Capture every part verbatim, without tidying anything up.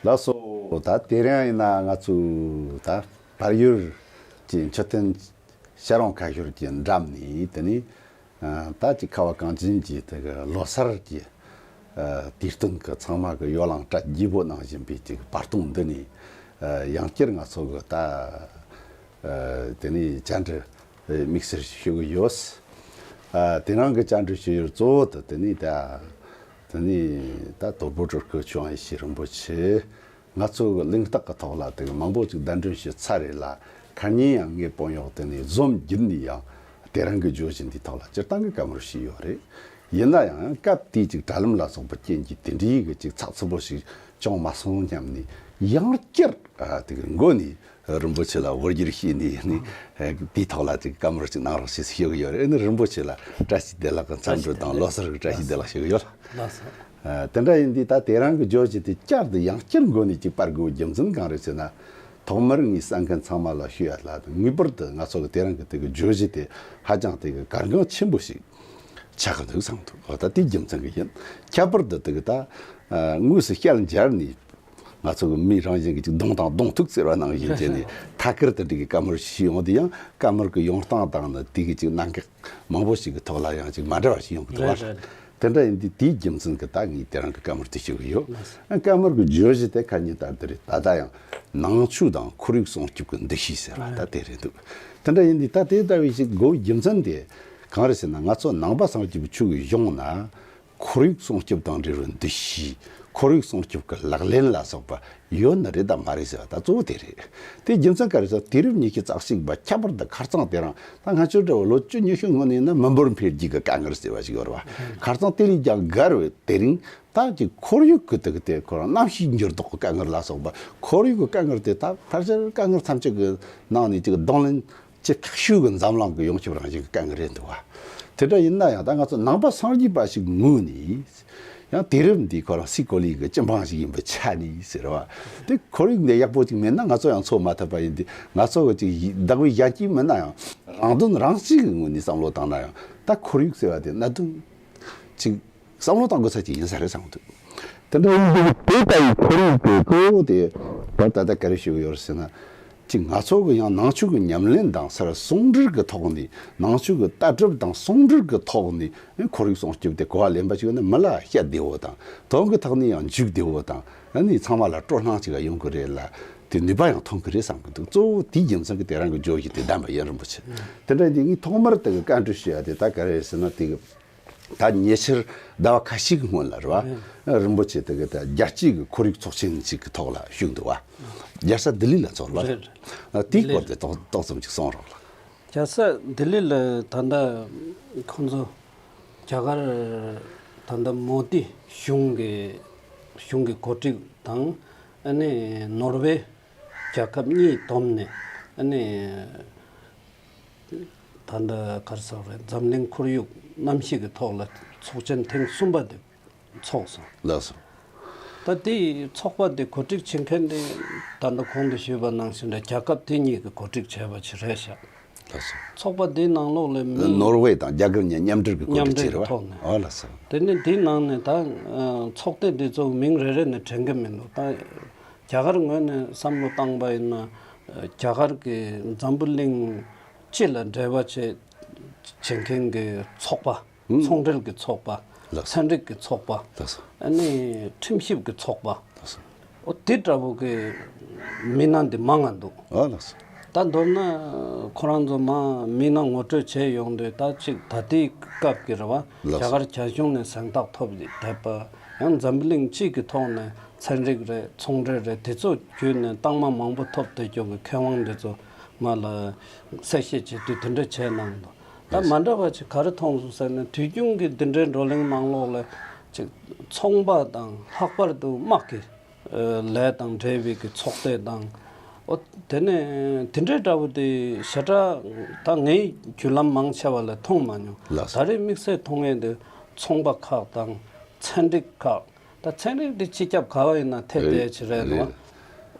ལགས་སོ། ད་དེ་རིང་ཡིན་ན་ང་ཚོས་ད་བལ་ཡུལ་གྱི་མཆོད་རྟེན་ཤ་རོང་ཁ་ཤོར་གྱི་འགྲམ་ནས་དེ་ནས་ཨ་ད་ཅིག་ཁ་བ་གངས་ཅན་གྱི་དེ་གི་ལོ་གསར་གྱི་ཨ་དུས་སྟོན་གྱི་ཚང་མ་གི་ཡོ་ལང་སྒྲ་རྒྱས་པོ་གནང་བཞིན་པའི་ཅིག་བར་སྟོང་འདི་ནས་ཨ་ཡང་བསྐྱར་ང་ཚོ་གི་ད་ཨ་དེ་ནས་བཅར་འདྲི་དམིགས་བསལ་ཞུ་གི་ཡོད། ཨ་དེ་རིང་གི་བཅར་འདྲི་ཞུ་ཡུལ་གཙོ་བོ་དེ་དེ་ནས་ད་དེ་ནས་ད་དོལ་པོ་སྤྲུལ་སྐུ་ཆོས་དབྱིངས་ཡེ་ཤེས་རིན་པོ་ཆེ། ང་ཚོ་གི་གླེང་སྟེགས་ཀྱི་ཐོག་ལ་དེ་གི་མང་པོ་ཅིག་བརྡ་འདོན་ཞུས་ཚར་རེད་ལ། ཁ་ཉིན་ཡང་ངའི་དཔོན་གཡོག་དེ་ནས་འཛོམས་བརྒྱུད་ནས་ཡང་དེ་རིང་གི་བརྗོད་གཞི་འདིའི་ཐོག་ལ་སྤྱིར་བཏང་གི་བཀའ་མོལ་ཞུས་ཡོད་རེད། ཡིན་ན་ཡང་སྐབས་དེའི་ཅིག་དྲ་ལམ་ལ་སོགས་པའི་རྐྱེན་གྱིས་དེ་འདྲའི་གི་ཅིག་ཚགས་ཚུད་པོ་ཞིག་བྱུང་མ་སོང་སྙམ་ནས་ཡང་བསྐྱར་ཨ་དེ་གི་མགོ་ནས་རིན་པོ་ཆེ་ལ་དབུ་བསྒྱུར་བྱས་ནས་ནི་དེའི་ཐོག་ལ་ཅིག་བཀའ་མོལ་ཅིག་གནང་རོགས་ཞེས་ཞུ་གི་ཡོད་རེད། ཨ་ནི་རིན་པོ་ཆེ་ལ་བཀྲ་ཤིས་བདེ་ལེགས་ཀྱི་འཚམས་འདྲི་དང་ལོ་གསར་གྱི་བཀྲ་ཤིས་བདེ་ལེགས་ཞུ་གི་ཡོད། ལགས་སོ། ཨ་དེ་འདྲ་ཡིན་དུས་ད་དེ་རིང་གི་བརྗོད་གཞི་དེ་བསྐྱར་དུ་ཡང་བསྐྱར་མགོ་ནས་ཅིག་སྤར་དགོས་རྒྱུ་མཚན་གང་རེད་ཟེར་ན། ཐོག་མར་ངས་གསན་མཁན་ཚང་མ་ལ་ཞུ་ཡ་ལ་ངེས་པར་དུ་ང་ཚོ་གི་དེ་རིང་གི་དེ་གི་བརྗོད་གཞི་དེ་ཧ་ཅང་དེ་གི་གལ་འགངས་ཆེན་པོ་ཞིག་ཆགས་ཀྱི་འདུག་བསམ་འདུག་འོ་ད་དེ་རྒྱུ་མཚན་གྱིས་ཡིན། ཁྱད་པར་དུ་དེ་གི་ད་ཨ་དངོས་སུ་བསྐྱར་མཇལ་ནས་ང་ཚོ་གི་མི་རང་བཞིན་གྱི་ཅིག་གདོང་དང་གདོང་ཐུག་ཟེར་བ་ནང་བཞིན་བྱས་ནས་ཐད་ཀར་དུ་དེ་གི་བཀའ་མོལ་ཞུས་ཡོང་དུས་ཡང་བཀའ་མོལ་གྱི་ཡོང་སྟངས་དང་ནི་དེ་གི་ཅིག་གནད་འགག་མང་པོ་ཞིག་གི་ཐོག་ལ་ཡང་ཅིག་མ་འདྲ་བ་ཞིག་ཡོང་གི་འདུག་བ། རེད་རེད། དེ་འདྲ་ཡིན་དུས་དེའི་རྒྱུ་མཚན་གྱིས་ད་ངས་དེ་རིང་གི་བཀའ་མོལ་དེ་ཞུ་གི་ཡོད། ལགས་སོ། ཨ་བཀའ་མོལ་གྱི་བརྗོད་གཞི་དེ་ཁ་ཉིན་ལྟར་དེ་རེད། ད་ལྟ་ཡང་ནང་ཆོས་དང་ཁོར་ཡུག་སྲུང་སྐྱོབ་ཀྱི་འདུ་ཤེས་ཟེར་བ་ད་དེ་རེད་འདུག་དེ་འདྲ་ཡིན་དུས་ད་དེ་ལྟ་བུའི་ཞིག་དགོས་རྒྱུ་མཚན་དེ་གང་རེད་ཟེར་ན། ང་ཚོ་ནང་པ་སངས་རྒྱས་པའི་ཆོས་ཀྱི་གཞུང་ན་ཁོར་ཡུག་སྲུང་སྐྱོབ་དང་འབྲེལ་བའི་འདུ་ཤེས། ཁོར་ཡུག་སྲུང་སྐྱོབ་ཀྱི་ལག་ལེན་ལ་སོགས་པ་ཡོད་ནི་རེད་དམ་མ་རེད་ཟེར་བ་ད་གཙོ་བོ་དེ་རེད། དེ་རྒྱུ་མཚན་ག་རེ་ཟེར། དུས་རབས་ཉི་ཤུ་རྩ་གཅིག་པ་ཁྱད་པར་དུ་ཁ་རྩང་དེ་རིང་ད་ང་ཚོའི་འདྲ་བོ་ལོ་བཅུ་ཉི་ཤུ་སྔོན་ནས་ན་མི་འབོར་འཕེལ་རྒྱས་ཀྱི་དཀའ་ངལ་ཟེར་བ་ཞིག་ཡོད་རེད་བ། ཁ་རྩང་དེ་ལས་ཀྱང་བརྒལ་བའི་དེ་རིང་ད་ཀྱི་ཁོར་ཡུག་གི་དེ་གི་དེ་ཁོ་རང་གནམ་གཤིས་འགྱུར་ལྡོག་གི་དཀའ་ངལ་ལ་སོགས་པ། ཁོར་ཡུག་གི་དཀའ་ངལ་དེ་ད་ཕལ་ཆེར་དཀའ་ངལ་ཐམས་ཅད་ཀྱི་ནང་ནས་ཅིག་གདོང་ལེན་བྱེད་ཁག་ཤོས་ཀྱི་འཛམ་གླིང་གི་ཡོངས་ཁྱབ་རང་བཞིན་གྱི་དཀའ་ངལ་རེད་འདུག་བ། དེ་འདྲ་ཡིན་ན་ཡང་ད་ང་ཚོ་ནང་པ་སངས་རྒྱས་པ་ཞིག་ངོས་ནས་ཡང་དུས་རབས་འདི་ཁོ་རང་སའི་གོ་ལའི་གི་སྤྱི་འབངས་ཤིག་ཡིན་པའི་ཆ་ནས་ཟེར་བ། དེ་ཁོར་ཡུག་འདི་ཡག་པོ་ཅིག་མེད་ན་ང་ཚོ་ཡང་འཚོ་མ་ཐུབ་པ་ཡིན་དུས། ང་ཚོ་གི་ཅིག་བདག་པོའི་ཡན་ཆད་མིན་ན་ཡང་རང་དོན་རང་གཅེས་ཀྱི་ངོས་ནས་བསམ་བློ་བཏང་ན་ཡང་ད་ཁོར་ཡུག་ཟེར་བ་དེ་གནད་དོན་ཅིག་བསམ་བློ་གཏོང་དགོས་ས་ཅིག་ཡིན་ས་རེད་བསམ་གྱི་འདུག་དེ་འདྲ་ཡིན་དུས་དེ་ལྟ་བུའི་ཁོར་ཡུག་དེ་གཙོ་བོ་དེ་བར་ད་ལྟ་ག་རེ་ཞུ་གི་ཡོད་རེད་ཟེར་ན། ཅིག་ང་ཚོ་གི་ཡང་ནང་ཆོས་ཀྱི་ཉམས་ལེན་དང་སར་ཟུང་འབྲེལ་གྱི་ཐོག་ནས། ནང་ཆོས་ཀྱི་ལྟ་གྲུབ་དང་ཟུང་འབྲེལ་གྱི་ཐོག་ནས་ཁོར་ཡུག་སྲུང་སྐྱོབ་དེ་གོ་བ་ལེན་པ་ཞིག་ཡོད་ན་མི་ལ་བཤད་བདེ་བོ་དང་། དོན་གྱི་ཐོག་ནས་ཡང་འཇུག་བདེ་བོ་དང་། ཨ་ནི་ཚང་མ་ལ་སྤྲོ་སྣང་ཅིག་ཡོང་གི་རེད་ལ། དེ་ནུས་པ་ཡང་ཐོན་གི་རེད་བསམ་གྱི་འདུག་གཙོ་བོ་དེའི་རྒྱུ་མཚན་གྱིས་དེ་རིང་གི་བརྗོད་གཞི་དེ་བདམས་པ་ཡིན། རིན་པོ་ཆེ། དེ་འདྲ་ཡིན་དུས་ངས་ཐོག་མར་དེ་གི་བཀའ་འདྲི་ཞུ་ཡ་དེ་ད་ག་རེ་རེད་ཟེར་ན། དེ་གི་ད་ཉེ་ཆར་ཟླ་བ་ཁ་ཤས་ཀྱི་སྔོན་ལ་རེད་བ། རིན་པོ་ཆེ་དེ་གི་ད་རྒྱལ་སྤྱིའི་གི་ཁོར་ཡུག་ཚོགས་ཆེན་ཞིག་གི་ཐོག་ལ་ཞུགས་འདུག་བ། རྒྱལ་ས་ལྡི་ལི་ལ་ཚོགས་ལ། རེད། དེའི་སྐོར་དེ་ཏོག་ཏོག་ཙམ་ཅིག་གསུང་རོགས་ལ། རྒྱལ་ས་ལྡི་ལི་ལ་ད་ལྟ་ཁོང་ཚོ་རྒྱ་གར་ད་ལྟ་མོ་དི་གཞུང་གི་གཞུང་གི་གོ་སྒྲིག་དང་། ཨ་ནི་ནོར་ཝེ་རྒྱལ་ཁབ་གཉིས་བསྡོམས་ནས། ཨ་ནི་ད་ལྟ་ག་རེ་ཟེར་རེད། འཛམ་གླིང་ཁོར་ཡུག་གནམ་གཤིས་ཀྱི་ཐོག་ལ་ཚོགས་ཆེན་ཐེངས་གསུམ་པ་དེ་ཚོགས་སོང་། ལགས་སོ། ད་དེ་ཚོགས་པ་དེ་གོ་སྒྲིག་བྱེད་མཁན་དེ་ད་ལྟ་གོང་དུ་ཞུས་པ་ནང་བཞིན་རེད། རྒྱལ་ཁབ་དེ་གཉིས་ཀྱིས་གོ་སྒྲིག་བྱས་པ་ཞིག་རེད་ཤག་ལགས་སོ། ཚོགས་པ་དེའི་ནང་ལོགས་ལ་མི་ནོར་ཝེ་དང་རྒྱ་གར་གཉིས་མཉམ་འབྲེལ་གྱི་གོ་མཉམ་སྒྲིག་འབྲེལ་བྱས་རེད་གྱི་བ། ཐོག་ནས། ཨོ་ལགས་སོ། དེ་ནས་དེའི་ནང་ནས་ད་ཚོགས་སྡེ་འདི་ཚོ་མིང་རེ་རེ་ནས་དྲན་གྱི་མི་འདུག་ད་རྒྱ་གར་ངོས་ནས་བསམ་བློ་བཏང་པ་ཡིན་ན། རྒྱ་གར་གྱི་འཛམ་བུ་གླིང་སྤྱི་ལ་འབྲེལ་བ་བྱེད་བྱེད་མཁན་གྱི་ཚོགས་པ། ཨུམ། ཚོང་འབྲེལ་གྱི་ཚོགས་པ། ལགས་སོ། ཚན་རིག་གི་ཚོགས་པ། ལགས་སོ། ཨ་ནི་ཁྲིམས་ཞིབ་ཀྱི་ཚོགས་པ། ལགས་སོ། ཨོ་དེ་འདྲ་བོ་གི་མི་སྣ་འདི་མང་ང་འདུག་ཨ་ལགས་སོ། ད་མདོར་ན་ཁོ་རང་ཚོ་མ་མི་སྣ་ངོ་སྤྲོད་བྱས་ཡོང་དུས། ད་ཅིག་ད་ལྟའི་སྐབས་ཀྱི་རེད་བ། ལགས་སོ། རྒྱ་གར་རྒྱ་གཞུང་ནས་གཟེངས་རྟགས་ཐོབ་བསྡད་པ། ཡང་འཛམ་བུ་གླིང་སྤྱི་གི་ཐོག་ནས་ཚན་རིག་རེད། ཚོང་འབྲེལ་རེད། དེ་ཚོ་བརྒྱུད་ནས་རྟགས་མ་མང་པོ་ཐོབ་བསྡད་རྒྱུ་གི་མཁས་དབང་འདི་ཚོ་མ་ལ་གསལ་བཤད་བྱེད་དུས་དེ་འདྲ་བྱས་གནང་འདུག་ད་མ་འདྲ་བ་ཅིག་ག་རེ་མཐོང་སོང་ཟེར་ན། དུས་རྒྱུན་གྱི་འདི་འདྲའི་བགྲོ་གླེང་ནང་ལོགས་ལ་ཅིག་ཚོང་པ་དང་ལྷག་པར་དུ་དམག་གི་ལས་དང་འབྲེལ་བའི་གི་ཚོགས་སྡེ་དང་། ཨོ་དེ་ནས་དེ་འདྲའི་འདྲ་བོ་དེ་ཞེ་དྲག་ད་ངའི་བརྒྱུད་ལམ་མང་ཆེ་བ་ལ་མཐོང་མ་མྱོང་། ལགས་སོ། ད་རེས་དམིགས་བསལ་མཐོང་ཡས་དེ་ཚོང་པ་ཁག་དང་ཚན་རིག་ཁག་ད་ཚན་རིག་འདི་སྤྱི་ཁྱབ་ག་བ་ཡིན་ན་ཐེ་བསྡད་ཅིག་རེད་འདུག་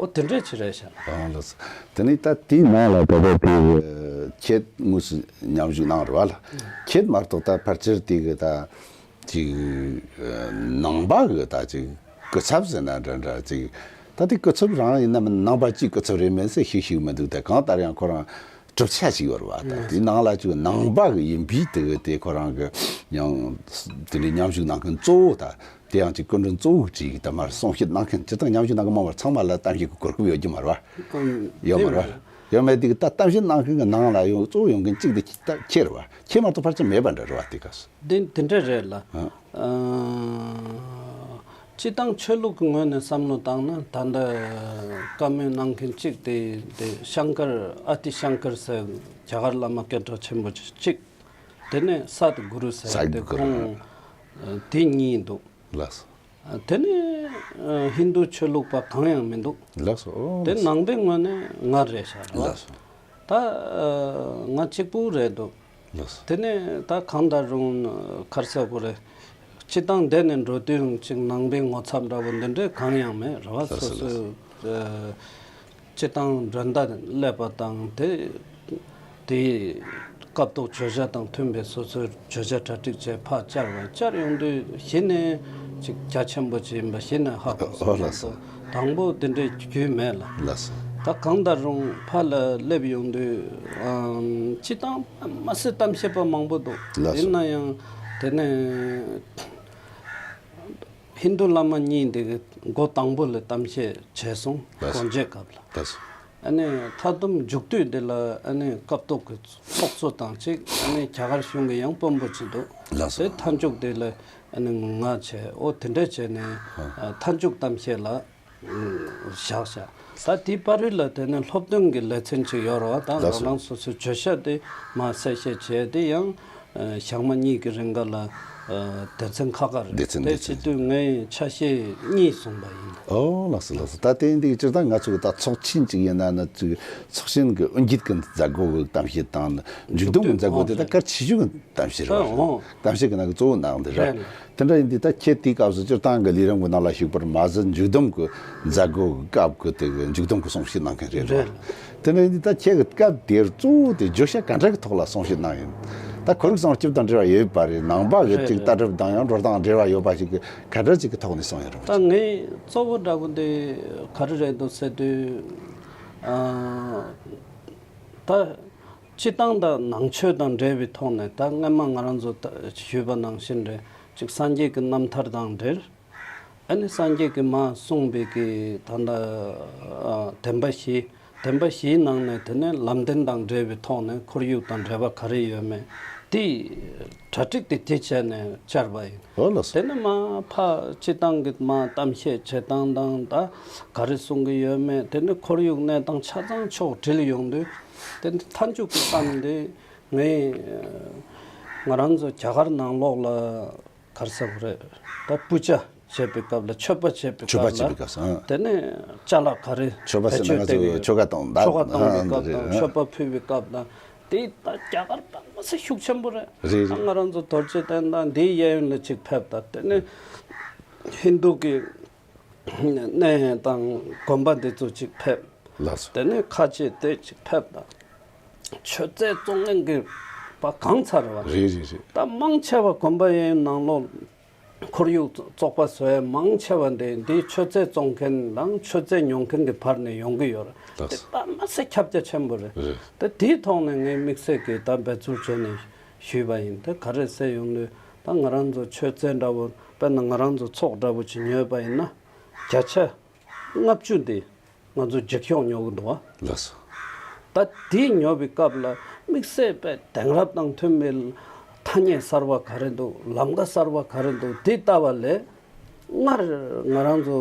ཨོ་དེ་འདྲས་ཅིག་རེད་ཤག་ཨ་ལགས་སོ། དེ་ནས་ད་དེའི་ནང་ལ་ད་ལྟ་དེ་ཁྱེད་དངོས་སུ་མཉམ་ཞུགས་གནང་རེད་བ་ལ། ཁྱེད་མ་གཏོགས་ད་ཕལ་ཆེར་དེ་གི་ད་ཅིག་ནང་པ་གི་ད་ཅིག་སྐུ་ཚབ་ཟེར་ན་འདྲ་འདྲ་ཅིག་ད་དེ་སྐུ་ཚབ་རང་ཡིན་ན་མིན་ནང་པ་གཅིག་སྐུ་ཚབ་རེད་མིན་ཟེར་ཤེས་ཤེས་མི་འདུག་ད་གང་ལྟར་ཡང་ཁོ་རང་གྲུབ་ཆ་ཞིག་ཡོད་རེད་བ། ད་དེའི་ནང་ལ་ཅིག་ནང་པ་གི་ཡིན་པའི་དེ་གི་དེ་ཁོ་རང་གི་ཡང་དེ་འདྲའི་མཉམ་ཞུགས་གནང་མཁན་གཙོ་བོ་ད་དེ་ཡང་ཅིག་སྐུ་མགྲོན་གཙོ་བོ་གཅིག་ད་མར་གསུང་བཤད་གནང་མཁན་སྤྱིར་བཏང་མཉམ་ཞུགས་གནང་མཁན་མང་བར་ཚང་མ་ལ་གཏམ་བཤད་ཀྱི་གོ་སྐབས་ཡོད་ཀྱི་མ་རེད་བ། ཡོད་མ་རེད་བ། ཡོད་མེད་དེ་གི་ད་གཏམ་བཤད་གནང་མཁན་གི་ནང་ལ་ཡང་གཙོ་བོ་ཡོང་མཁན་གཅིག་དེ་ད་ཁྱེད་རེད་བ། ཁྱེད་མ་གཏོགས་ཕལ་ཆེར་མེད་པ་འདྲ་རེད་བ་དེ་ག་སོ། དེ་དེ་འདྲ་རེད་ལ། ཨ། ཨ། སྤྱི་བཏང་ཆོས་ལུགས་ཀྱི་ངོས་ནས་བསམ་བློ་བཏང་ན་ད་ལྟ་བཀའ་མོལ་གནང་མཁན་གཅིག་དེ་དེ་ཤང་ཀར་ཨ་ཏི་ཤང་ཀར་ཟེར་རྒྱ་གར་བླ་མ་སྐད་གྲགས་ཆེན་པོ་གཅིག་དེ་ནས་སད་གུ་རུ་ཟེར་སད་དེ་གུ་རུ། ཁོང་དེ་གཉིས་འདུག་ལགས་སོ། དེ་ནས་ཧིན་རྡུ་ཆོས་ལུགས་པ་གང་ཡང་མི་འདུག་ལགས་སོ། དེ་ནང་པའི་ངོས་ནས་ང་རེད་ཤག་རེད་བ། ལགས་སོ། ད་ང་གཅིག་པུ་རེད་འདུག་ལགས་སོ། དེ་ནས་ད་གང་ལྟར་རུང་ག་རེ་ཟེར་དགོས་རེད། སྤྱི་བཏང་འདས་ནས་འགྲོ་དུས་ཅིག་ནང་པའི་ངོ་ཚབ་འདྲ་བོ་འདི་འདྲའི་གང་ཡང་མེད་རེད་བ། ལགས་སོ། སོ་སོའི་ལགས་སོ། སྤྱི་བཏང་མགྲོན་བརྡ་སླེབས་པ་དང་དེ་དེའི་སྐབས་ཐོག་བརྗོད་བྱ་དང་མཐུན་པའི་སོ་སོའི་བརྗོད་བྱ་གྲ་སྒྲིག་བྱས་ཕར་བཅར་བ་བཅར་ཡོང་དུས་གཞི་ནས་ཅིག་རྒྱ་ཆེན་པོ་ཅིག་ཡིན་པ་གཞི་ནས་ཧ་གོ་སོང་། ཨོ་ལགས་སོ། དང་པོ་དེ་འདྲའི་རྒྱུས་མེད་ལ། ལགས་སོ། ད་གང་ལྟར་རུང་ཕར་ལ་སླེབས་ཡོང་དུས་ཨམ་སྤྱི་བཏང་མ་སེ་གཏམ་བཤད་པ་མང་པོ་འདུག་ལགས་སོ། ཡིན་ན་ཡང་དེ་ནས་ཧིན་རྡུ་བླ་མ་གཉིས་དེ་གི་འགོ་དང་པོ་ལ་གཏམ་བཤད་བྱས་སོང་། ལགས་སོ། སྒོ་འབྱེད་སྐབས་ལ། ལགས་སོ། ཨ་ནི་མཐའ་བསྡོམས་མཇུག་སྡུད་དེ་ལ་ཨ་ནི་སྐབས་ཐོག་གི་ཚོགས་གཙོ་དང་གཅིག་ཨ་ནི་རྒྱ་གར་གཞུང་གི་ཡང་དཔོན་པོ་གཅིག་འདུག་ལགས་སོ། དེ་མཐའ་མཇུག་དེ་ལ་ཨ་ནི་ང་བྱས་ཨོ་དེ་འདྲ་བྱས་ནས་ཨ་མཐའ་མཇུག་གཏམ་བཤད་ལ་བཞག་བཞག་ད་དེའི་བར་རིས་ལ་དེ་ནས་སློབ་སྟོན་གྱི་ལེ་ཚན་ཅིག་ཡོད་རེད་བ། ད་ལགས་སོ། ང་རང་སོ་སོའི་བརྗོད་བྱ་དེ་མར་གསལ་བཤད་བྱས་དེ་ཡང་ཨ་ཞག་མ་གཉིས་ཀྱི་རིང་ག་ལ་ཨ་སྡེ་ཚན་ཁག་ཁག་རེད། སྡེ་ཚན་དེ་སྡེ་ཚན་བྱེད་དུས་ངས་ཆ་ཤས་གཉིས་བཟུང་པ་ཡིན། ཨོ་ལགས་སོ་ལགས་སོ། ད་དེ་འདི་སྤྱིར་བཏང་ང་ཚོ་གི་ད་ཚོགས་ཆེན་ཅིག་ཡིན་ན་ན་ཚོགས་ཆེན་གྱི་དབུ་འབྱེད་ཀྱི་མཛད་སྒོ་གི་གཏམ་བཤད་དང་མཇུག་བསྡོམས་ཀྱི་མཛད་སྒོ་དེ་ད་གལ་ཆེ་ཤོས་ཀྱི་གཏམ་བཤད་རེད་བ། ཨོ། གཏམ་བཤད་ཀྱི་ནང་གི་གཙོ་བོ་ནང་དེ་རེད་བ། རེད། དེ་འདྲ་ཡིན་དུས་ད་ཁྱེད་དེའི་སྐབས་སུ་སྤྱིར་བཏང་གི་ལས་རིམ་གྱི་ནང་ལ་ཞུགས་པར་མ་ཟད་མཇུག་བསྡོམས་ཀྱི་མཛད་སྒོ་གི་སྐབས་ཀྱི་དེ་གི་མཇུག་བསྡོམས་ཀྱི་གསུང་བཤད་གནང་མཁན་རེད་རེད། རེད། དེ་འདྲ་ཡིན་དུས་ད་ཁྱེད་ཀྱི་སྐབས་དེར་གཙོ་བོ་དེ་བརྗོད་བྱ་ག་འདྲ་གི་ཐོག་ལ་གསུང་བཤད་གནང་ཡིན། ད་ཁོར་ཡུག་སྲུང་སྐྱོབ་དང་འབྲེལ་བ་ཡོད་པ་རེད། ནང་པ་གི་རེད་ཅིག་རེད། ལྟ་གྲུབ་དང་ཡང་འགྲོ་སྟངས་འབྲེལ་བ་ཡོད་པ་ཞིག་གི་ག་འདྲ་ཅིག་གི་ཐོག་ནས་གསུང་ཡོད་རེད་ད། ངས་གཙོ་བོ་འདྲ་པོ་འདི་ག་རེ་རེད་འདུག་ཟེར་དུས་ཨ་ད། སྤྱི་བཏང་དང་ནང་ཆོས་དང་འབྲེལ་བའི་ཐོག་ནས་ད་སྔན་མ་ང་རང་ཚོ་ད་ཞུས་པ་ནང་བཞིན་རེད། གཅིག་སངས་རྒྱས་ཀྱི་རྣམ་ཐར་དང་འབྲེལ། ཨ་ནི་སངས་རྒྱས་ཀྱིས་མར་གསུངས་པའི་གི་ད་ལྟ་ཨ་བདེན་པ་བཞི། བདེན་པ་བཞིའི་ནང་ནས་དེ་ནས་ལམ་བདེན་དང་འབྲེལ་བའི་ཐོག་ནས་ཁོར་ཡུག་དང་འབྲེལ་བ་ག་རེ་ཡོད་མེད་དེ་གྲ་སྒྲིག་དེ་དེ་བྱས་ནས་བཅར་བ་ཡིན། ཨོ་ལགས་སོ། དེ་ནས་མར་ཕར་སྤྱི་བཏང་གི་མར་གཏམ་བཤད་བྱེད་སྟངས་དང་ད་ག་རེ་གསུང་གི་ཡོད་མེད། དེ་ནས་ཁོར་ཡུག་གནས་སྟངས་ཆ་ཚང་ཕྱོགས་བསྒྲིལ་ཡོང་དུས། དེ་ནས་མཐའ་མཇུག་གི་གཏམ་དེ་ངས་ང་རང་ཚོ་རྒྱ་གར་ནང་ལོགས་ལ་ག་རེ་ཟེར་དགོས་རེད། ད་པུ་ཇ་བྱེད་པའི་སྐབས་ལ་མཆོད་པ་བྱེད་པའི་མཆོད་པ་སྐབས་ལ་བྱེད་པའི་སྐབས་སུ་ཨང་། དེ་ནས་ཅ་ལག་ག་རེ་མཆོད་པ་ཟེར་ན་ང་ཚོ་བེད་སྤྱོད་ཆོ་ག་བཏང་ད་ཆོ་ག་བཏང་བའི་ཨང་སྐབས་དང་འདི་རེད། མཆོད་པ་ཕུལ་བའི་སྐབས་དང་དེ་ད་རྒྱ་གར་པ་མ་ཟད་ཤུགས་ཆེན་པོ་རེད། རེད་རེད། ད་ང་རང་ཚོ་རྡོ་རྗེ་གདན་དང་འདིའི་གཡས་གཡོན་ལ་ཅིག་ཕེབས་དང་དེ་ནས་ཧིན་རྡུ་གི་གནས་དང་དགོན་པ་འདི་ཚོ་ཅིག་ཕེབས། ལགས་སོ། དེ་ནས་ཁ་ཆེ་དེ་ཅིག་ཕེབས་དང་། མཆོད་རྫས་བཙོང་མཁན་གྱི་པ་གང་ཚར་བ། རེད་རེད་རེད། ད་མང་ཆེ་བ་དགོན་པ་ཡན་ནང་ལོགས་ཁོར་ཡུག་བཙོག་པ་བཟོ་ཡ་མང་ཆེ་བ་འདི་འདི་མཆོད་རྫས་བཙོང་མཁན་དང་མཆོད་རྫས་ཉོ་མཁན་གྱི་བར་ནས་ཡོང་གི་ཡོད་རེད། ལགས་དེ་སོ། ད་མ་ཟད་ཁྱབ་རྒྱ་ཆེན་པོ་རེད། རེད། ད་དེའི་ཐོག་ནས་ངས་དམིགས་བསལ་གྱི་ད་འབད་རྩོལ་བྱས་ནས་ཞུས་པ་ཡིན། ད་ག་རེ་ཟེར་ཡོང་དུས་ད་ང་རང་ཚོ་མཆོད་རྫས་འདྲ་བོ་དཔེར་ན་ང་རང་ཚོ་ཚོགས་འདྲ་བོ་ཅིག་ཉོས་པ་ཡིན་ན་བརྒྱ་ཆ་ལྔ་བཅུ་འདི་ང་ཚོ་འགྱིག་ཤོག་ཉོ་གི་འདུག་བ། ལགས་སོ། ད་དེ་ཉོ་བའི་སྐབས་ལ་དམིགས་བསལ་དཔེ་དེང་རབས་དང་མཐུན་པའི་ཐ་སྙད་གསར་བ་ག་རེ་འདུག་ལམ་ཀ་གསར་བ་ག་རེ་འདུག་དེ་ལྟ་བ་ལས་སྔར་ང་རང་ཚོ་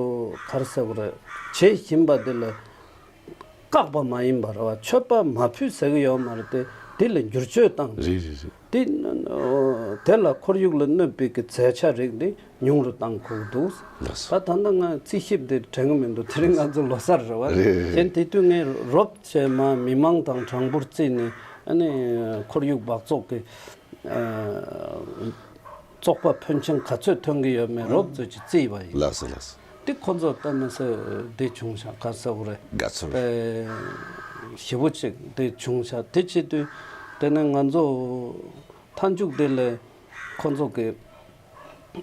ག་རེ་ཟེར་དགོས་རེད། བྱེད་བཞིན་པ་དེ་ལ་བཀག་པ་མ་ཡིན་པ་རེད་བ། མཆོད་པ་མ་ཕུལ་ཟེར་གི་ཡོད་མ་རེད་དེ། དེ་ལ་བསྒྱུར་བཅོས་བཏང་། རེད་རེད་རེད། དེ་དེ་ལ་ཁོར་ཡུག་ལ་གནོད་པའི་གི་རྫས་ཆ་རིགས་འདི་ཉུང་རུ་བཏང་དགོས་འདུག་ལགས་སོ། ད་ད་ལྟ་ང་རྩིས་ཞིབ་འདི་དྲན་གི་མི་འདུག་དེ་རིང་ང་ཚོ་ལོ་གསར་རེད་བ། རེད་རེད། གཞན་དེ་དུས་ངས་རོབ་བྱས་མ་མི་མང་དང་གྲངས་འབོར་རྩིས་ནས་ཨ་ནི་ཁོར་ཡུག་འབག་བཙོག་གི་ཨ་བཙོག་པ་ཕོན་ཆེན་ག་ཚོད་ཐོན་གི་ཡོད་མེད་རོབ་ཙམ་ཅིག་རྩིས་པ་ཡིན། ལགས་སོ་ལགས་སོ། དེ་ཁོ་ཚོ་ལྟ་མི་ཚོས་དེ་བྱུང་ཤག་ག་ཟེར་དགོས་རེད། དགའ་ཚོར། དཔེ་ཞེ་པོ་ཅིག་དེ་བྱུང་ཤག་དེ་བྱེད་དུས་དེ་ནས་ང་ཚོ་མཐའ་མཇུག་དེ་ལས་ཁོ་ཚོ་གི་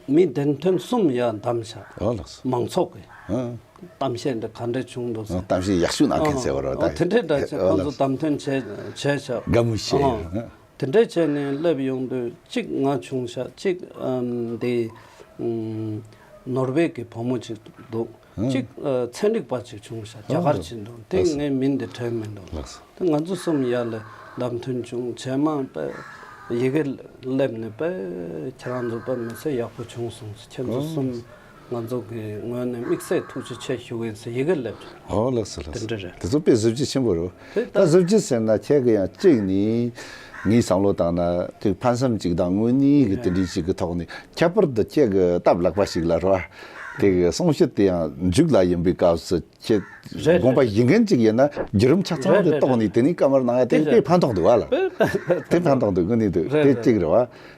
མི་བདུན་ཐོན་གསུམ་ཡར་བདམས་ཤག་ཨ་ལགས་སོ། མང་ཚོགས་ཀྱི། ཨ། གཏམ་བཤད་འདི་ག་འདྲ་བྱུང་འདུག་ཟེར། གཏམ་བཤད་ཡག་ཤོས་གནང་མཁན་ཟེར་བ་རེད་ད། དེ་འདྲའི་འདྲ་ཆེ་ཁོང་ཚོ་བདམས་ཐོན་བྱས་བྱས་ཤག་དགའ་མོས་བྱས། དེ་འདྲ་བྱས་ནས་སླེབས་ཡོང་དུས་གཅིག་ང་བྱུང་ཤག་གཅིག་ཨམ་དེ་ཨམ་ནོར་ཝེ་གི་བུ་མོ་གཅིག་འདུག་གཅིག་ཨ་ཚན་རིག་པ་གཅིག་བྱུང་ཤག་རྒྱ་གར་ཕྱིན་འདུག་དེ་ངའི་མིང་དེ་དྲན་མི་འདུག་དེ་ང་ཚོ་གསུམ་ཡར་ལ་བདམས་ཐོན་བྱུང་། རྗེས་མ་དཔེ་ཡི་གེ་སླེབས་ནས་དཔེ་ཁྱེད་རང་ཚོ་དཔེ་མི་ཚེ་ཡག་པོ་བྱུང་སོང་ཟེར། ཁྱེད་ཚོ་གསུམ་ང་ཚོ་གི་ངོས་ནས་དམིགས་བསལ་ཐུགས་རྗེ་ཆེ་ཞུ་གི་ཡིན་ཟེར་ཡི་གེ་སླེབས་བྱུང་། ཨོ་ལགས་སོ་ལགས་སོ། དེ་འདྲ་རེད། དེ་ཚོ་དཔེ་གཟི་བརྗིད་ཆེན་པོ་རེད། དེ་ད་ད་གཟི་བརྗིད་ཟེར་ན་ཁྱེད་ཀྱི་ཡང་གཅིག་ནི་ངའི་བསམ་བློ་བཏང་ན་ཅིག་ཕན་སེམས་ཅིག་དང་དངོས་གནས་ཀྱི་དེ་འདྲའི་ཞིག་གི་ཐོག་ནས་ཁྱད་པར་དུ་ཁྱེད་ཀྱི་སྟབས་ལེགས་པ་ཞིག་ལ་རེད་བ། དེ་གི་གསུང་བཤད་དེ་ཡང་མཇུག་ལ་ཡིན་པའི་སྐབས་སུ་ཁྱེད་རེད་དགོངས་པ་རེད་ཡིན་མཁན་ཅིག་ཡིན་ན་བརྒྱུད་རིམ་ཆ་ཚང་རེད་དེ་རེད་རྟོགས་ནས་རེད། དེ་ནས་བཀའ་མོལ་གནང་ཡ་དེ་དེ་རེད་དཔེ་རེད། ཕན་ཐོགས་འདུག་བ་ལ། དཔེ་དཔེ་དེ་ཕན་ཐོགས་འདུག་དངོས་གནས་འདུག་རེད་དེ་རེད། གཅིག་རེད་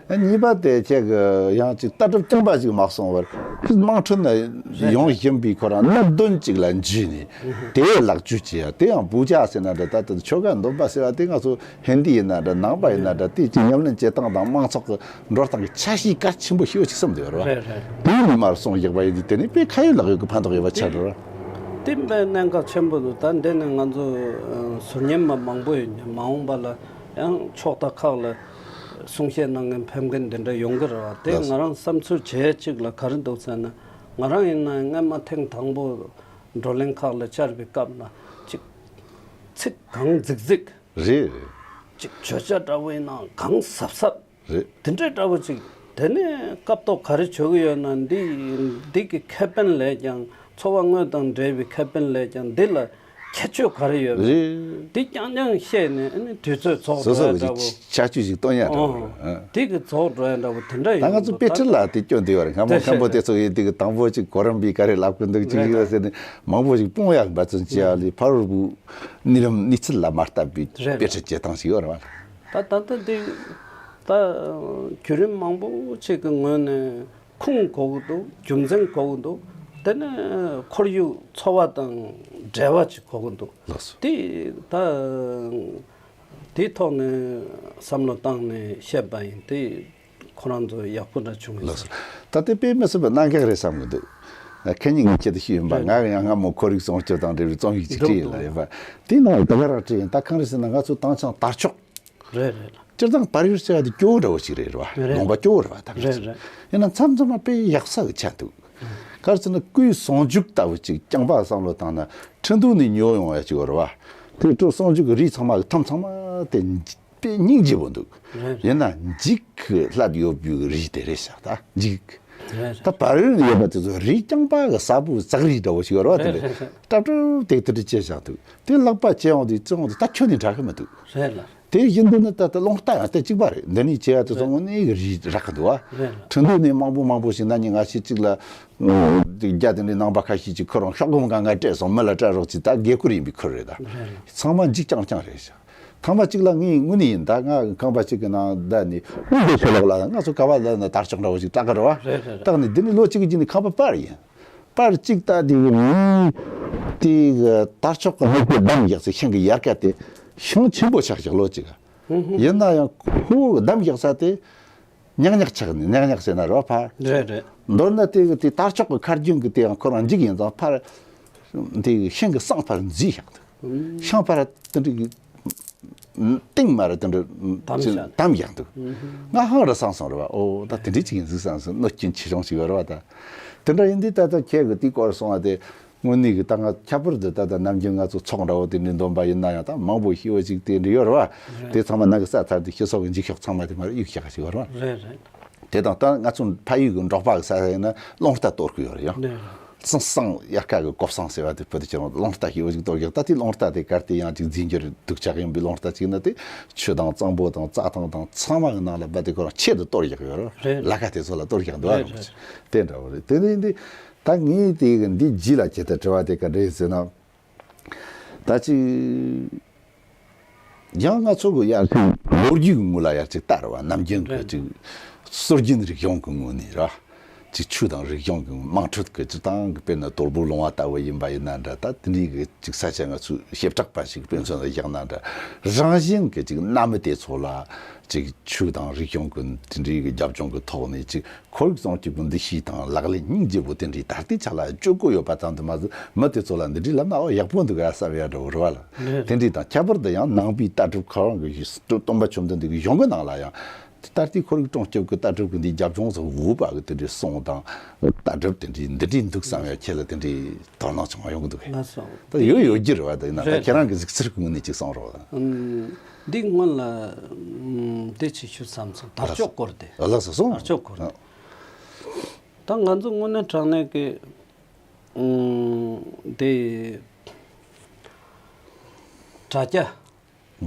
བ། གཉིས་པ་དེ་ཁྱེད་ཀྱི་ཡང་ཅིག་ལྟ་གྲུབ་རྐྱང་པ་ཞིག་མ་སོང་བར་དམངས་ཁྲོད་ནས་ཡོང་བཞིན་པའི་ཁོ་རང་གནད་དོན་ཅིག་ལ་འཇུས་ནས་དེ་ལེགས་བཅོས་བྱེད་ཡ་དེ་ཡང་བུ་ཅག་ཟེར་ན་འདྲ། ད་ལྟ་ཆོལ་ཁ་འདོམས་པ་ཟེར་བ་དེ་ང་ཚོ་ཧིན་དི་ཡིན་ན་འདྲ། ནང་པ་ཡིན་ན་འདྲ། དེ་ཅིག་ཉམས་ལེན་བྱེད་སྟངས་དང་མང་ཚོགས་ཀྱི་འགྲོ་སྟངས་ཀྱི་ཆ་ཤས་གལ་ཆེན་པོ་ཤོས་ཅིག་བསམ་བསྡད་ཡོད་རེད་བ། རེད་རེད། དེ་ནི་མར་སོང་བཞག་པ་ཡིན་དུས་དེ་ནི་དཔེ་ཁ་ཡོད་ལག་ཡོད་ཀྱི་ཕན་ཐོགས་ཡོད་པ་ཆགས་འགྲོ་རེད། དེ་དཔེ་གནད་འགག་ཆེན་པོ་འདུག་ད་འདི་ནས་ང་ཚོ་ཨ་ཟུར་ཉན་པ་མང་པོ་ཡོད། མ་འོངས་པ་ལ་ཡང་ཕྱོགས་མཐའ་ཁག་ལ་གསུང་བཤད་གནང་མཁན་ཕེབས་མཁན་འདི་འདྲ་ཡོང་གི་རེད་བ། དེ་ལགས་སོ། ང་རང་བསམ་ཚུལ་བྱས་གཅིག་ལ་ག་རེ་འདུག་ཟེར་ན། ང་རང་ཡིན་ན་སྔན་མ་ཐེངས་དང་པོ་བགྲོ་གླེང་ཁག་ལ་བཅར་བའི་སྐབས་ན་ཅིག་ཚིག་གང་རྫིག་རྫིག་རེད། ཅིག་བརྗོད་བྱ་འདྲ་བོ་ཡིན་ན་གང་ཟབ་ཟབ། རེད། དེ་འདྲའི་འདྲ་བོ་ཅིག་དེ་ནས་སྐབས་ཐོག་ག་རེ་བྱེད་ཀྱི་ཡོད་ན། འདི་འདི་གི་ཁེ་ཕན་ལས་ཀྱང་། འཚོ་བ་དངོས་དང་འབྲེལ་བའི་ཁེ་ཕན་ལས་ཀྱང་འདི་ལ་ཁྱད་ཆོས་ག་རེ་ཡོད་མེད། རེད། འདི་རྐྱང་རྐྱང་བཤད་ནས་ཨ་ནི་དུས་ཚོད་རྫོགས་ཚོད་འགྲོ་ཡ་ཚོད་འདྲ་ཀྱི་བོ། ཆ་རྒྱུས་ཤིག་སྟོན་ཡ་འདྲ་བོ། ཨོ། ཨ། དེ་གི་རྫོགས་འགྲོ་ཡ་འདྲ་བོ་དེ་འདྲ་ད་ཡོང་ང་ཚོ་གི་འདུག་དཔེ་ཁྲིད་ལ་དེ་སྐྱོན་དེ་ཡོད་རེད། སྔ་མོ་དེ་མཁན་པོ་དེ་ཚོ་ཡིན་དེ་གི་དང་པོ་ཅིག་གོ་རིམ་པའི་ག་རེ་ལབ་གི་འདུག་ཅིག་རེད། ཡོད་ཟེར་ནས་མང་པོ་ཞིག་སྤོང་ཡ་འབད་བརྩོན་བྱེད་ཡ་ལས་ཕ་རོལ་པོ་གནས་རིམ་གནས་ཚུལ་ལ་མ་ལྟ་བའི་རེད། དཔེ་ཁྲིད་བྱེད་སྟངས་ཤིག་ཡོད་རེད་བ། ད་ད་ལྟ་འདི་ད་བརྒྱུད་རིམ་མང་པོ་ཅིག་གི་ངོས་ནས་ཁུངས་དགོས་ཀྱི་འདུག་རྒྱུ་མཚན་དགོས་ཀྱི་འདུག་དེ་ནས་ཁོར་ཡུག་འཚོ་བ་དང་འབྲེལ་བ་ཅིག་དགོས་ཀྱི་འདུག་ལགས་སོ། དེ་ད་དེའི་ཐོག་ནས་བསམ་བློ་བཏང་ནས་བཤད་པ་ཡིན། དེ་ཁོ་རང་ཚོ་ཡག་པོ་འདྲ་བྱུང་ཡོད་ལགས་སོ། ས་རེད། ད་ལྟའི་དཔེ་མི་སྲིད་པའི་གནད་འགག་རེད་བསམ་གྱི་འདུག་ཁ་ཉིན་ངས་ཁྱེད་དུ་ཞུས་ཡིན་པ། རེད། ང་ཡང་སྔ་མོ་ཁོར་ཡུག་སྲུང་སྐྱོབ་དང་འབྲེལ་བའི་རྩོམ་ཡིག་ཅིག་བྲིས་ཡིན་ལ་ཡིན་པ། དེའི་ནང་ལ་ད་ག་རང་བྲིས་ཡིན། ད་གང་རེད་ཟེར་ན་ང་ཚོ་དེང་སང་དར་ལྕོག་རེད་རེད། སྤྱིར་བཏང་བལ་ཡུལ་ཟེར་བ་དེ་སྐྱོ་བོ་འདྲ་བོ་ཞིག་རེད་རེད་བ། རེད། ལུང་པ་སྐྱོ་བོ་རེད་བ་ད་ག་རེད་ཚོད། རེད། ཡིན་ན་མཚམས་མཚམས་མ་དཔེ་ཡག་ས་གི་ཆ་འདུག་ག་རེ་ཟེར་ན་སྐུའི་གསུང་མཇུག་ལྟ་བུ་ཅིག་རྐྱང་པ་བསམ་བློ་བཏང་ན་ཁྲིན་ཏུའུ་ནས་ཉོ་ཡོང་ཡ་ཅིག་ཡོད་རེད་བ། དེ་ཁྲིན་ཏུའུ་གསུང་མཇུག་གི་རིགས་ཚང་མ་གི་ཐམ་ཚང་མ་དེ་དཔེ་སྙིང་རྗེ་པོ་འདུག་རེད། ཡིན་ན་འཇིག་གི་བསླབ་ཡོད་པའི་རིགས་དེ་རེད་ཤག་ད་འཇིག་རེད། ད་བལ་ཡུལ་ནས་ཡོད་པ་དེ་ཚོ་རིགས་རྐྱང་པ་གི་ཟབ་པོ་ཙག་རིགས་འདྲ་བོ་ཞིག་ཡོད་རེད་བ། དེ་རེད། རེད་རེད་རེད། ཏབ་ཏུབ་ཏིག་ཏིག་བྱས་བཞག་འདུག་དེ་ལག་པ་བྱས་ཡོང་དུས་བཙོང་དུས་ད་ཁྱོན་ནས་འདྲ་གི་མི་འདུག་རེད་ལ། དེ་བཞིན་དུ་ནི་ད་ལྟ་རླུང་རྟ་ཡང་དེ་གཅིག་པ་རེད། འདི་ནས་བྱས་ཡ་དེ་ཚོ་དངོས་གནས་ཀྱི་རིགས་རག་གི་འདུག་བ། རེད་ལ། ཁྲིན་ཏུའུ་ནས་མང་པོ་མང་པོ་ཞིག་ན་ནིང་ང་ཤི་གཅིག་ལ་རྒྱ་དེ་འདྲའི་ནང་པ་ཁ་ཤས་ཀྱིས་ཁུར་རུང་ཤོག་སྒོམ་གང་ང་སྤྲད་སོང་། མི་ལ་སྤྲད་རོགས་གྱིས། ད་དགེ་བསྐུར་ཡིན་པའི་ཁུར་རེད་ད། རེད་ལ། ཚང་མ་འཇིག་རྐྱང་རྐྱང་རེད་ཤག་ཐེངས་མ་གཅིག་ལ་ངས་དངོས་གནས་ཡིན་ད་ང་ཁང་པ་གཅིག་གི་ནང་བསྡད་ནས་དབུ་འདི་ཚོ་ལོག་ལ་ང་ཚོ་ག་བ་ལ་ན་དར་ལྕོག་འདྲ་བོ་ཞིག་བཏགས་གི་རེད་བ། རེད་རེད་རེད། བཏགས་ནས་འདི་ནས་ལོ་གཅིག་གི་རྗེས་ནས་ཁང་པ་སྤར་ཡིན། པར་གཅིག་ལྟ་དེ་གི་ངའི་དེ་གི་དར་ལྕོག་གི་སྣུག་པའི་འདམ་བཞག་ཚེ་ཤིང་གི་ཡལ་ག་དེ་ཤིང་ཆེན་པོ་ཆགས་ཤག་ལོ་གཅིག་ཡིན་ན་ཡང་ཁོ་གི་འདམ་བཞག་ས་དེ་ཉག་ཉག་ཆགས་ནས། ཉག་ཉག་ཟེར་ན་རོ་ཕར། རེད་རེད། མདོར་ན་དེ་གི་དེ་དར་ལྕོག་གི་ཁ་རྒྱུན་གི་དེ་ཡང་ཁོ་རང་འཇིག་ཡིན་ཙང་ཕར་དེ་གི་ཤིང་གི་སྲང་ཕར་འཛུལ་ཤག་འདུག་ཤིང་ཕར་དེ་འདྲ་གི་སྟེང་མ་རེད་དེ་འདྲ་དམ་བཞག་དམ་བཞག་འདུག་ང་ཧང་རུ་སངས་སོང་རེད་བ། ཨོ་ད་དེ་འདྲའི་ཅིག་ཡིན་ཟིག་བསམ་སོང་། གནོད་སྐྱོན་ཆེ་ཆུང་ཞིག་ཡོད་རེད་བ་ད། དེ་འདྲ་ཡིན་དུས་ད་ལྟ་ཁྱེད་ཀྱི་དེའི་སྐོར་གསུངས་པ་དེ་དངོས་གནས་ཀྱི་ད་ང་ཁྱད་པར་དུ་ད་ལྟ་ནམ་རྒྱུན་ང་ཚོ་ཚོགས་འདྲ་བོ་དེ་འདྲའི་འདོན་པ་ཡིན་ན་ཡང་ད་མང་པོ་ཤེས་པ་ཅིག་དེ་འདྲ་ཡོད་རེད་བ། རེད། དེ་ཚང་མ་ནང་གི་ས་ཚར་དུས་སྤྱི་ཚོགས་ཀྱི་འགྱིག་ཤོག་ཚང་མ་དེ་མར་གཡུག་བཞག་ཞིག་ཡོད་རེད་བ། རེད་རེད། དེ་དང་ད་ང་ཚོ་ཕ་ཡུལ་གྱི་འབྲོག་པ་གི་ས་ཡིན་ན་རླུང་རྟ་གཏོར་གི་ཡོད་རེད་ཡང་། རེད། སང་སང་དབྱར་ཁ་གི་གོ་བསང་ཟེར་བ་དེ་བོད་དུ་ཁྱེར་འོང་། རླུང་རྟ་ཞེ་པོ་ཅིག་གཏོར་གི་ཡོད། ད་དེ་རླུང་རྟ་དེ་གལ་ཏེ་ཡང་ཅིག་རྫས་འགྱུར་སྡུག་ཅག་ཡིན་པའི་རླུང་རྟ་ཅིག་ན་དེ་ཆུ་དང་གཙང་པོ་དང་རྩྭ་ཐང་དང་ཚང་མ་གི་ནང་ལ་རྦད་དེ་ཁོ་རང་ཆེད་དུ་གཏོར་བཞག་ཡོད་རེད། རེད། ལ་ཁ་དེ་ཚོ་ལ་གཏོར་བཞག་འདུག་ཨ། རེད་རེད། དེ་འདྲ་བོ་རེད། དེ་ནས་འདི་ད་ངས་དེ་གི་འདི་རྗེས་ལ་ཁྱེད་ལྟར་དྲི་བ་དེ་ག་འདྲ་ཡིན་ཟེར་ན། ད་ཅིག་ཡང་ང་ཚོ་གི་ཡར་ཅིག་ལོ་རྒྱུས་ཀྱི་ངོས་ལ་ཡར་ཅིག་ལྟ་རེད་བ། ནམ་རྒྱུན་གྱི་རེད། ཅིག་སྲོལ་རྒྱུན་རིག་གཞུང་གི་ངོས་ནས་རེད་བ། ཅིག་ཆོས་དང་རིག་གཞུང་གི་དམངས་ཁྲོད་ཀྱི་སྤྱིར་བཏང་གི་དཔེར་ན་དོལ་པོ་ལུང་བ་ལྟ་བུ་ཡིན་པ་ཡིན་ན་འདྲ། ད་དེ་འདྲའི་གི་ཅིག་ས་ཆ་ང་ཚོའི་བྱེ་བྲག་པ་ཞིག་དཔེ་མཚོན་དུ་བཞག་ན་འདྲ། རང་བཞིན་གྱི་ཅིག་གནའ་མི་དེ་ཚོ་ལ་ཅིག་ཆོས་དང་རིག་གཞུང་གི་དེ་འདྲའི་གི་རྒྱབ་ལྗོངས་ཀྱི་ཐོག་ནས་ཅིག་ཁོར་ཡུག་སྲུང་སྐྱོབ་ཀྱི་འདུ་ཤེས་དང་ལག་ལེན་སྙིང་རྗེ་པོ་དེ་འདྲའི་ད་ལྟའི་ཆ་ལ་སྤྱོད་སྒོ་ཡོད་པ་ཙམ་དུ་མ་ཟད། མི་དེ་ཚོ་ལ་འདི་འདྲའི་ལབ་ན་ཨོ་ཡག་པོ་འདུག་ག་བསམ་ཡ་འདྲ་བོ་རེད་བ་ལ། རེད། དེ་འདྲའི་དང་ཁྱད་པར་དུ་ཡང་ནང་པའི་ལྟ་གྲུབ་ཁོ་རང་གི་སྟོན་པ་བཅོམ་ལྡན་འདས་ཀྱི་གཞུང་གི་ནང་ལ་ཡང་། ད་ལྟའི་ཁོར་ཡུག་སྲུང་སྐྱོབ་ཀྱི་ལྟ་གྲུབ་ཀྱི་འདིའི་རྒྱབ་ལྗོངས་སུ་འོས་པ་གི་དེ་འདྲའི་གསུང་དང་ལྟ་གྲུབ་དེ་འདྲའི་འདི་འདྲའི་འདུག་བསམ་ཡ་ཁྱེད་ལ་དེ་འདྲའི་དོ་སྣང་ཅང་ཡོང་གི་འདུག་གས། ལགས་སོ། ད་ཡོད་ཡོད་རྒྱུ་རེད་བ། ད་ཡིན་ན་ད་རེད། ཁྱེད་རང་གི་གཟིགས་ཚུལ་གྱི་ངོས་ནས་ཅིག་གསུང་རོགས། ཨུམ། འདི་སྔོན་ལ་ཨུམ་འདི་ཅིག་ཞུ་བསམ་སོང་། དར་ལགས་སོ། ལྕོག་སྐོར་དེ། ལགས་སོ། སོང་། དར་ལྕོག་སྐོར་དེ། ཨ། ད་ང་ཚོ་དངོས་གནས་དྲང་གནས་ཀྱི་ཨུམ་འདི་དྲ་རྒྱ།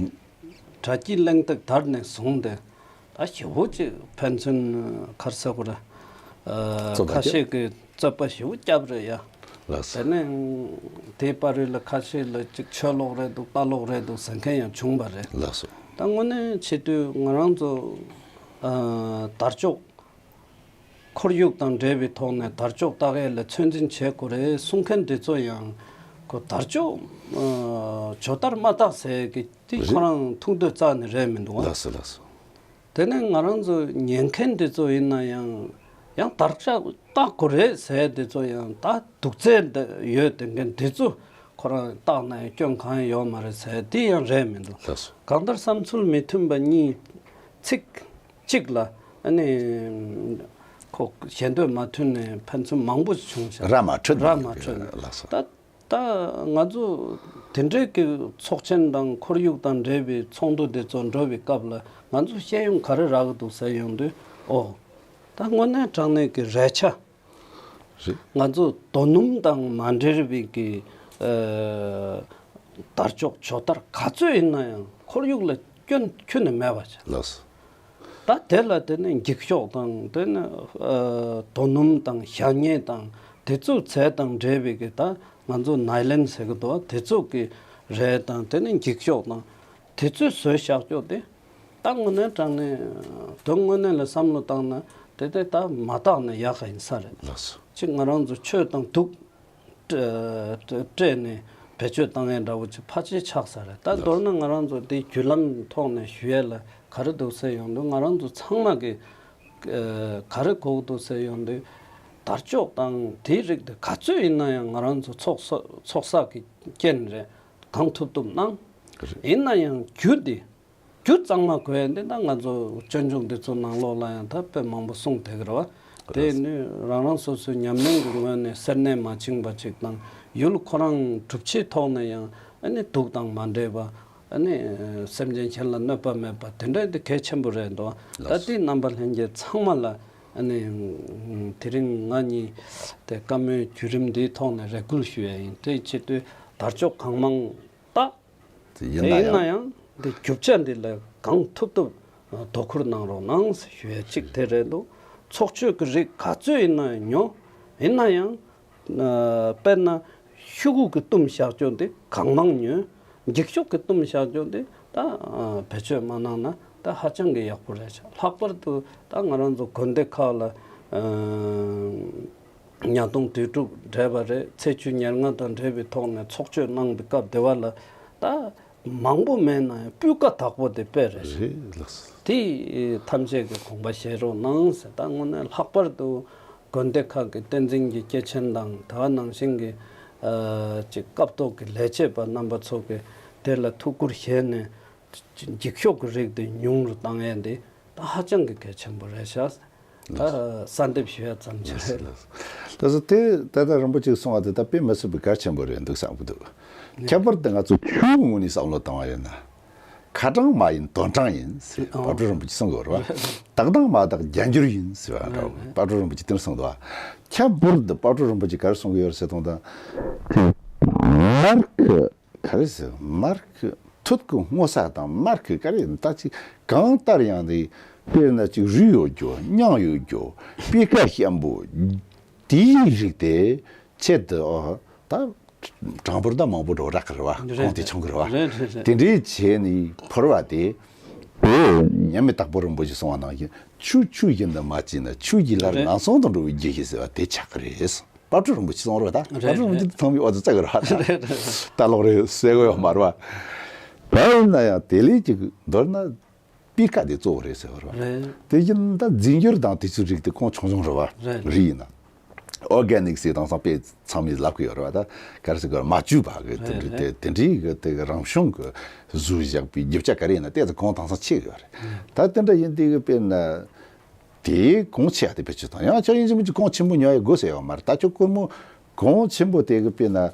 དྲ་རྒྱའི་གླེང་སྟེགས་དར་ནས་བཟུང་སྟེ་ད་ཞེ་པོ་ཅིག་ཕན་ཚུན་ག་རེ་ཟེར་དགོས་རེད། ཨ། རྩོད་པ་ཁ་ཤས་ཀྱིས་རྩོད་པ་ཞེ་པོ་བརྒྱབ་རེད་ཡ། ལགས་སོ། དེ་ནས་དེའི་བར་རིས་ལ་ཁ་ཤས་ལ་ཅིག་ཆོས་ལོག་རེད་འདུག་ལྟ་ལོག་རེད་འདུག་ཟེར་མཁན་ཡང་བྱུང་བ་རེད། ལགས་སོ། ད་དངོས་གནས་བྱེད་དུས་ང་རང་ཚོ་ཨ་དར་ལྕོག་ཁོར་ཡུག་དང་འབྲེལ་བའི་ཐོག་ནས་དར་ལྕོག་བཏགས་ཡས་ལ་ཚོད་འཛིན་བྱེད་དགོས་རེད་གསུང་མཁན་དེ་ཚོ་ཡང་ཁོ་དར་ལྕོག་ཨ་ཇོ་དར་མ་བཏགས་ཟེར་གི་དེ་རེད། ཁོ་རང་ཐུགས་འདོད་རྩ་ནས་རེད་མི་འདུག་བ། ལགས་སོ། ལགས་སོ། དེ་ནས་ང་རང་ཚོ་ཉན་མཁན་དེ་ཚོ་ཡིན་ན་ཡང་ཡང་དར་ལྕོག་བཏགས་དགོས་རེད་ཟེར་དེ་ཚོ་ཡང་ད་སྡུག་ཚད་འདི་ཡོད་དེ་མཁན་དེ་ཚོ་ཁོ་རང་བཏགས་ན་ཡང་སྐྱོན་གང་ཡང་ཡོད་མ་རེད་ཟེར་དེ་ཡང་རེད་མི་འདུག་ལགས་སོ། གང་ལྟར་བསམ་ཚུལ་མི་མཐུན་པ་གཉིས་ཚིག་གཅིག་ལ་ཨ་ནི་ཁོ་ཞེ་འདོད་མ་མཐུན་ནས་ཕན་ཚུན་མང་པོ་བྱུང་ཤག་ར་མ་འཕྲོད་ར་མ་འཕྲོད། ལགས་སོ། ད་ད་ང་ཚོ་དེ་འདྲའི་གི་ཚོགས་ཆེན་དང་ཁོར་ཡུག་དང་འབྲེལ་བའི་ཚོགས་འདུ་དེ་ཚོ་འགྲོ་བའི་སྐབས་ལ་ང་ཚོ་བཤད་ཡོང་ག་རེ་རག་གི་འདུག་ཟེར་ཡོང་དུས་ཨོ། ད་དངོས་གནས་དྲང་གནས་ཀྱི་རེ་ཆ། རེད། ང་ཚོ་དོ་སྣུམ་དང་མ་འབྲེལ་བའི་གི་ཨ་དར་ལྕོག་ཇོ་དར་ག་ཚོད་ཡིན་ན་ཡང་ཁོར་ཡུག་ལ་སྐྱོན་ཁྱོན་ནས་མེད་པ་བྱས། ལགས་སོ། ད་དེ་ལ་དེ་ནས་འགྱིག་ཤོག་དང་དེ་ནས་ཨ་དོ་སྣུམ་དང་ཞག་ཉལ་དང་དེ་ཚོ་ཚད་དང་འབྲེལ་བའི་གི་ད་ང་ཚོ་ནའི་ལན་ཟེར་གི་འདུག་དེ་ཚོ་གི་རས་དང་དེ་ནས་འགྱིག་ཤོག་དང་དེ་ཚོས་བཟོས་བཞག་ཅོག་དེ་ད་དངོས་གནས་དྲང་གནས་དོན་དངོས་གནས་ལ་བསམ་བློ་བཏང་ན་དེ་དེ་ད་མ་བཏགས་ན་ཡག་ག་ཡིན་ས་རེད། ལགས་སོ། ཅིག་ང་རང་ཚོ་ཆོས་དང་སྡུག་སྤྲད་ནས་བེད་སྤྱོད་བཏང་ཡས་འདྲ་བོ་ཅིག་ཕལ་ཆེར་ཆགས་ས་རེད། ད་མདོར་ན་ང་རང་ཚོ་འདི་བརྒྱུད་ལམ་ཐོག་ནས་ཞུ་ཡས་ལ་ག་རེ་འདུག་ཟེར་ཡོང་དུས་ང་རང་ཚོ་ཚང་མ་གི་ཨ་ག་རེ་དགོས་འདུག་ཟེར་ཡོང་དུས་དར་ལྕོག་དང་དེའི་རིགས་དེ་ག་ཚོད་ཡིན་ན་ཡང་ང་རང་ཚོ་ཚོགས་ས་ཚོགས་ས་གི་རྐྱེན་རེད། གང་ཐུབ་ཐུབ་གནང་། རེད། ཡིན་ན་ཡང་རྒྱུ་འདི་རྒྱུ་གཙང་མ་དགོས་ཡ་འདི་ད་ང་ཚོ་སྤྱོད་འཇུག་འདི་ཚོ་ནང་ལོགས་ལ་ཡང་ད་དཔེ་མང་པོ་གསུངས་བསྡད་ཀྱི་རེད་བ། དེ་ཡིན་དུས་རང་རང་སོ་སོའི་ཉམས་ལེན་གྱི་ངོས་ནས་སེར་སྣས་མ་བཅིངས་པ་ཅིག་དང་ཡུལ་ཁོ་རང་གྲུབ་ཆའི་ཐོག་ནས་ཡང་ཨ་ནི་དུག་དང་མ་འདྲེས་པ་ཨ་ནི་སེམས་ཅན་གཞན་ལ་གནོད་པ་མེད་པ་དེ་འདྲ་འདི་གལ་ཆེན་པོ་རེད་འདུག་ད་ལྟའི་རྣམ་པ་ལྷན་རྒྱས་ཚང་མ་ལ་ཨ་ནི་དེ་རིང་ང་གཉིས་དེ་བཀའ་མོལ་བརྒྱུད་རིམ་འདིའི་ཐོག་ནས་རེ་སྐུལ་ཞུ་ཡ་ཡིན། དེ་བྱེད་དུས་དར་ལྕོག་གང་མང་བཏགས། དེ་ཡིན་ན་ཡང་། ཡིན་ན་ཡང་འདི་རྒྱུ་ཆ་འདི་ལ་གང་ཐུབ་ཐུབ་དོ་ཁུར་གནང་རོགས་གནང་ཞུ་ཡ་གཅིག་དེ་རེད་འདུག་ཚོགས་ཆོས་ཀྱི་རིགས་ག་ཚོད་ཡིན་ན་ཡང་ཉོ། ཡིན་ན་ཡང་དཔེར་ན་ཤོག་གུ་གི་བཏུམས་བཞག་ཅོག་འདི་གང་མང་ཉོ། འགྱིག་ཤོག་གི་བཏུམས་བཞག་ཅོག་འདི་ད་བེད་སྤྱོད་མ་གནང་ན་ད་ཧ་ཅང་གི་ཡག་པོ་རེད་ཤག་ལྷག་པར་དུ་ད་ང་རང་ཚོ་དགོན་སྡེ་ཁག་ལ་ཉ་སྟོང་དུས་དྲུག་བགྲེས་པ་རེད། ཚེས་བཅུ་ཉེར་ལྔ་དང་འབྲེལ་བའི་ཐོག་ནས་ཚོགས་ཆོས་གནང་བའི་སྐབས་དེ་བ་ལ་ད་མང་པོ་མེད་ན་ཡང་སྤུས་ཀ་དག་པོ་དེ་དཔེ་རེད། རེད་ལགས་སོ། དེ་ཐམས་ཅད་ཀྱིས་དགོངས་པ་བཞེས་རོགས་གནང་ཟེར། ད་དངོས་གནས་ལྷག་པར་དུ་དགོན་སྡེ་ཁག་གི་བསྟན་འཛིན་གྱི་སྐྱེས་ཆེན་དང་ད་ག་ནང་བཞིན་གྱི་ཨ་ཅིག་སྐབས་ཐོག་གི་ལས་བྱེད་པ་རྣམ་པ་ཚོ་གིས་དེ་ལ་ཐུགས་ཁུར་བཞེས་ནས་འགྱིག་ཤོག་གི་རིགས་དེ་ཉུང་རུ་བཏང་ཡས་དེ་ད་ཧ་ཅང་གི་གལ་ཆེན་པོ་རེད་ཤག་ད་གསལ་འདེབས་ཞུ་ཡ་ཙམ་ཅིག་རེད། ལགས་སོ། ད་སོ་དེ་ད་ལྟ་རིན་པོ་ཆེས་གསུངས་པ་དེ་ད་དཔེ་མི་སྲིད་པའི་གལ་ཆེན་པོ་རེད་འདུག་བསམ་གྱི་འདུག་ཁྱད་པར་དུ་ང་ཚོ་ཆོས་ངོས་ནས་བསམ་བློ་བཏང་བ་ཡིན་ན། ཁ་དྲང་མ་ཡིན་དོན་དྲང་ཡིན་ཟེར་ཨོ། དཔལ་སྤྲུལ་རིན་པོ་ཆེས་གསུང་གི་ཡོད་རེད་བ། དག་དང་མ་དག་རྒྱ་འགྱུར་ཡིན་ཟེར་བ་འདྲ་བོ། དཔལ་སྤྲུལ་རིན་པོ་ཆེས་དེར་གསུངས་འདུག་བ། ཁྱད་པར་དུ་དཔལ་སྤྲུལ་རིན་པོ་ཆེས་ག་རེ་གསུང་གི་ཡོད་རེད་ཟེར་དང་ད། མར་ཁུ། ག་རེ་ཟེར། མར་ཁུ། ཐུད་ཀི་སྔོ་ས་དང་མར་ཁུ་ག་རེ་ད་ཅིག་གང་ལྟར་ཡང་དེ་དཔེར་ན་ཅིག་རུས་ཡོད་རྒྱུ་མྱང་ཡོད་རྒྱུ་སྤུས་ཀ་ཞན་པོ་དེའི་རིགས་དེ་ཆེད་དུ་ཨོ་ད་གྲངས་འབོར་ད་མང་པོ་འགྲོ་རག་གི་རེད་བ། རེད་གོང་དེ་ཆུང་གི་རེད་བ། རེད་རེད་རེད། དེ་འདྲའི་བྱས་ནས་ཕོར་བ་དེ་ དེ་མཉམ་མེད་དྭགས་པོ་རིན་པོ་ཆེས་གསུངས་པ་ནང་བཞིན་ཆོས་ཆོས་བཞིན་དུ་མ་བྱས་ན་ཆོས་ཀྱི་ལར་རེད། ངན་སོང་དུ་འགྲོ་བའི་རྒྱུ་ཞིག་ཟེར་བ་དེ་ཆགས་ཀྱི་རེད། དཔལ་སྤྲུལ་རིན་པོ་ཆེས་གསུངས་རེད་པ། ད་དཔལ་སྤྲུལ་རིན་པོ་ཆེས་ཐང་མི་འོ་ཙི་ཙག་གི་རེད་པ། ད་ལོག་རེད་ཟེར་གི་ཡོད་མ་རེད་པ། ད་ཡིན་ན་ཡང་དེ་ལས་ཅིག་མདོར་ན། སྤུས་ཀ་དེ་གཙོ་བོ་རེད་ཟེར་བ་རེད། རེད། དེ་བཞིན་ད་རྫས་འགྱུར་དང་དེ་ཚོའི་རིགས་དེ་གང་ཆུང་ཆུང་རེད་པ། རེད། རིགས་ཡིན་ན། ཨོར་གེ་ནིག་ཟེར་དེང་སང་དཔེ་ཚང་མས་ལབ་ཀྱི་ཡོད་རེད་པ། ད་ག་རེ་ཟེར་དགོས་རེད། མ་བཅོས་པ་གི་དེ་འདྲའི་རེད། དེ་དེ་འདྲའི་གི་དེ་གི་རང་བྱུང་གི་བཟོས་བཞག་པའི་རྒྱུ་ཆ་ག་རེ་ཡིན་ན་དེ་ཚོ་གང་དེང་སང་ཆེ་གི་ཡོད་རེད། ད་དེ་འདྲ་ཡིན་དུས་གི་དཔེར་ན། དེ་གང་ཆེ་བ་དེ་བེད་སྤྱོད་བཏང་། ཡང་ཅང་ཡིན་གཅིག་མིན་གཅིག་གང་ཆེན་པོ་ཉོ་ཡ་དགོས་ཟེར་ཡོད་མ་རེད། ད་ཁྱོད་སྒོར་མོ་གང་ཆེན་པོ་དེ་གི་དཔེར་ན། ཨེ།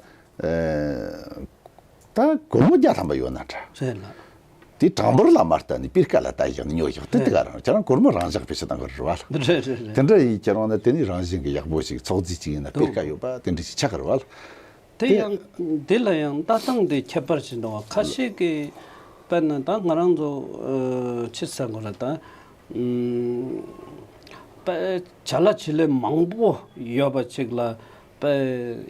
ད་སྒོར་མོ་བརྒྱ་ཐམ་པ་ཡོད་ན་འདྲ། རེད་ལ། དེ་གྲངས་འབོར་ལ་མ་ལྟ་ནས་སྤུས་ཀ་ལ་ལྟ་བཞག་ནས་ཉོ་བཞག་དེ་དེ་ག་རང་ཁྱེད་རང་སྒོར་མོ་རང་བཞག་བེད་སྤྱོད་བཏང་གི་རེད་པ། རེད་རེད་རེད། དེ་འདྲ་ཡིན་ཁྱེད་རང་ན་དེ་ནི་རང་བཞིན་གྱི་ཡག་པོ་ཞིག་ཚོགས་རྫས་ཅིག་ཡིན་ན་སྤུས་ཀ་ཡོད་པ་དེ་འདྲ་ཞིག་ཆགས་ཀྱི་རེད་པ། དེ་དེ་ཡང་འདི་ལ་ཡང་ལྟ་སྟངས་དེ་ཁྱད་པར་ཞིག་འདུག་པ། ཁ་ཤས་ཀྱིས་དཔེར་ན་ད་ང་རང་ཚོ་ཨ་ཅི་ཟེར་དགོས་རེད་ད། ཨུམ། དཔེ་བྱ་ལ་བྱི་ལས་མང་པོ་ཡོད་པ་ཅིག་ལ་དཔེ་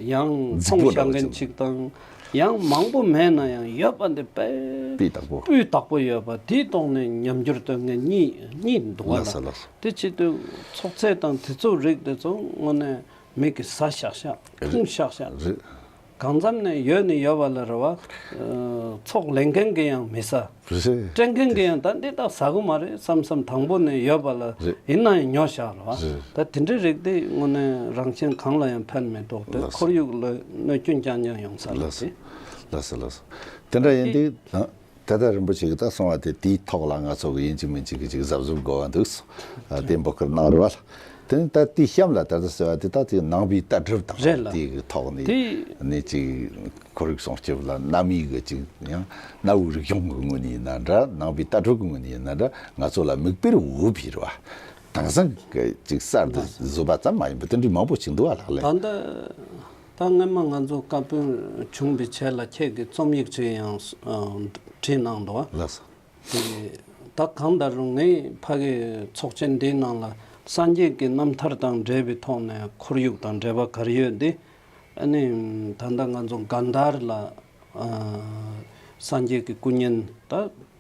ཡང་ཚོང་བཞག་མཁན་ཅིག་དང་ཡང་མང་པོ་མེད་ན་ཡང་ཡོད་པ་འདི་དཔེ་སྤུས་དག་པོ། སྤུས་དག་པོ་ཡོད་པ་དེའི་ཐོག་ནས་ཉམས་འགྱུར་སྟོན་མཁན་གཉིས་གཉིས་འདུག་པ་ལ། ལགས་སོ་ལགས་སོ། དེ་བྱེད་དུས་ཚོགས་ཚད་དང་དེ་ཚོ་རིགས་དེ་ཚོ་དངོས་གནས་མིག་གིས་ཟ་ཤག་ཤག་འཐུང་ཤག་ཤག་རེད། གང་འཚམ་ནས་ཡོད་ནི་ཡོད་པ་ལ་རེད་པ། ཨ་ཚོགས་ལེན་མཁན་གྱིས་ཡང་མི་ཟ། རེད། སྤྲད་མཁན་གྱིས་ཡང་ད་འདི་དག་ཟ་གི་མ་རེད་བསམ་བསམ་དང་པོ་ནས་ཡོད་པ་ལ། རེད། ཡིན་ན་ཡང་ཉོ་བཞག་རེད་པ། རེད། ད་དེ་འདྲའི་རིགས་དེ་དངོས་གནས་རང་གཞན་གང་ལ་ཡང་ཕན་མི་ཐོགས་ཏེ། ལགས་སོ། ཁོར་ཡུག་ལ་གནོད་སྐྱོན་རྐྱང་རྐྱང་ཡོང་ས་རེད། ལགས་སོ། དེ་ལགས་སོ། དེ་འདྲ་ཡིན་དུས། ད་ལྟ་རིན་པོ་ཆེ་གིས་ད་གསུངས་པ་དེ་དེའི་ཐོག་ལ་ང་ཚོ་གི་ཡིན་གཅིག་མིན་གཅིག་གི་ཅིག་གཟབ་གཟབ་དགོས་པ་འདུག་ཨ་དེ་འབོད་སྐུལ་གནང་རེད་པ། དེ་ནི་ད་དེའི་གཤམ་ལ་ད་ལྟ་ཟེར་བ་དེ་ད་དེ་ནང་པའི་ལྟ་གྲུབ་དང་རེད་ལ། དེ་གི་ཐོག་ནས་དེ་ནས་ཅིག་ཁོར་ཡུག་སྲུང་སྐྱོབ་ལ་གནའ་མིའི་གི་ཅིག་ཡང་གནའ་བོའི་རིག་གཞུང་གི་ངོས་ནས་ཡིན་ན་འདྲ། ནང་པའི་ལྟ་གྲུབ་ཀྱི་ངོས་ནས་ཡིན་ན་འདྲ། ང་ཚོ་ལ་མིག་དཔེར་འོས་པའི་རེད་པ། དེང་སང་གི་ཅིག་གསར་དུ་བཟོས་པ་ཙམ་མ་ཡིན་པར་དེ་འདྲའི་མང་པོ་ཅིག་འདུག་པ་ལགས་ལས། ད་ལྟ། ད་སྔོན་མ་ང་ཚོ་བཀའ་པོད་བྱུང་བའི་རྗེས་ལ་ཁྱེད་ཀྱིས་རྩོམ་ཡིག་ཅིག་ཡང་ཨ་བྲིས་གནང་འདུག་པ། ལགས་སོ། དེ་ད་གང་ལྟར་རུང་ངས་ཕ་གི་ཚོགས་ཆེན་འདིའི་ནང་ལ་སངས་རྒྱས་ཀྱི་རྣམ་ཐར་དང་འབྲེལ་བའི་ཐོག་ནས་ཁོར་ཡུག་དང་འབྲེལ་བ་ག་རེ་ཡོད་འདི། ཨ་ནི་ད་ལྟ་ང་ཚོ་གྷན་དྷར་ལ་ཨ་སངས་རྒྱས་ཀྱི་སྐུ་བརྙན། ད་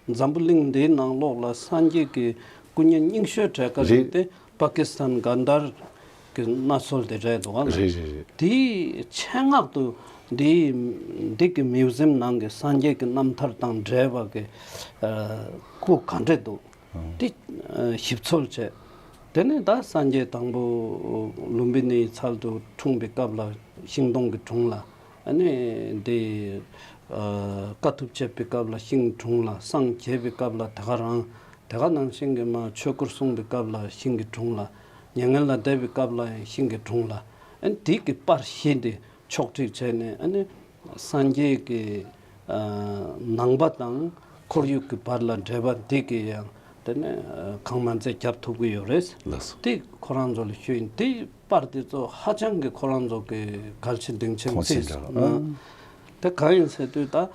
འཛམ་བུ་གླིང་འདིའི་ནང་ལོགས་ལ་སངས་རྒྱས་ཀྱི་སྐུ་བརྙན་རྙིང་ཤོས་གྲས་ཀ་ཞིག་རེད། དེ་པ་ཀི་སི་ཐན་གྷན་དྷར་གྱི་གནའ་སྲོལ་དེ་རེད་འདུག་ག་ལ། རེད་རེད་རེད། དེའི་ཆེད་མངགས་དུ་འདིའི་འདི་གི་མིའུ་ཛིམ་ནང་གི་སངས་རྒྱས་ཀྱི་རྣམ་ཐར་དང་འབྲེལ་བ་གི་ཨ་སྐུ་ག་འདྲས་འདུག་དེ་ཨ་ཞིབ་འཚོལ་བྱས། དེ་ནས་ད་སངས་རྒྱས་དང་པོ་ལུམྦི་ནིའི་ཚལ་དུ་འཁྲུངས་པའི་སྐབས་ལ་ཤིང་སྡོང་གི་དྲུང་ལ། ཨ་ནི་འདི་ཨ་དཀའ་ཐུབ་སྤྱད་པའི་སྐབས་ལ་ཤིང་དྲུང་ལ། སངས་རྒྱས་པའི་སྐབས་ལ་དེ་ག་རང་། དེ་ག་ནང་བཞིན་གྱི་མ་ཆོས་སྐོར་གསུངས་པའི་སྐབས་ལ་ཤིང་གི་དྲུང་ལ། མྱ་ངན་ལས་འདས་པའི་སྐབས་ལ་ཡང་ཤིང་གི་དྲུང་ལ། ཨ་ནི་དེ་གི་པར་བཞི་འདི་ཕྱོགས་སྒྲིག་བྱས་ནས། ཨ་ནི་སངས་རྒྱས་ཀྱི་ཨ་ནང་པ་དང་ཁོར་ཡུག་གི་བར་ལ་འབྲེལ་བ་འདི་གི་ཡང་དེ་ནས་ཨ་གང་མ་ཚད་རྒྱབ་ཐུབ་ཀྱི་ཡོད་རེད། ལགས་སོ། དེ་ཁོ་རང་ཚོ་ལ་ཞུས་ཡིན། དེ་པར་དེ་ཚོ་ཧ་ཅང་གི་ཁོ་རང་ཚོ་གི་གལ་ཆེ་གལ་ཆེན་མཐོང་ཆེན་བརྩིས་འདྲ་བ། ཨ། དེ་གང་ཡིན་ཟེར་དུས་ད།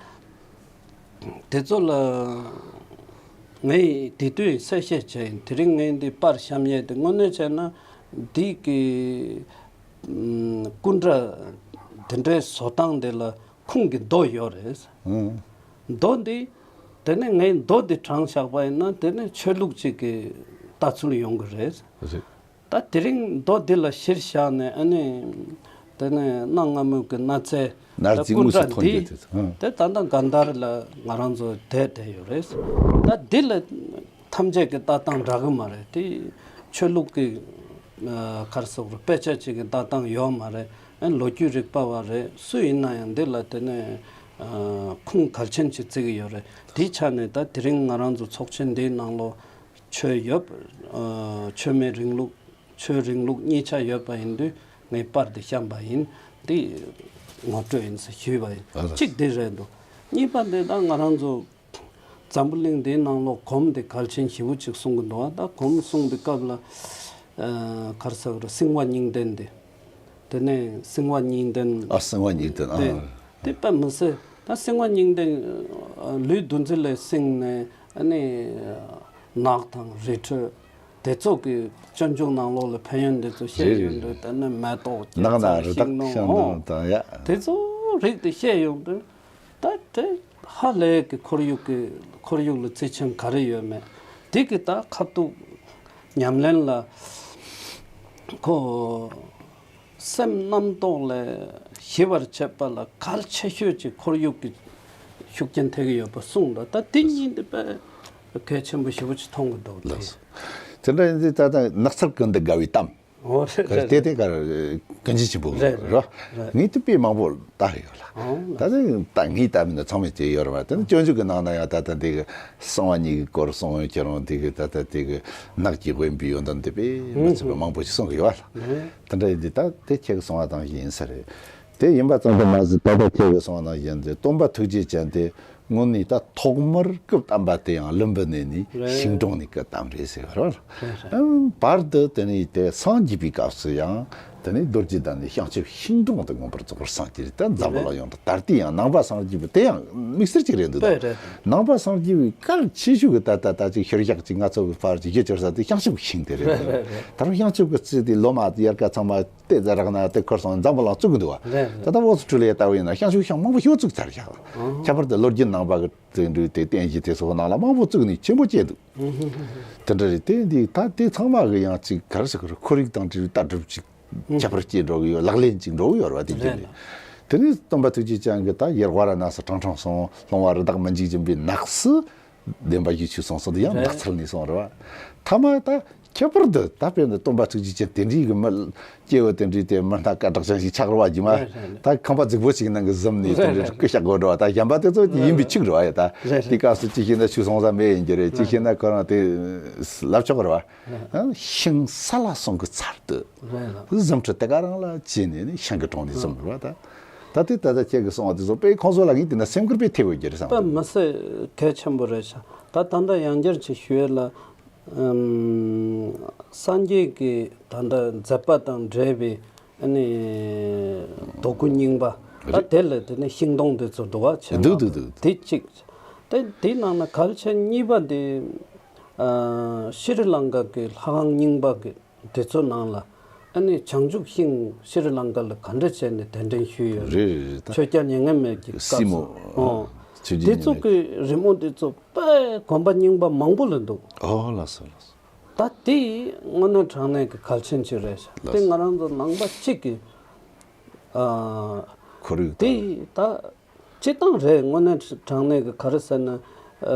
དེ་ཚོ་ལ་ངས་དེ་དུས་གསལ་བཤད་བྱས་ཡིན། དེ་རིང་ངས་འདི་པར་བཤམས་ཡས་དེ་དངོས་གནས་བྱས་ན་འདི་གི་ཨམ་སྐུ་འདྲ་དེ་འདྲའི་བཟོ་སྟངས་དེ་ལ་ཁུངས་ཀྱི་མདོ་ཡོད་རེད། ཨང་། མདོ་འདི་དེ་ནས་ངས་མདོ་འདི་དྲངས་བཞག་པ་ཡིན་ན་དེ་ནས་ཆོས་ལུགས་གཅིག་གི་ལྟ་ཚུལ་ཡོང་གི་རེད། རེད། ད་དེ་རིང་མདོ་འདི་ལ་གཞིར་བཞག་ནས། ཨ་ནི་དེ་ནས་གནའ་སྔ་མོའི་གི་གནའ་རྫས་ནར་རྫས་དངོས་སུ་ཐོན་རྒྱུ་དེ་ཚོ། ཨང་། དེ་ད་ལྟ་གྷན་དྷར་ལ་ང་རང་ཚོ་བསྡད་བསྡད་ཡོད་རེད། ད་འདི་ལ་ཐམས་ཅད་ཀྱི་ལྟ་སྟངས་འདྲ་གི་མ་རེད། དེ་ཆོས་ལུགས་ཀྱི་ཨ་ག་རེ་ཟེར་དགོས་རེད། དཔེ་ཆ་གཅིག་གི་ལྟ་སྟངས་ཡོད་མ་རེད། ཨ་ལོ་རྒྱུས་རིག་པ་བ་རེད། སུ་ཡིན་ན་ཡང་འདི་ལ་དེ་ནས་ཨ་ཁུངས་གལ་ཆེན་ཅིག་བརྩི་གི་ཡོད་རེད། དེའི་ཆ་ནས་ད་དེ་རིང་ང་རང་ཚོ་ཚོགས་ཆེན་འདིའི་ནང་ལོགས་ཆོས་ཡོད། ཨ་ཆོས་མེད་རིང་ལུགས། ཆོས་རིང་ལུགས་གཉིས་ཆ་ཡོད་པ་ཡིན་དུས་ངས་པར་དེ་བཤམས་པ་ཡིན། འདི་ངོ་སྤྲོད་ཡིན་ཟེར་ཞུས་པ་ཡིན། ཨ་ལགས། གཅིག་དེ་རེད་འདུག་གཉིས་པ་དེ་ད་ང་རང་ཚོ་འཛམ་བུ་གླིང་འདིའི་ནང་ལོགས་གོམ་དེ་གལ་ཆེན་ཞེ་པོ་ཅིག་གསུང་གི་འདུག་ད་གོམ་གསུང་པའི་སྐབས་ལ་ཨ་ག་རེ་ཟེར་དགོས་རེད། སྲིང་བ་གཉིས་ལྡན་དེ། དེ་ནས་སྲིང་བ་གཉིས་ལྡན། ཨ་སྲིང་བ་གཉིས་ལྡན། ཨ། དེ་དེ་དཔེ་མི་སྲིད། ད་སྲིང་བ་གཉིས་ལྡན་ལུས་འདུ་འཛི་ལས་སྲིང་ནས། ཨ་ནི་ནགས་དང་རི་ཁྲོད་དེ་ཚོ་གི་སྤྱོད་འཇུག་ནང་ལོགས་ལ་ཕན་ཡོན་དེ་ཚོ་བཤད། རེད་ཡོང་དུས། རེད། དེ་ནས་མེ་ཏོག་ནགས་ན་རི་དྭགས་ཤིང་སྣོན་དང་ཡ། དེ་ཚོ་རིགས་དེ་བཤད་ཡོང་དུས། ད་དེ་ཧ་ལས་ཀྱི་ཁོར་ཡུག་གི་ཁོར་ཡུག་ལ་རྩི་ཆེན་ག་རེ་ཡོད་མེད། དེ་གི་ད་ཁ་ཐུག་ཉམས་ལེན་ལ་ཁོ་སེམས་རྣམ་རྟོག་ལས་ཞི་བར་བྱེད་པ་ལ་གལ་ཆེ་ཤོས་ཀྱི་ཁོར་ཡུག་གི་ཤུགས་རྐྱེན་ཐེབས་ཀྱི་ཡོད་པ་གསུངས་འདུག་ད་དེ་གཉིས་འདི་དཔེ་གལ་ཆེན་པོ་ཞེ་པོ་ཅིག་མཐོང་གི་འདུག་དེ། ལགས་སོ། དེ་འདྲ་ཡིན་དུས་ད་ལྟ་ནགས་ཚལ་ཀུན་ཏུ་དགའ་བའི་གཏམ། འོ་རེད་ག་རེ་རེད་དེ་རེད། དེ་ག་རེ་ཀུན་གྱི་ཆེན་པོ་རེད་རེད་རེད། རེད། ངས་དེ་དཔེ་མང་པོ་ལྟ་གི་ཡོད་ལ། ཨང་། ད་ལྟ་ད་ངས་ལྟ་མིན་ན་ཚང་མས་བྱས་ཡོད་རེད་བ། དེ་ནི་སྤྱོད་འཇུག་གི་ནང་ན་ཡང་ད་ལྟ་འདི་གི་གསང་བ་གཉིས་ཀྱི་སྐོར་གསུངས་ཡོད་ཀྱི་རུང་། དེ་གི་ད་ལྟ་དེ་གི་ནགས་ཀྱི་དབེན་པའི་ཡོན་ཏན་དེ་དཔེ་མི་སྲིད་པ་མང་པོ་ཞིག་གསུང་གི་ཡོད་ལ། ཨང་། དེ་འདྲ་ཡིན་དུས་ད་དེ་ཁྱེད་ཀྱི་གསུང་བ་དང་ཡིན་ས་རེད། དེ་ཡིན་པ་ཙམ་དུ་མ་ཟད་ད་ལྟ་ཁྱེད་ཀྱི་གསུང་བ་དང་ཡིན་དུས་སྟོན་པ་ཐུགས་རྗེ་ཅན་དེ། དངོས་གནས་ད་ཐོག་མར་སྐུ་བལྟམས་པ་དེ་ཡང་ལུམ་བི་ནི་ནས་རེད། ཤིང་དྲུང་ནས་སྐུ་བལྟམས་རེད་ཟེར་བ་རེད། རེད་རེད། ཨང་། བར་དུ་དེ་ནས་དེ་སངས་རྒྱས་པའི་སྐབས་སུ་ཡང་དེ་ནས་རྡོ་རྗེ་གདན་ནས་བྱང་ཆུབ་ཤིང་དྲུང་དུ་མངོན་པར་རྫོགས་པར་སངས་རྒྱས་རེད། ད་འཛམ་བུ་རེད། གླིང་ཡོངས་དང་ད་ལྟའི་ཡང་ནང་པ་སངས་རྒྱས་པ་དེ་ཡང་དམིགས་བསལ་གཅིག་རེད་འདུག་ད། རེད་རེད། ནང་པ་སངས་རྒྱས་པའི་གལ་ཆེ་ཤོས་ཀྱི་ད་ད་ད་ཅིག་ཤུལ་བཞག་ཅིག་ང་ཚོ་གི་བར་གྱི་གཞི་གྱུར་ས་དེ་བྱང་ཆུབ་ཤིང་དེ་རེད། རེད་རེད་རེད། ད་རུང་བྱང་ཆུབ་ཀྱི་རྩི་དེ་ལོ་མ་དེ་དབྱར་ཁ་ཚང་མ། དེ་ཛ་རག་ན་དེ་ཁུར་སོང་འཛམ་བུ་གླིང་བཙུགས་གི་འདུག་བ། རེད་རེད། ད་ལྟ་ཨོ་སི་ཁྲུ་ལི་ཡ་ལྟ་བུ་ཡིན་ན་བྱང་ཆུབ་ཤིང་མང་པོ་ཞིག་བཙུགས་ཚར་བཞག་ཨང་། ཁྱད་པར་དུ་ལོ་རྒྱུས་ནང་པ་གི་དེ་འདྲའི་དེ་རྟེན་གཞི་དེ་ཚོ་ནང་ལ་མང་པོ་བཙུགས་ནས་ཆེན་པོ་སྐྱེས་འདུག་ཨང་། དེ་འདྲ་རེད། དེ་འདི་ད་དེ་ཚང་མ་གི་ཡང་ཅིག་ག་རེ་ཟེར་གི་རེད། ཁོར་ཡུག་དང་འབྲེལ་བའི་ལྟ་གྲུབ་ཅིག་ཁྱད་པར་སྐྱེས་འགྲོ་གི་ཡོད། ལག་ལེན་ཅིག་འགྲོ་གི་ཡོད་རེད་བ། དེ་རྒྱུད་ནས། རེད་ལ། དེ་ནས་སྟོན་པ་ཐུགས་རྗེ་ཅན་གྱིས་ད་ཡར་ཝཱ་ར་ཎ་སི་ཁྲང་ཁྲང་སོང་། ལྷུང་བ་རི་དྭགས་མི་འཇིགས་སྦྱིན་པའི་ནགས་སུ། བདེན་པ་བཞི་ཆོས་གསུངས་སོང་། དེ་ཡང་རེད། ནགས་ཚལ་ནས་སོང་རེད་བ། ཐ་མ་ད་ཁྱད་པར་དུ་ད་དཔེར་ན་སྟོན་པ་ཐུགས་རྗེ་ཅན་དེ་འདྲའི་གི་མི་སྐྱེ་བོ་དེ་འདྲའི་དེ་མི་སྣ་སྐད་གྲགས་ཅན་ཞིག་ཆགས་རེད་བ། རྗེས་མ་རེད་རེད་རེད། ད་ཁང་པ་རྫིག་པོ་ཞིག་ནང་གི་ཟིམ་ནས་དེ་འདྲའི་རེད་རེད། སྐུ་གཤེགས་དགོས་རེད་བ། ད་གཞན་པ་དེ་ཚོ་ཡིན་པའི་ཆིག་རེད་བ། ཡ་ད་རེད་རེད། དེ་སྐབས་སུ་ཅིག་བྱས་ན་ཆོས་གསུང་ས་མེད་ཡིན་གྱི་རེད། ཅིག་རེད་བྱས་ན་ཁོ་རང་དེ་ལབ་ཆོག་རེད་བ། རེད། ཤིང་ས་ལ་སོང་གི་ཚར་དུས་རེད་ལ། ཟིམ་ཁྲི་དེ་ག་རང་ལ་བྱས་ནས་ནི་ཤིང་གི་དྲུང་ནས་ཟིམ་རེད་བ། ད་ད་དེ་ད་ལྟ་ཁྱེད་ཀྱིས་གསུངས་པ་དེ་ཚོ་དཔེ་ཁོང་ཚོ་ལ་ངས་བལྟས་ན་སེམས་ཁུར་དཔེ་ཐེབས་ཡོད་ཀྱི་རེད་བསམ། དཔེ་མི་སྲིད་གལ་ཆེན་པོ་རེད་ཤག་ད་ད་ལྟ་ཡང་བསྐྱར་ཅིག་ཞུ་ཡས་ལ། ཨམ། སངས་རྒྱས་ཀྱི་ད་ལྟ་མཛད་པ་དང་འབྲེལ་བའི་ཨ་ནི་དོ་ཁུར་རྙིང་པ། ད་རེད། དེ་ལ་དེ་ནི་ཤིང་སྡོང་དེ་ཚོ་འདུག་བ། ཆེ་འདུག་འདུག་འདུག་དེ་གཅིག་དེ་དེའི་ནང་ན་གལ་ཆེན་གཉིས་པ་དེ། ཨ། ཤྲི་ལང་ཀ་གི་ལྷ་ཁང་རྙིང་པ་གི་དེ་ཚོ་ནང་ལ་ཨ་ནི་བྱང་ཆུབ་ཤིང་ཤྲི་ལང་ཀ་ལ་ག་འདྲ་བྱས་ནས་གདན་འདྲེན་ཞུས་ཡོད་རེད། རེད་རེད་རེད། ད་ཆོས་རྒྱལ་མྱ་ངན་མེད་ཀྱི་སྐབས་སྲིན་མོ། སུ། ཨོ། ཆོས་རྒྱལ་དེ་ཚོ་མྱ་ངན་གི་རི་མོ་དེ་ཚོ་དཔེ་དགོན་པ་རྙིང་པ་མང་པོ་ལ་འདུག་ཨོ་ལགས་སོ་ལགས་སོ། ད་དེ་དངོས་གནས་དྲང་གནས་ཀྱི་གལ་ཆེན་ཅིག་རེད་ཤག་ལགས་སོ། དེ་ང་རང་ཚོ་ནང་པ་གཅིག་གི། ཨ། ཁོར་ཡུག་དེ་དང་། ད། སྤྱིར་བཏང་རེད། དངོས་གནས་དྲང་གནས་ཀྱི་ག་རེ་ཟེར་ན། ཨ།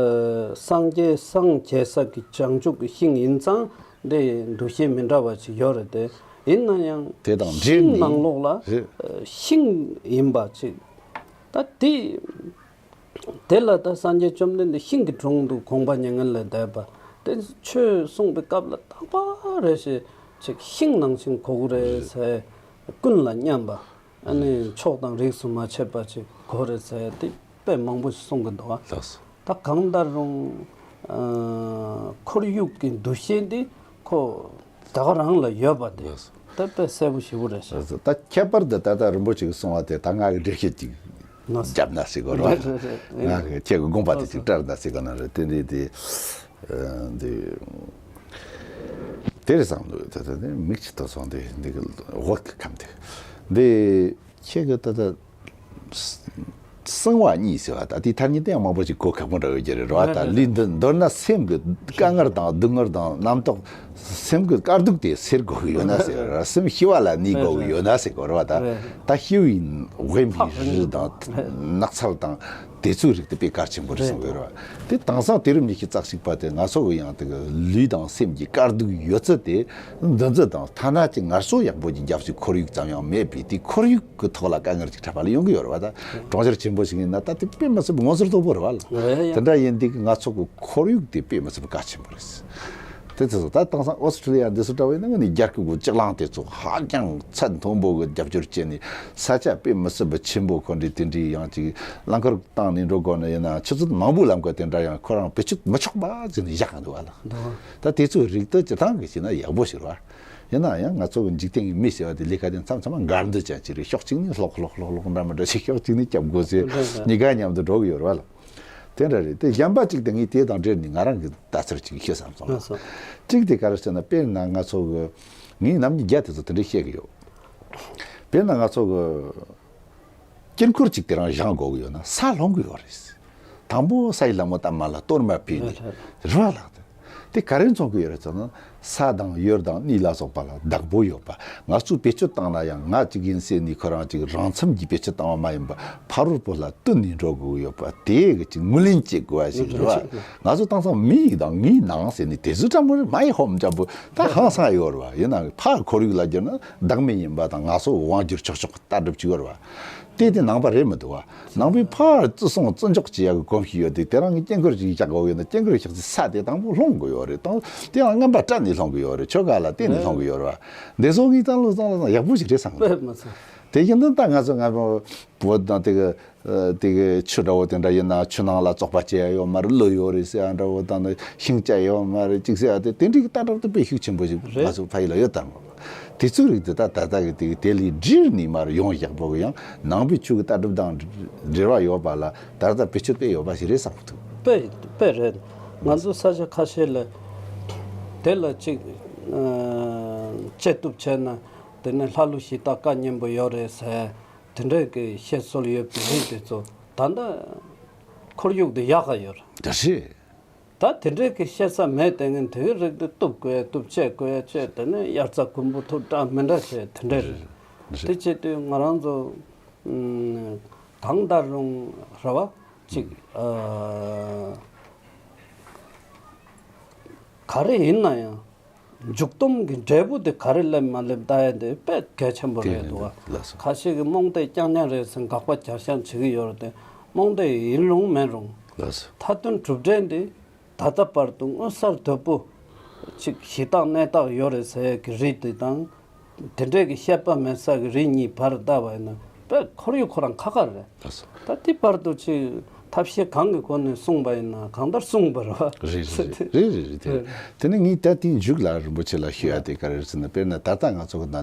སངས་རྒྱས་སངས་རྒྱས་ས་གི་བྱང་ཆུབ་ཀྱི་ཤིང་ཡིན་ཙང་དེ་འདུ་ཤེས་མི་འདྲ་བ་ཅིག་ཡོད་རེད་དེ། ཡིན་ན་ཡང་དེ་དང་འབྲེལ་ཤིང་ནས་ནང་ལོགས་ལ། རེད། ཨ། ཤིང་ཡིན་པ་ཅིག་ད་དེ། དེ་ལ་ད་སངས་རྒྱས་བཅོམ་ལྡན་འདས་ཤིང་གི་དྲུང་དུ་དགོངས་པ་མྱ་ངན་ལས་འདས་པ། དེ་ཆོས་གསུངས་པའི་སྐབས་ལ་རྟག་པར་རེ་ཞིག་ཅིག་ཤིང་ནང་བཞིན་གོ་གི་རེད་ཟེར། ཀུན་ལ་མཉམ་པ། ཨ་ནི་ཕྱོགས་དང་རིས་སུ་མ་ཆད་པ་ཅིག་གོ་རེད་ཟེར་དེ་དཔེ་མང་པོ་ཞིག་གསུང་གི་འདུག་ཨ། ལགས་སོ། ད་གང་ལྟར་རུང་། ཨ། ཁོར་ཡུག་གི་འདུ་ཤེས་འདི་ཁོ་ད་ག་རང་ལ་ཡོད་པ་དེ། ལགས་སོ། ད་དཔེ་གསལ་པོ་ཞེ་པོ་རེད་ཤག་ལགས་སོ། ད་ཁྱད་པར་དུ་ད་ལྟ་རིན་པོ་ཆེ་གིས་གསུངས་པ་དེ་ད་ང་གི་འགྲེལ་བཤད་ཅིག་ལགས་སོ། བརྒྱབ་ན་ཟེར་གོ་རེད་བ། རེད་རེད་རེད། ང་གི་ཁྱེད་ཀྱི་དགོངས་པ་དེ་ཅིག་ལགས་སོ། བཀྲལ་ན་ཟེར་གོ་ན་རེད། དེ་འདྲའི་དེ། ཨ། འདི། དེ་རེད་བསམ་འདུག་ད་ལྟ་ནི་མིག་ཆུ་དོར་སོང་། དེ་འདི་གི་འོག་གི་ཁམས་དེ། འདི་ཁྱེད་ཀྱི་ད་ལྟ་གསང་བ་གཉིས་ཟེར་བ་ད་དེའི་ཐ་སྙད་དེ་ཡང་མང་པོ་ཞིག་གོ་ཁག་པོ་འདྲ་ཡོད་ཀྱི་རེད་བ། ད་ལུས་འདི་མདོར་ན་སེམས་ཀྱི་དཀའ་ངལ་དང་སྡུག་བསྔལ་དང་རྣམ་རྟོག་སེམས་ཀྱི་དཀའ་སྡུག་དེ་སེལ་དགོས་ཀྱི་ཡོད་ན་ཟེར། སེམས་ཞི་བ་ལ་གནས་དགོས་ཀྱི་ཡོད་ན་ཟེར་དགོས་རེད་བ། ད་ད་ཞི་བའི་དབེན་པའི་རི་དང་ནགས་ཚལ་དང་དེ་ཚོའི་རིགས་དེ་དཔེ་གལ་ཆེན་པོ་རེད་གསུང་གི་ཡོད་རེད་བ། དེ་དེང་སང་དུས་རབས་ཉི་ཤུ་རྩ་གཅིག་པ་དེ་ང་ཚོ་གི་ཡང་དེ་གི་ལུས་དང་སེམས་ཀྱི་དཀའ་སྡུག་ཡོད་ཚད་དེ་འདུ་འཛི་དང་ཐ་ན་ཅིག་ངལ་གསོ་ཡག་པོ་ཅིག་རྒྱབ་ཅིག་ཁོར་ཡུག་ཙམ་ཡང་མེད་པས། དེ་ཁོར་ཡུག་གི་ཐོག་ལ་དཀའ་ངལ་ཅིག་འཕྲད་པ་ལ་ཡོང་གི་ཡོད་རེད་བ། ད་གྲོང་ཁྱེར་ཆེན་པོ་ཞིག་ཡིན་ན་ད་དེ་དཔེ་མི་སྲིད་པའི་ངོ་ཚ་སྡུག་པོ་རེད་བ། རེད་ཡ། དེ་འདྲ་ཡིན་དུས་ང་ཚོ་གི་ཁོར་ཡུག་དེ་དཔེ་མི་སྲིད་པའི་གལ་ཆེན་པོ་རེད། དེ་ཚོ་ད་དེང་སང་ཨོ་སི་ཀྲི་ལི་ཡ་འདི་ཚོ་འདྲ་བོ་ཡིན་ན་ནི་རྒྱལ་ཁབ་གི་ལྕགས་ལམ་དེ་ཚོ་ཧ་ཅང་ཚད་མཐོན་པོ་གི་རྒྱབ་སྐྱོར་བྱས་ནས། ས་ཆ་དཔེ་མི་སྲིད་པའི་ཆེན་པོ་ཁོ་འདྲའི་དེ་འདྲའི་ཡང་ཅིག་རླངས་འཁོར་བཏང་ནས་འགྲོ་དགོས་ན་ཡིན་ན། ཆུ་ཚོད་མང་པོའི་ལམ་ཁ་དེ་འདྲ་ཡང་ཁོ་རང་བེད་སྤྱོད་མི་ཆོག་པ་བྱས་ནས་བཞག་གི་འདུག་བ་ལ། འདུག་བ། ད་དེ་ཚོའི་རིགས་དེ་སྤྱིར་བཏང་གི་བྱས་ན་ཡག་པོ་ཞིག་རེད་བ། ཡིན་ན་ཡང་ང་ཚོ་གི་འཇིག་རྟེན་གྱི་མི་ཟེར་བ་དེ་ལས་ཀ་དེ་མཚམས་མཚམས་མ་འགལ་འདུ་ཅན་ཅིག་རེད། ཕྱོགས་གཅིག་ནས་ལྷོག་ལྷོག་ལྷོག་ལྷོག་འདྲ་མི་འདྲ་ཞིག་ཕྱོགས་གཅིག་ནས་རྒྱབ་དགོས་ཟེར། རེད་རེད། གཉིས་ཀ་མཉམ་དུ་འགྲོ་གི་ཡོད་རེད་བ་ལ། དེ་འདྲ་རེད། དེ་གཞན་པ་གཅིག་དེ་ངས་དེ་དང་འབྲེལ་ནས་ང་རང་གི་ལྟ་ཚུལ་གཅིག་བཤད་བསམ་སོང་། ལགས་སོ། གཅིག་དེ་ག་རེ་ཟེར་ན། དཔེར་ན་ང་ཚོ་གི་ངས་ནམ་རྒྱུན་རྒྱ་དེ་ཚོ་དེ་འདྲ་བཤད་གི་ཡོད། དཔེར་ན་ང་ཚོ་གི་དཀྱིལ་འཁོར་གཅིག་དེ་རང་བཞེངས་དགོས་གི་ཡོད་ན་ས་སློང་གི་ཡོད་རེད། དང་པོ་ས་ཡི་ལྷ་མོ་ཏཱ་མ་ལ་གཏོར་མ་ཕུལ་ནས། རེད་རེད། རེད་བ་ལགས། དེ་ག་རེ་མཚོན་གྱི་ཡོད་རེད་ཟེར་ན། ས་དང་ཡུལ་དང་གནས་ལ་སོགས་པ་ལ་བདག་པོ་ཡོད་པ། ང་ཚོས་བེད་སྤྱོད་བཏང་ན་ཡང་ང་གཅིག་ཡིན་ཟེར་ནས་ཁོ་རང་གཅིག་རང་འཚམ་གྱིས་བེད་སྤྱོད་བཏང་བ་མ་ཡིན་པ། ཕ་རོལ་པོ་ལ་བསྟུན་ནས་འགྲོ་དགོས་ཡོད་པ་དེ་གི་གཅིག་ངོས་ལེན་བྱེད་དགོས་པ་ཞིག་རེད་བ། ང་ཚོ་དེང་སང་མི་ཡིག་དང་ངའི་ནང་ཟེར་ནས་དེ་ཚོ་འདྲ་མོ་རེད། མ་ཡི་ཧོམ་འདྲ་པོ་ད་ཧང་སང་ཡོད་རེད་བ། ཡིན་ནའང་ཕ་ཁོར་ཡུག་ལ་བསྒྱུར་ན་བདག་མེད་ཡིན་པ་དང་ང་ཚོ་དབང་བསྒྱུར་ཆོག་ཆོག་ལྟ་གྲུབ་ཅིག་ཡོད་རེད་བ། དེ་དེ་ནང་པ་རེད་མི་འདུག་བ། ནང་པའི་ཕར་བརྩི་སྲུང་བརྩི་འཇོག་བྱེད་ཡག་གི་གོམས་གཤིས་ཡོད་དེ། དེ་རང་གི་སྐྱེ་འགུལ་ཅིག་བཞག་དགོས་ཡོད་ན་སྐྱེ་འགུལ་བཞག་ཚེ་ས་དེ་དང་པོ་སློང་དགོས་ཡོད་རེད། དང་དེ་ཡང་རྔམ་པ་སྤྲད་ནས་སློང་གི་ཡོད་རེད། ཆོལ་ཁ་ལ་བརྟེན་ནས་སློང་གི་ཡོད་རེད་བ། འདི་ཚོ་ངས་བསམ་བློ་བཏང་བ་ཡག་པོ་ཞིག་རེད་བསམ་གི་འདུག་དཔེ་མི་སྲིད། དེ་བཞིན་དུ་ད་ང་ཚོ་ང་བོད་དང་དེ་གི་དེ་གི་ཆུ་འདྲ་བོ་དེ་འདྲ་ཡིན་ན་ཆུ་ནང་ལ་བཙོག་པ་བྱེད་ཡ་ཡོད་མ་རེད། ཀླུ་ཡོད་རེད་ཟེར་ཡ་འདྲ་བོ་དང་ནི་ཤིང་བཅད་ཡོད་མ་རེད་ཅིག་ཟེར་ཡ་དེ་དེ་འདྲའི་གི་ལྟ་གྲུབ་དེ་དཔེ་ཤུགས་ཆེན་པོ་ཞིག་རེད། ང་ཚོ་ཕ་ཡུལ་ལ་ཡོད་དམ། དེ་ཚོའི་རིགས་དེ་ད་ད་ལྟ་གི་དེ་གི་དེ་ལས་འདྲིས་ནས་མར་ཡོང་བཞག་པོ་གི་ཡང་ནང་པའི་ཆོས་ཀྱི་ལྟ་གྲུབ་དང་འབྲེལ་བ་ཡོད་པ་ལ་ད་ལྟ་བེད་སྤྱོད་དཔེ་ཡོད་པ་ཞིག་རེད་བསམ་གི་འདུག་དཔེ་དཔེ་རེད། ང་ཚོ་ས་ཆ་ཁ་ཤས་ལ་དེ་ལ་ཅིག་ཨ་དཔྱད་བཏུབ་བྱས་ན་དེ་ནས་ལྷ་ཀླུ་གཞི་བདག་བཀའ་གཉན་པོ་ཡོད་རེད་ཟེར། དེ་འདྲས་ཀྱི་བཤད་སྲོལ་ཡོད་པའི་རིགས་དེ་ཚོ་ད་ལྟ་ཁོར་ཡུག་དེ་ཡག་ག་ཡོད་རེད། ད་རེད། ད་དེ་འདྲས་ཀྱི་བཤད་ས་མེད་དེ་ངས་དེའི་རིགས་དེ་གཏུབ་དགོས་གཏུབ། བཅད་དགོས་བཅད། དེ་ནས་དབྱར་རྩྭ་དགུན་འབུ་ཐུག་འདྲ་མི་འདྲ་བྱས་དེ་འདྲས་རེད། རེད། དེ་བྱེད་དུས་ང་རང་ཚོ་ཨམ་གང་ལྟར་རུང་རེད་བ། ཅིག་ཨ་ག་རེ་ཡིན་ན་ཡང་། མཇུག་སྡོམ་གྱི་འབྲས་བུ་དེ་ག་རེ་སླེབས་མ་སླེབས་ལྟ་ཡ་དེ་དཔེ་གལ་ཆེན་པོ་རེད་འདུག་བ། ལགས་སོ། ཁ་ཤས་ཀྱིས་རྨོངས་དད་རྐྱང་རྐྱང་རེད་ཟེར་དགག་པ་རྒྱབ་ཤ་བྱེད་ཀྱི་ཡོད་རེད་དེ། རྨོངས་དད་ཡིན་རུང་མིན་རུང་། ལགས་སོ། མཐའ་དོན་གྲུབ་འབྲས་འདི་ད་ལྟ་བར་དུ་མངོན་གསལ་དོད་པོ་ཅིག་གཞི་བདག་གནས་བདག་ཡོད་རེད་ཟེར་ཡ་གི་རིགས་དེ་དང་། དེ་འདྲས་ཀྱི་བཤད་པ་མེད་ས་གི་རིགས་གཉིས་བར་ལྟ་བ་ཡིན་ན་དཔེ་ཁོར་ཡུག་ཁོ་རང་ཁག་ཁག་རེད། ལགས་སོ། ད་དེ་བར་དུ་ཅིག་ཐབས་ཤེས་གང་གི་སྒོ་ནས་གསུངས་པ་ཡིན་ན་གང་ལྟར་གསུངས་པ་རེད་བ། རེད་རེད་རེད་རེད་རེད། དེ་ནི་ངས་ད་དེའི་མཇུག་ལ་རིན་པོ་ཆེ་ལ་ཞུ་ཡ་དེ་ག་རེ་རེད་ཟེར་ན། དཔེར་ན་ད་ལྟ་ང་ཚོ་གི་ད་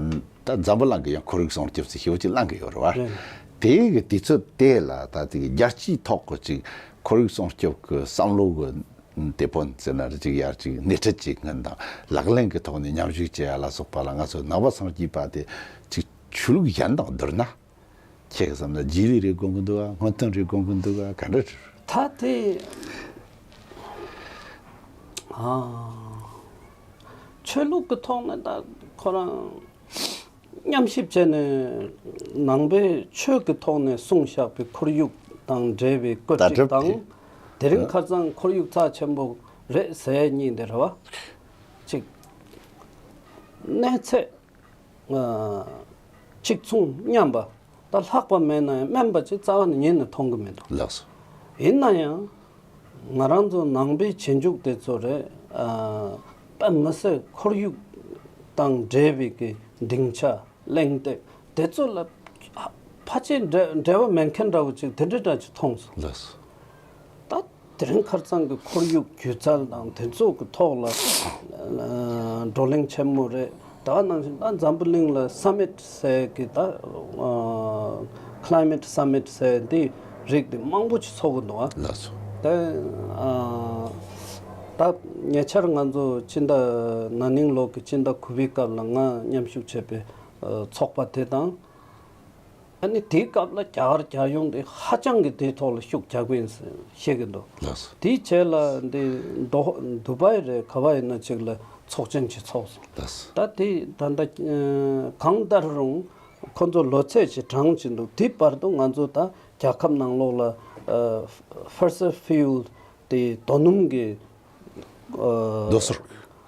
ད་འཛམ་བུ་གླིང་གི་ཡང་ཁོར་ཡུག་སྲུང་སྐྱོབ་ཟེར་ཞེ་པོ་ཅིག་གླེང་གི་ཡོད་རེད་བ། རེད། དེའི་གི་དུས་ཚོད་དེ་ལ་ད་དེ་གི་རྒྱལ་སྤྱིའི་ཐོག་གི་ཅིག་ཁོར་ཡུག་སྲུང་སྐྱོབ་གི་བསམ་བློ་གི་དེད་དཔོན་ཟེར་ན་རེད། ཅིག་ཡར་ཅིག་སྣེ་ཁྲིད་ཅིག་སྔོན་དང་ལག་ལེན་གྱི་ཐོག་ནས་མཉམ་ཞུགས་བྱེད་ཡ་ལ་སོགས་པ་ལ་ང་ཚོ་ནང་པ་སངས་རྒྱས་པ་དེ་ཅིག་ཆོས་ལུགས་གཞན་དང་བསྡུར་ན། ཁྱེད་ཀྱིས་བསམ་ན་རྗེས་ལུས་རེད་དགོངས་ཀྱི་འདུག་ག་སྔོན་ཐོན་རེད་དགོངས་ཀྱི་འདུག་ག་ག་འདྲ་རེད། ད་དེ་ཨ་ཆོས་ལུགས་ཀྱི་ཐོག་ནས་ད་ཁོ་རང་། མཉམ་ཞིབ་བྱས་ནས་ནང་པའི་ཆོས་ཀྱི་ཐོག་ནས་གསུངས་བཞག་པའི་ཁོར་ཡུག་དང་འབྲེལ་བའི་བཀོད་ལྟ་སྒྲིག་གྲུབ་དང་། དེ། དེ་རིང་ཁ་སང་ཁོར་ཡུག་རྩ་ཆེན་པོ་རེད་ཟེར་ཡས་གཉིས་འདི་རེད་བ། གཅིག་གནས་ཚད་ཨ་གཅིག་མཚུངས་མཉམ་པ་དང་ལྷག་པ་མེད་ན་ཡང་དམན་པ་ཅིག་རྩ་བ་ནས་ངོས་ནས་མཐོང་གི་མི་འདུག་ལགས་སོ། ཡིན་ན་ཡང་། ང་རང་ཚོ་ནང་པའི་རྗེས་འཇུག་དེ་ཚོ་རེད། ཨ་དཔེ་མི་སྲིད་ཁོར་ཡུག་དང་འབྲེལ་བའི་གི་སྡིངས་ཆ་གླེང་སྟེགས་དེ་ཚོ་ལ་ཕ་ཕལ་ཆེར་འབྲེལ་འབྲེལ་བ་མེད་མཁན་འདྲ་བོ་ཅིག་དེ་འདྲ་འདྲ་ཅིག་མཐོང་སོང་། ལགས་སོ། ད་དེ་རིང་ཁ་སང་གི་ཁོར་ཡུག་སྒྱུ་རྩལ་དང་དེ་ཚོ་གི་ཐོག་ལ་ཨ་བགྲོ་གླེང་ཆེན་མོ་རེད། ད་ག་ནང་བཞིན་ད་འཛམ་བུ་གླིང་ལ་སམ་མིཊ་ཟེར་གི་ད་ཨ་ཀླའི་མེཊ་སམ་མིཊ་ཟེར་འདི་རིགས་འདི་མང་པོ་ཅིག་ཚོགས་ཀྱི་འདུག་ཨ། ལགས་སོ། ད་ཨ་ད་ཉེ་ཆར་ང་ཚོ་སྤྱི་ཟླ་ན་ནིང་ལོ་གི་སྤྱི་ཟླ་དགུ་པའི་སྐབས་ལ་ང་མཉམ་ཞུགས་བྱས་པའི་ཨ་ཚོགས་པ་དེ་དང་། ཨ་ནི་དེའི་སྐབས་ལ་རྒྱ་གར་རྒྱལ་ཡོངས་དེ་ཧ་ཅང་གི་དེའི་ཐོག་ལ་ཤུགས་རྒྱག་གི་ཡིན་ཟེར་བཤད་ཀྱི་འདུག་ལགས་སོ། དེའི་རྗེས་ལ་འདི་མདོ་དུ་བྷའི་རེད་ག་བ་ཡིན་ན་ཅིག་ལ་ཚོགས་ཆེན་ཅིག་ཚོགས་སོང་། ལགས་སོ། ད་དེ་ད་ལྟ་ཨ་གང་ལྟར་རུང་ཁོ་ཚོ་ལོ་ཚད་ཅིག་བགྲངས་ཀྱི་འདུག་དེ་བར་དུ་ང་ཚོ་ད་རྒྱལ་ཁབ་ནང་ལོགས་ལ་ཨ་ཕོ་སིལ་ཕིའུལ་དེ་རྡོ་སྣུམ་གྱི་ཨ་རྡོ་སོལ།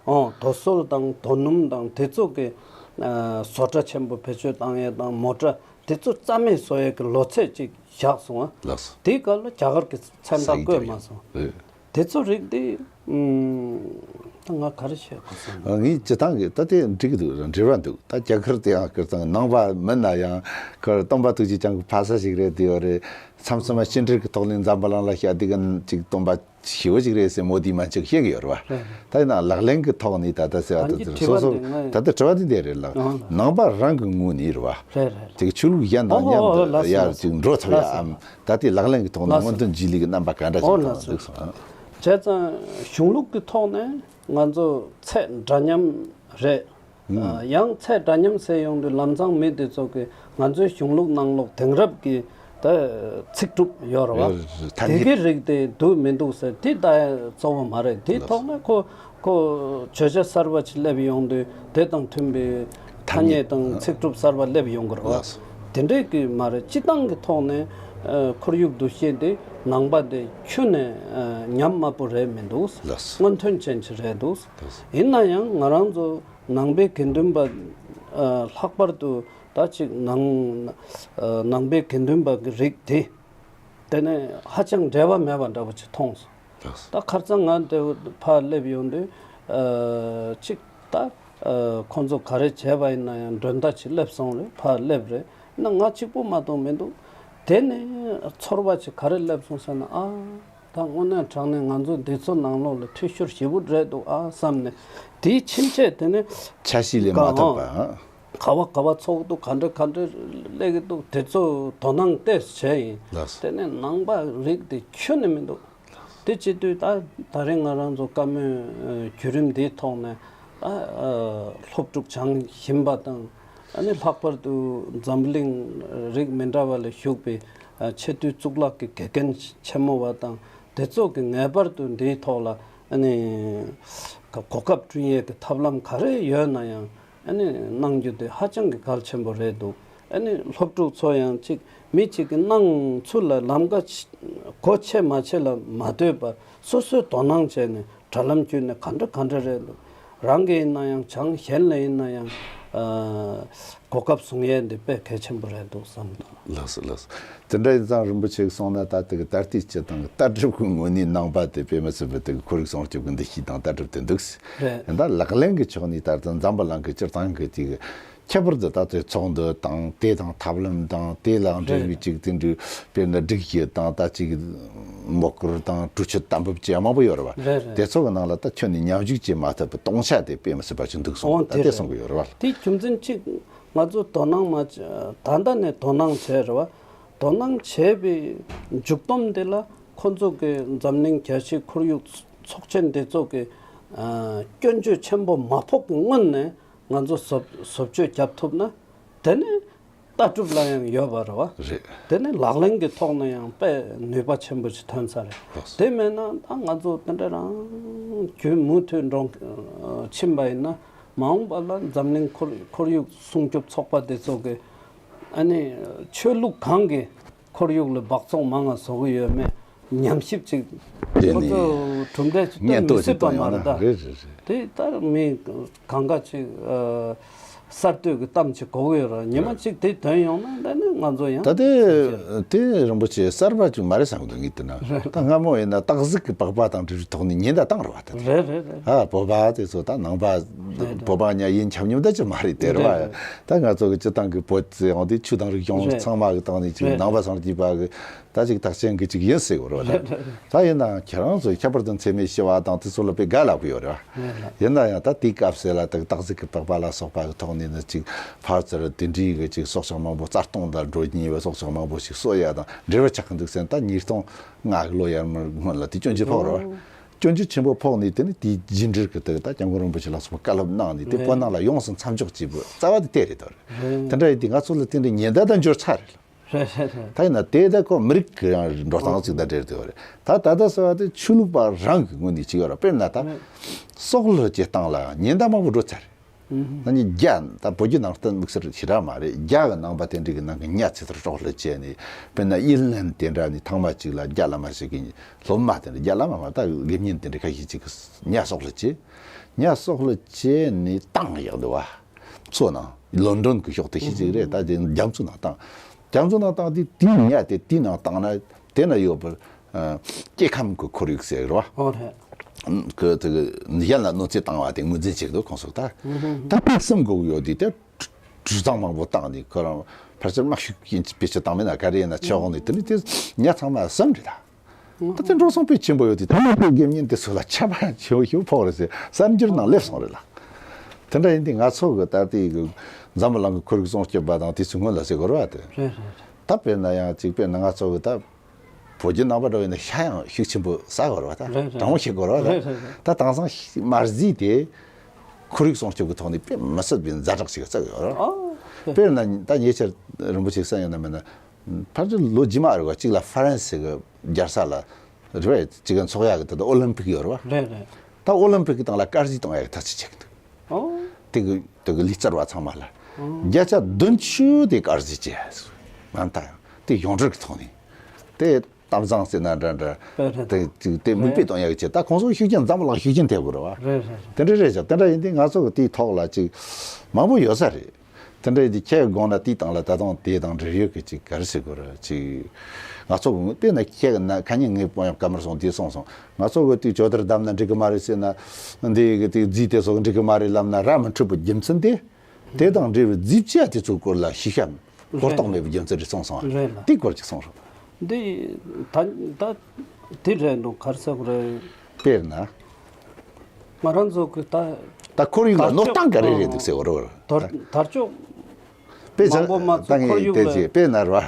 ཨོ་རྡོ་སོལ་དང་རྡོ་སྣུམ་དང་དེ་ཚོ་གི་ཨ་བཟོ་གྲྭ་ཆེན་པོ་བེད་སྤྱོད་བཏང་ཡས་དང་མོ་ཊ་དེ་ཚོ་རྩ་མེད་བཟོ་ཡས་ཀྱི་ལོ་ཚད་ཅིག་བཞག་སོང་ཨ། ལགས་སོ། དེའི་སྐབས་ལ་རྒྱ་གར་གྱི་མཚན་རྟགས་བཀོད་མ་སོང་། ཨེ། དེ་ཚོ་རིགས་དེ་ཨུམ་ད་ང་ག་རེ་བཤད་དགོས་སམ། ཨ་ངས་སྤྱི་བཏང་གི་ད་དེ་འགྲིག་གི་འདུག་འབྲེལ་བ་འདུག་ད་རྒྱ་གར་དེ་ཡང་ཁིར་ཚང་ནང་པ་མིན་ན་ཡང་ཁོ་སྟོན་པ་ཐུགས་རྗེ་ཅན་གྱི་ཕ་ས་ཞིག་རེད་དེ་ཡོད་རེད། མཚམས་མཚམས་མ་ཕྱི་འབྲེལ་གྱི་ཐོག་ནས་འཛམ་བུ་གླིང་ལ་བཤད་དེ་གི་ཅིག་སྟོན་པ་ཞེ་པོ་ཅིག་རེད་ཟེར་མོ་དི་མན་ཆོག་བཤད་ཀྱི་ཡོད་རེད་བ། རེད་རེད། ད་ཡིན་ན་ལག་ལེན་གྱི་ཐོག་ནས་ད་ལྟ་ཟེར་བ་ད་ལྟ་དྲི་བ་སོ་སོ་འདི་ང་ད་ལྟ་དྲི་བ་འདི་འདྲ་རེད་ལགས། ཨང་། ནང་པ་རང་གི་ངོས་ནས་རེད་བ། རེད་རེད། དེ་གི་ཆོས་ལུགས་གཞན་དང་ཨོ་མཉམ་ཨོ་ཨོ་དུ་ལགས་སོ་ཡར་ལགས་སོ། ཅིག་འགྲོ་ཐུབ་ལགས་སོ། ཡའམ་ད་ལྟའི་ལག་ལེན་གྱི་ཐོག་ནས་ལགས་སོ། སྔོན་ཐོན་རྗེས་ལུས་ཀྱི་རྣམ་པ་ག་འདྲ་ཨོ་ཞིག་ལགས་དང་སོ། འདུག་སོང་། བྱས་ཙང་གཞུང་ལུགས་ཀྱི་ཐོག་ནས་ང་ཚོ་ཚད་འདྲ་མཉམ་རེད། ཨ་ཡང་ཚད་འདྲ་མཉམ་ཟེར་ཡོང་དུས་ལམ་སང་མི་དེ་ཚོ་གི་ང་ཚོའི་གཞུང་ལུགས་ནང་ལོགས་དེང་རབས་ཀྱི་ ད་ཚིག་གྲུབ་ཡོད་རེད་བ། ཡོད་རེད། ཐ་དེ་སྙད། གི་རིགས་དེ་འདུག་མི་འདུག་ཟེར་དེ་ད་གཙོ་བོ་མ་རེད། དེ་ལགས། ཐོག་ནས་ཁོ་ཁོ་བརྗོད་བྱ་གསར་པ་ཅིག་སླེབས་ཡོང་དུས་དེ་དང་མཐུན་པའི་ཐ་ཐ་སྙད། སྙད་དང་ཚིག་གྲུབ་གསར་པ་སླེབས་ཡོང་གི་རེད་བ། ལགས། དེ་འདྲས་ཀྱི་མ་རེད། སྤྱི་བཏང་གི་ཐོག་ནས་ཨ་ཁོར་ཡུག་འདུ་ཤེས་དེ་ནང་པ་དེ་ཁྱོན་ནས་ཨ་ཉམས་དམའ་པོ་རེད་མི་འདུག་ལགས། སྔོན་ཐོན་ཅན་ཅིག་རེད་འདུག་ལགས། ཡིན་ན་ཡང་ང་རང་ཚོ་ནང་པའི་དགེ་འདུན་པ་ཨ་ལྷག་པར་དུ་ད་ཅིག་ནང་ཨ་ནང་པའི་དགེ་འདུན་པ་གི་རིགས་དེ་དེ་ནས་ཧ་ཅང་འབྲེལ་བ་མེད་པ་འདྲ་པོ་ཅིག་མཐོང་སོང་། ད་ཁར་སང་ང་འདི་ཕར་སླེབས་ཡོང་དུས་ཨ་ཅིག་ད་ཨ་ཁོང་ཚོ་ག་རེ་བྱས་པ་ཡིན་ན་ཡང་མགྲོན་བརྡ་ཅིག་སླེབས་སོང་རེད། ཕར་སླེབས་རེད་ན་ང་གཅིག་པོ་མ་གཏོགས་མི་འདུག་དེ་ནས་ཚོར་བ་ཅིག་ག་རེ་སླེབས་སོང་ཟེར་ན། ཨ་ད་དངོས་གནས་དྲང་གནས་ང་ཚོ་འདི་ཚོ་ནང་ལོགས་ལ་འཐུས་ཤོར་ཞེ་པོ་རེད་འདུག་ཨ་བསམ་ནས་དེའི་ཕྱིན་ཆད་དེ་ནས་ཆ་ཤས་ལས་མ་ཐོན་པ། ག་བ་ག་བ་ཚོགས་འདུ་ག་འདྲ་ག་འདྲ་སླེབས་ཀྱི་འདུག་དེ་ཚོ་དོ་སྣང་ཏོག་ཙམ་བྱས་ཡིན། ལགས། དེ་ནས་ནང་པ་རིགས་དེ་ཁྱོན་ནས་མི་འདུག་དེ་བྱེད་དུས་ད་ད་རེས་ང་རང་ཚོ་བཀའ་མོལ་ཨ་བརྒྱུད་རིམ་འདིའི་ཐོག་ནས་ད་ཨ་སློབ་ཕྲུག་སྦྱང་བཞིན་པ་དང་ཨ་ནི་ལྷག་པར་དུ་འཛམ་གླིང་རིགས་མི་འདྲ་བ་ལ་བཞུགས་པའི་ཨ་ཆེས་མཐོའི་གཙུག་ལག་གི་དགེ་རྒན་ཆེན་མོ་བ་དང་དེ་ཚོ་གི་ངེས་པར་དུ་འདིའི་ཐོག་ལ་ཨ་ནི་གོ་སྐབས་བསྐྲུན་ཡས་ཀྱི་ཐབས་ལམ་ག་རེ་ཡོད་ན་ཡང་ཨ་ནི་གནང་རྒྱུ་དེ་ཧ་ཅང་གི་གལ་ཆེན་པོ་རེད་འདུག་ཨ་ནི་སློབ་ཕྲུག་ཚོ་ཡང་གཅིག་མི་གཅིག་གི་གནང་ཚུལ་ལ་ལམ་ཀ་ཆ་གོ་ཆེ་མ་ཆེ་ལ་མ་ལྟོས་པར་སོ་སོས་དོ་སྣང་བྱས་ནས་དྲ་ལམ་བརྒྱུད་ནས་ག་འདྲ་ག་འདྲ་རེད་འདུག་རང་གི་ཡིན་ན་ཡང་བྱང་གཞན་ལ་ཡིན་ན་ཡང་ཨ་གོ་སྐབས་བཟུང་ཡས་འདི་དཔེ་གལ་ཆེན་པོ་རེད་འདུག་བསམ་འདུག་ལགས་སོ། ལགས་སོ། དེ་འདྲ་ཡིན་ཙང་རིན་པོ་ཆེ་གིས་གསུངས་ན་ད་དེ་གི་ད་ལྟའི་སྤྱི་དང་ལྟ་གྲུབ་ཀྱི་ངོས་ནས་ནང་པ་དེ་དཔེ་མི་སྲིད་པའི་དེ་གི་ཁོར་ཡུག་སྲུང་སྐྱོབ་ཀྱི་འདུ་ཤེས་དང་ལྟ་གྲུབ་དེ་འདུག་རེད། ཡིན་ད་ལག་ལེན་གྱི་ཕྱོགས་ནས་ད་ལྟ་འཛམ་བུ་གླིང་གི་སྤྱིར་བཏང་གི་དེ་གི་ཁྱད་པར་དུ་ད་ལྟའི་ཚོགས་འདུ་དང་དེ་དང་ཐབས་ལམ་དང་དེ་ལ་འབྲེལ་བའི་རེད། ཅིག་དེ་འདྲའི་དཔེར་ན་སྒྲིག་གཞི་དང་ད་ཅིག་མོ་བཀུར་དང་གྲོས་ཆོད་གཏན་འབེབས་བྱས་མང་པོ་ཡོད་རེད་བ། རེད་རེད། དེ་ཚོ་གི་ནང་ལ་ད་ཁྱོན་ནས་མཉམ་ཞུགས་བྱེད་མ་ཐུབ་པའི་སྟོང་ཆ་དེ་དཔེ་མི་སྲིད་པ་ཅིག་འདུག་སོང་། འོ་ད་དེ་དེ་རེད། གསུང་གི་ཡོད་རེད་བ། དེའི་རྒྱུ་མཚན་གཅིག་ང་ཚོ་དོ་སྣང་མ་བྱ་ད་ལྟ་ནས་དོ་སྣང་བྱས་རེད་བ། དོ་སྣང་བྱས་པའི་མཇུག་སྡོམ་དེ་ལ་ཁོ་ཚོ་གི་འཛམ་གླིང་རྒྱལ་སྤྱིའི་ཁོར་ཡུག་ཚོགས་ཆེན་དེ་ཚོ་གི་ཨ་སྐྱོན་བརྗོད་ཆེན་པོ་མ་ཕོག་གི་སྔོན་ནས་ང་ཚོ་བཟོ་བཟོ་བཅོས་བརྒྱབ་ཐུབ་ན་དེ་ནི་ལྟ་གྲུབ་ལ་ཡང་ཡོད་པ་རེད་བ། རེད། དེ་ནི་ལག་ལེན་གྱི་ཐོག་ནས་ཡང་དཔེ་ནུས་པ་ཆེན་པོ་ཞིག་ཐོན་ས་རེད། ལགས་སོ། དེ་མེད་ན་ད་ང་ཚོ་དེ་འདྲ་རང་རྒྱུན་མུ་མཐུད་འགྲོ་ཕྱིན་པ་ཡིན་ན་མ་འོངས་པ་ལ་འཛམ་གླིང་ཁོར་ཁོར་ཡུག་སྲུང་སྐྱོབ་ཚོགས་པ་དེ་ཚོ་གི་ཨ་ནི་ཆོས་ལུགས་གང་གི་ཁོར་ཡུག་ལ་སྦགས་བཙོག་མང་ང་བཟོ་གི་ཡོད་མེད་ཉམས་ཞིབ་ཅིག་དེ་ཁོ་ནི་ཚོ་གྲུབ་འབྲས་ཅིག་སྙན་སྟོན་མི་སྲིད་པ་མ་རེད་ད། རེད་རེད་རེད། དེ་ལྟར་མི་གང་ག་ཅིག་ཨ་གསར་གཏོད་ཀྱི་གཏམ་ཅིག་གོ་གི་ཡོད་ར། ཉི་མ་གཅིག་དེ་ཐོན་ཡོང་ན་ད་ནི་ང་ཚོ་ཡང་ད་དེ་དེ་རིན་པོ་ཆེ་གསར་པ་ཅིག་མ་རེད་བསམ་གི་འདུག་ངས་བལྟས་ན། ད་སྔ་མོ་ཡིན་ན་སྟག་གཟིག་གི་པགས་པ་དང་འབྲེལ་བའི་ཐོག་ནས་ཉེན་བརྡ་བཏང་རེད་བ། ད་དེ་རེད་རེད་རེད། ཨ་བོད་པ་དེ་ཚོ་ད་ནང་པ་རེད་རེད། བོད་པ་ཉ་ཡིན་ཁྱབ་མཉམ་ད་ཅིག་མ་རེད་དེ་རེད་བ། རེད་རེད། ད་ང་ཚོ་གི་སྤྱི་བཏང་གི་བོད་ཟེར་ཡོང་དུས་ཆོས་དང་རིག་གཞུང་རེད། ཚང་མ་གི་སྟེང་ནས་ཅིག་རེད། ནང་པ་སངས་རྒྱས་པ་གི་ད་ཅིག་རྟགས་ཅན་གྱི་ཅིག་ཡིན་ཟེར་གོ་རེད་བ། ད་ཡིན་ནའང་ཁྱེད་རང་ཚོས་ཁྱད་པར་དུ་འཚེ་མེད་ཞི་བ་དང་དེ་ཚོ་ལ་དཔེ་དགའ་ལབ་ཀྱི་ཡོད་རེད་བ། ཡིན་ན་ཡང་ད་དེའི་སྐབས་སུ་ལ་ད་སྟག་གཟིག་གི་པགས་པ་ལ་སོགས་པ་གི་ཐོག་ནས་ནི་ཅིག་ཕར་ཚུར་དེ་འདྲའི་གི་ཅིག་སྲོག་ཆགས་མང་པོ་རྩ་སྟོངས་དང་འགྲོ་ཉེན་བའི་སྲོག་ཆགས་མང་པོ་ཞིག་གསོ་ཡ་དང་འབྲེལ་བ་ཆགས་ཀྱི་འདུག་ཟེར་ན། ད་ཉིས་སྟོང་ལྔ་གི་ལོ་ཡར་མར་སྔོན་ལ་དེ་སྐྱོན་བརྗོད་ཕོག་རེད་བ། སྐྱོན་བརྗོད་ཆེན་པོ་ཕོག་ནས་དེ་ནི་དེའི་རྒྱུན་འགྲུལ་གི་དེ་ད་སྐྱབས་མགོན་རིན་པོ་ཆེ་ལ་སོགས་པ་བཀའ་སློབ་གནང་ནས་དེ་བོད་ནང་ལ་ཡོངས་སུ་མཚམས་འཇོག་བྱས་པའི་རྩ་བ་དེ་དེ་རེད་དོ། དེ་འདྲ་ཡིན་དུས་ང་ཚོ་ལ་དེ་འདྲའི་ཉེན་བརྡ་དང་འབྱོར་ཚར་རེད། རེད་རེད་རེད། ད་ཡིན་ན་དེ་ད་ཁོ་མི་རིགས་ཀྱི་ཡང་འགྲོ་སྟངས་ཅིག་དང་འབྲེལ་བསྡད་ཡོད་རེད། ད་ད་ལྟ་ཟེར་བ་དེ་ཆོས་ལུགས་པ་རང་གི་ངོས་ནས་ཅིག་ཡོད་རེད། དཔེར་ན་ད་རེད། སྲོག་བླུ་བྱེད་སྟངས་ལ་ཉེན་བརྡ་མང་པོ་འགྲོ་ཚར་རེད། ད་ནི་རྒྱ་ད་བོད་བརྒྱུད་ནང་བསྟན་དམིགས་བསལ་ཞེ་དྲག་མ་རེད། རྒྱ་གི་ནང་པ་དེ་འདྲ་གི་ནང་གི་ཉ་ཚེ་ཐར་སྲོག་བླུ་བྱས་ནས་དཔེར་ན་ཨིན་ལན་དེ་འདྲ་ནས་ཐེངས་མ་གཅིག་ལ་རྒྱ་བླ་མ་ཞིག་གིས་སློབ་མ་དེ་འདྲ་རྒྱ་བླ་མ་མ་ད་དགེ་བསྙེན་དེ་འདྲ་ཁ་ཤས་ཅིག་གིས་ཉ་སྲོག་བླུ་བྱས། ཉ་སྲོག་བླུ་བྱས་ནས་བཏང་ཡག་འདུག་བ། མཚོ་ནང་ལོན་ཌོན་གྱི་ཕྱོགས་དེ་ཤི་ཅིག་རེད། ད་དེ་རྒྱ་མཚོ་ནང་བཏང་། རྒྱ་མཚོ་ནང་བཏང་དུས་དེའི་ཉ་དེ་དེའི་ནང་བཏང་ན་དེ་ན་ཡོད་པར་ཨ་སྐྱེ་ཁམས་ཀྱི་ཁོར་ཡུག་ཟེར་རོ། ཨོ་རེད། ཁོ་དེ་གི་གཞན་ལ་གནོད་འཚེ་བཏང་བ་དེ་ངོས་འཛིན་བྱེད་དགོས་ཁོང་ཚོ་ད། ད་དེ་སེམས་འགུག་ཡོད་དུས་དེ་གྲུ་གྲུ་གཟིངས་མང་པོ་བཏང་ནས་ཁོ་རང་ཕལ་ཆེར་དམག་ཤུགས་ཀྱིས་བེད་སྤྱོད་བཏང་མེད་ན་ག་རེ་ཡིན་ན་ཆོག་གོ་ནས་དེ་ནི་དེ་ཉ་ཚང་མ་སེམས་རེད་ད། ད་ལྟ་འགྲོ་སོང་དཔེ་ཆེན་པོ་ཡོད་དེ་ད་ནང་པའི་དགེ་བསྙེན་དེ་ཚོ་ལ་ཆད་པ་ཆེ་བོ་ཞིག་ཕོག་རེད་ཟེར་གསར་འགྱུར་ནང་སླེབས་སོང་རེད་ལ། དེ་འདྲ་ཡིན་དུས་ང་ཚོ་གི་ད་ལྟའི་གི་འཛམ་བུ་གླིང་གི་ཁོར་ཡུག་སྲུང་སྐྱོབ་པ་དང་དེ་ཚོའི་སྔོན་ལ་ཟེར་དགོས་རེད་བ་དེ། རེད་རེད་རེད། ད་དཔེར་ན་ཡང་ཅིག་དཔེར་ན་ང་ཚོ་གི་ད་བོད་བརྒྱུད་ནང་པ་འདྲ་བོ་ཡིན་ན་ཤ་ཡང་ཤུགས་ཆེན་པོ་ཟ་དགོས་རེད་བ་ད། རེད་རེད། དྲང་བོ་བཤད་དགོས་རེད་བ་ད། རེད་རེད་རེད། ད་དེང་སང་མར་ཟས་དེ་ཁོར་ཡུག་སྲུང་སྐྱོབ་ཀྱི་ཐོག་ནས་དཔེ་མི་སྲིད་པའི་ཛ་དྲག་ཅིག་བརྩི་གི་ཡོད་རེད། ཨོ། དཔེར་ན་ད་ཉེ་ཆར་རིན་པོ་ཆེ་གསན་ཡོད་ན་མིན་ན། ཕལ་ཆེར་ལོ་རྗེས་མ་རེད་བ། གཅིག་ལ་ཧྥ་རན་སི་གི་རྒྱལ་ས་ལ་རེད་བ། གཅིག་གི་འཚོགས་ཡག་གི་ད་ལྟ་ཨོ་ལིམ་ཕིག་ཡོད་རེད་བ། རེད་རེད། ད་ཨོ་ལིམ་ཕིག་གི་སྟེང་ལ་དཀར་ཟས་གཏོང་ཡག་གི་ཐག་གཅོད་བྱེད་ཀྱི་འདུག་ཨོ། དེ་གི་དེ་གི་ལས་བྱེད་པ་ཚང་མ་ལ་ཨོ། བརྒྱ་ཆ་བདུན་ཅུ་དེ་དཀར་ཟས་བྱས། ང་ད་ཡང་དེ་ཡོངས་གྲགས་ཀྱི་ཐོག་ནས་དེ་གཏམ་བཟང་ཟེར་ན་འདྲ་འདྲ་རེད་རེད། དེ་ཅིག་དེ་མིག་དཔེ་གཏོང་ཡག་གི་ཆེད། ད་ཁོང་ཚོ་ཤུགས་རྐྱེན་འཛམ་བུ་གླིང་ཤུགས་རྐྱེན་ཐེབས་དགོས་རེད་བ། རེད་རེད་རེད། དེ་འདྲ་རེད་ཤག་དེ་འདྲ་ཡིན་དུས་ང་ཚོ་གི་དེའི་ཐོག་ལ་ཅིག་མང་པོ་ཡོད་ས་རེད། དེ་འདྲ་ཡིན་དུས་ཁྱེད་དགོངས་ན་དེའི་སྟེང་ལ་ད་དུང་དེ་དང་འབྲེལ་ཡོད་ཀྱི་ཅིག་ག་རེ་ཟེར་དགོས་རེད། ཅིག་ང་ཚོ་གི་དཔེར་ན་ཁྱེད་ན་ཁ་ཉིན་ངའི་པོ་ཡང་ཀ་མར་སོང་དེ་སོང་སོང་། ང་ཚོ་གི་དེ་ཇོ་དར་བསྡམས་ན་འགྲིག་གི་མ་རེད་ཟེར་ན། འདི་གི་དེ་རྫས་དེ་ཚོ་གི་འགྲིག་གི་མ་རེད་ལབ་ན་ར་མི་འཕྲོད་པའི་རྒྱུ་མཚན་དེ། དེ་དང་འབྲེལ་བའི་རྫས་བཅས་དེ་ཚོའི་སྐོར་ལ་ཤེས་བྱ་གོ་རྟོགས་མེད་པའི་རྒྱུ་མཚན་རེད་སོང་སོང་། རེད་ལ། དེའི་སྐོར་ཅིག་གསུངས་རོགས། འདི་ད་ད་དེ་རེད་འདུག་ག་རེ་ཟེར་དགོས་རེད། དཔེར་ན། ང་རང་ཚོ་གི་ད་ད་ཁོར་ཡུག་ལ་གནོད་སྟངས་ག་རེ་རེད་འདུག་ཟེར་བ་རོ། དར་དར་ལྕོག་དཔེ་ཆ་མང་པོ་མ་ཚོ་ད་ངས་ཁོར་ཡུག་དེ་ལ་ཅིག་དཔེར་ན་རོ།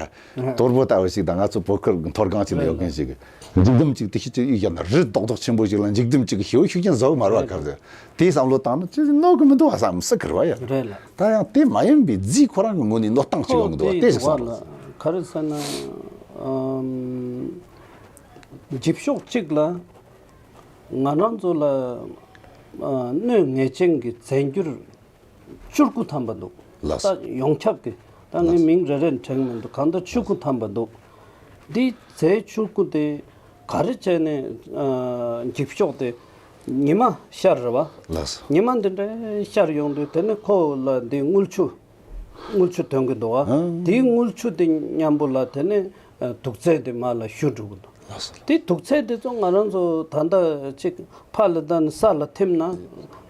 དོར་པོ་ལྟ་བུ་ཞིག་དང་ང་ཚོ་བོད་ཁུལ་མཐོ་སྒང་ཅིག་ལ་ཡོད་མཁན་ཞིག་གིས་འཇིག་རྟེན་ཅིག་དེ་ཤི་ཅིག་ཡིག་བཞག་ན་རི་རྡོག་རྡོག་ཆེན་པོ་ཞིག་ལ་འཇིག་རྟེན་ཅིག་ཤི་བོ་ཤུགས་རྐྱེན་བཟོ་གི་མ་རེད་བ། སྐབས་དེ་དེའི་བསམ་བློ་བཏང་ན་ཅི་གནོད་གི་མི་འདུག་བ་བསམ་སྲིད་གི་རེད་བ་ཡ། རེད་ལ། ད་ཡང་དེ་མ་ཡིན་པའི་རྫས་ཁོ་རང་གི་ངོས་ནས་གནོད་སྟངས་ཅིག་ཡོང་གི་འདུག་བ། དེ་ཞིག་བསམ་རོགས། ག་རེ་ཟེར་ན། ཨམ། འགྱིག་ཤོག་གཅིག་ལ་ང་རང་ཚོ་ལ་ཨ་གནོད་ངེས་ཅན་གྱི་རྫས་འགྱུར་བཅུ་དགུ་ཐམ་པ་འདུག་ལགས་སོ། ད་ཡོངས་ཁྱབ་ཀྱི་ད་ངས་མིང་རེ་རེ་དྲན་མི་འདུག་གང་ལྟར་བཅུ་དགུ་ཐམ་པ་འདུག་འདིའི་རྫས་བཅུ་དགུ་དེ་ག་རེ་བྱས་ནས་ཨ་འགྱིག་ཤོག་དེ་ཉི་མ་ཤར་རེད་བ། ལགས་སོ། ཉི་མ་འདི་འདྲའི་ཤར་ཡོང་དུས་དེ་ནས་ཁོ་ལ་འདི་དངུལ་ཆུ། དངུལ་ཆུ་ཐོན་གྱི་འདུག་བ། ཨང་། དེའི་དངུལ་ཆུ་དེ་མཉམ་པོ་ལ་དེ་ནས་ཨ་དུག་རྫས་དེ་མར་ལ་བཞུ་འགྲོ་གི་འདུག་ལགས་སོ། དེ་དུག་རྫས་དེ་ཚོ་ང་རང་ཚོ་ད་ལྟ་ཅིག་ཕར་ལ་ད་ནི་ས་ལ་ཐིམ་ན་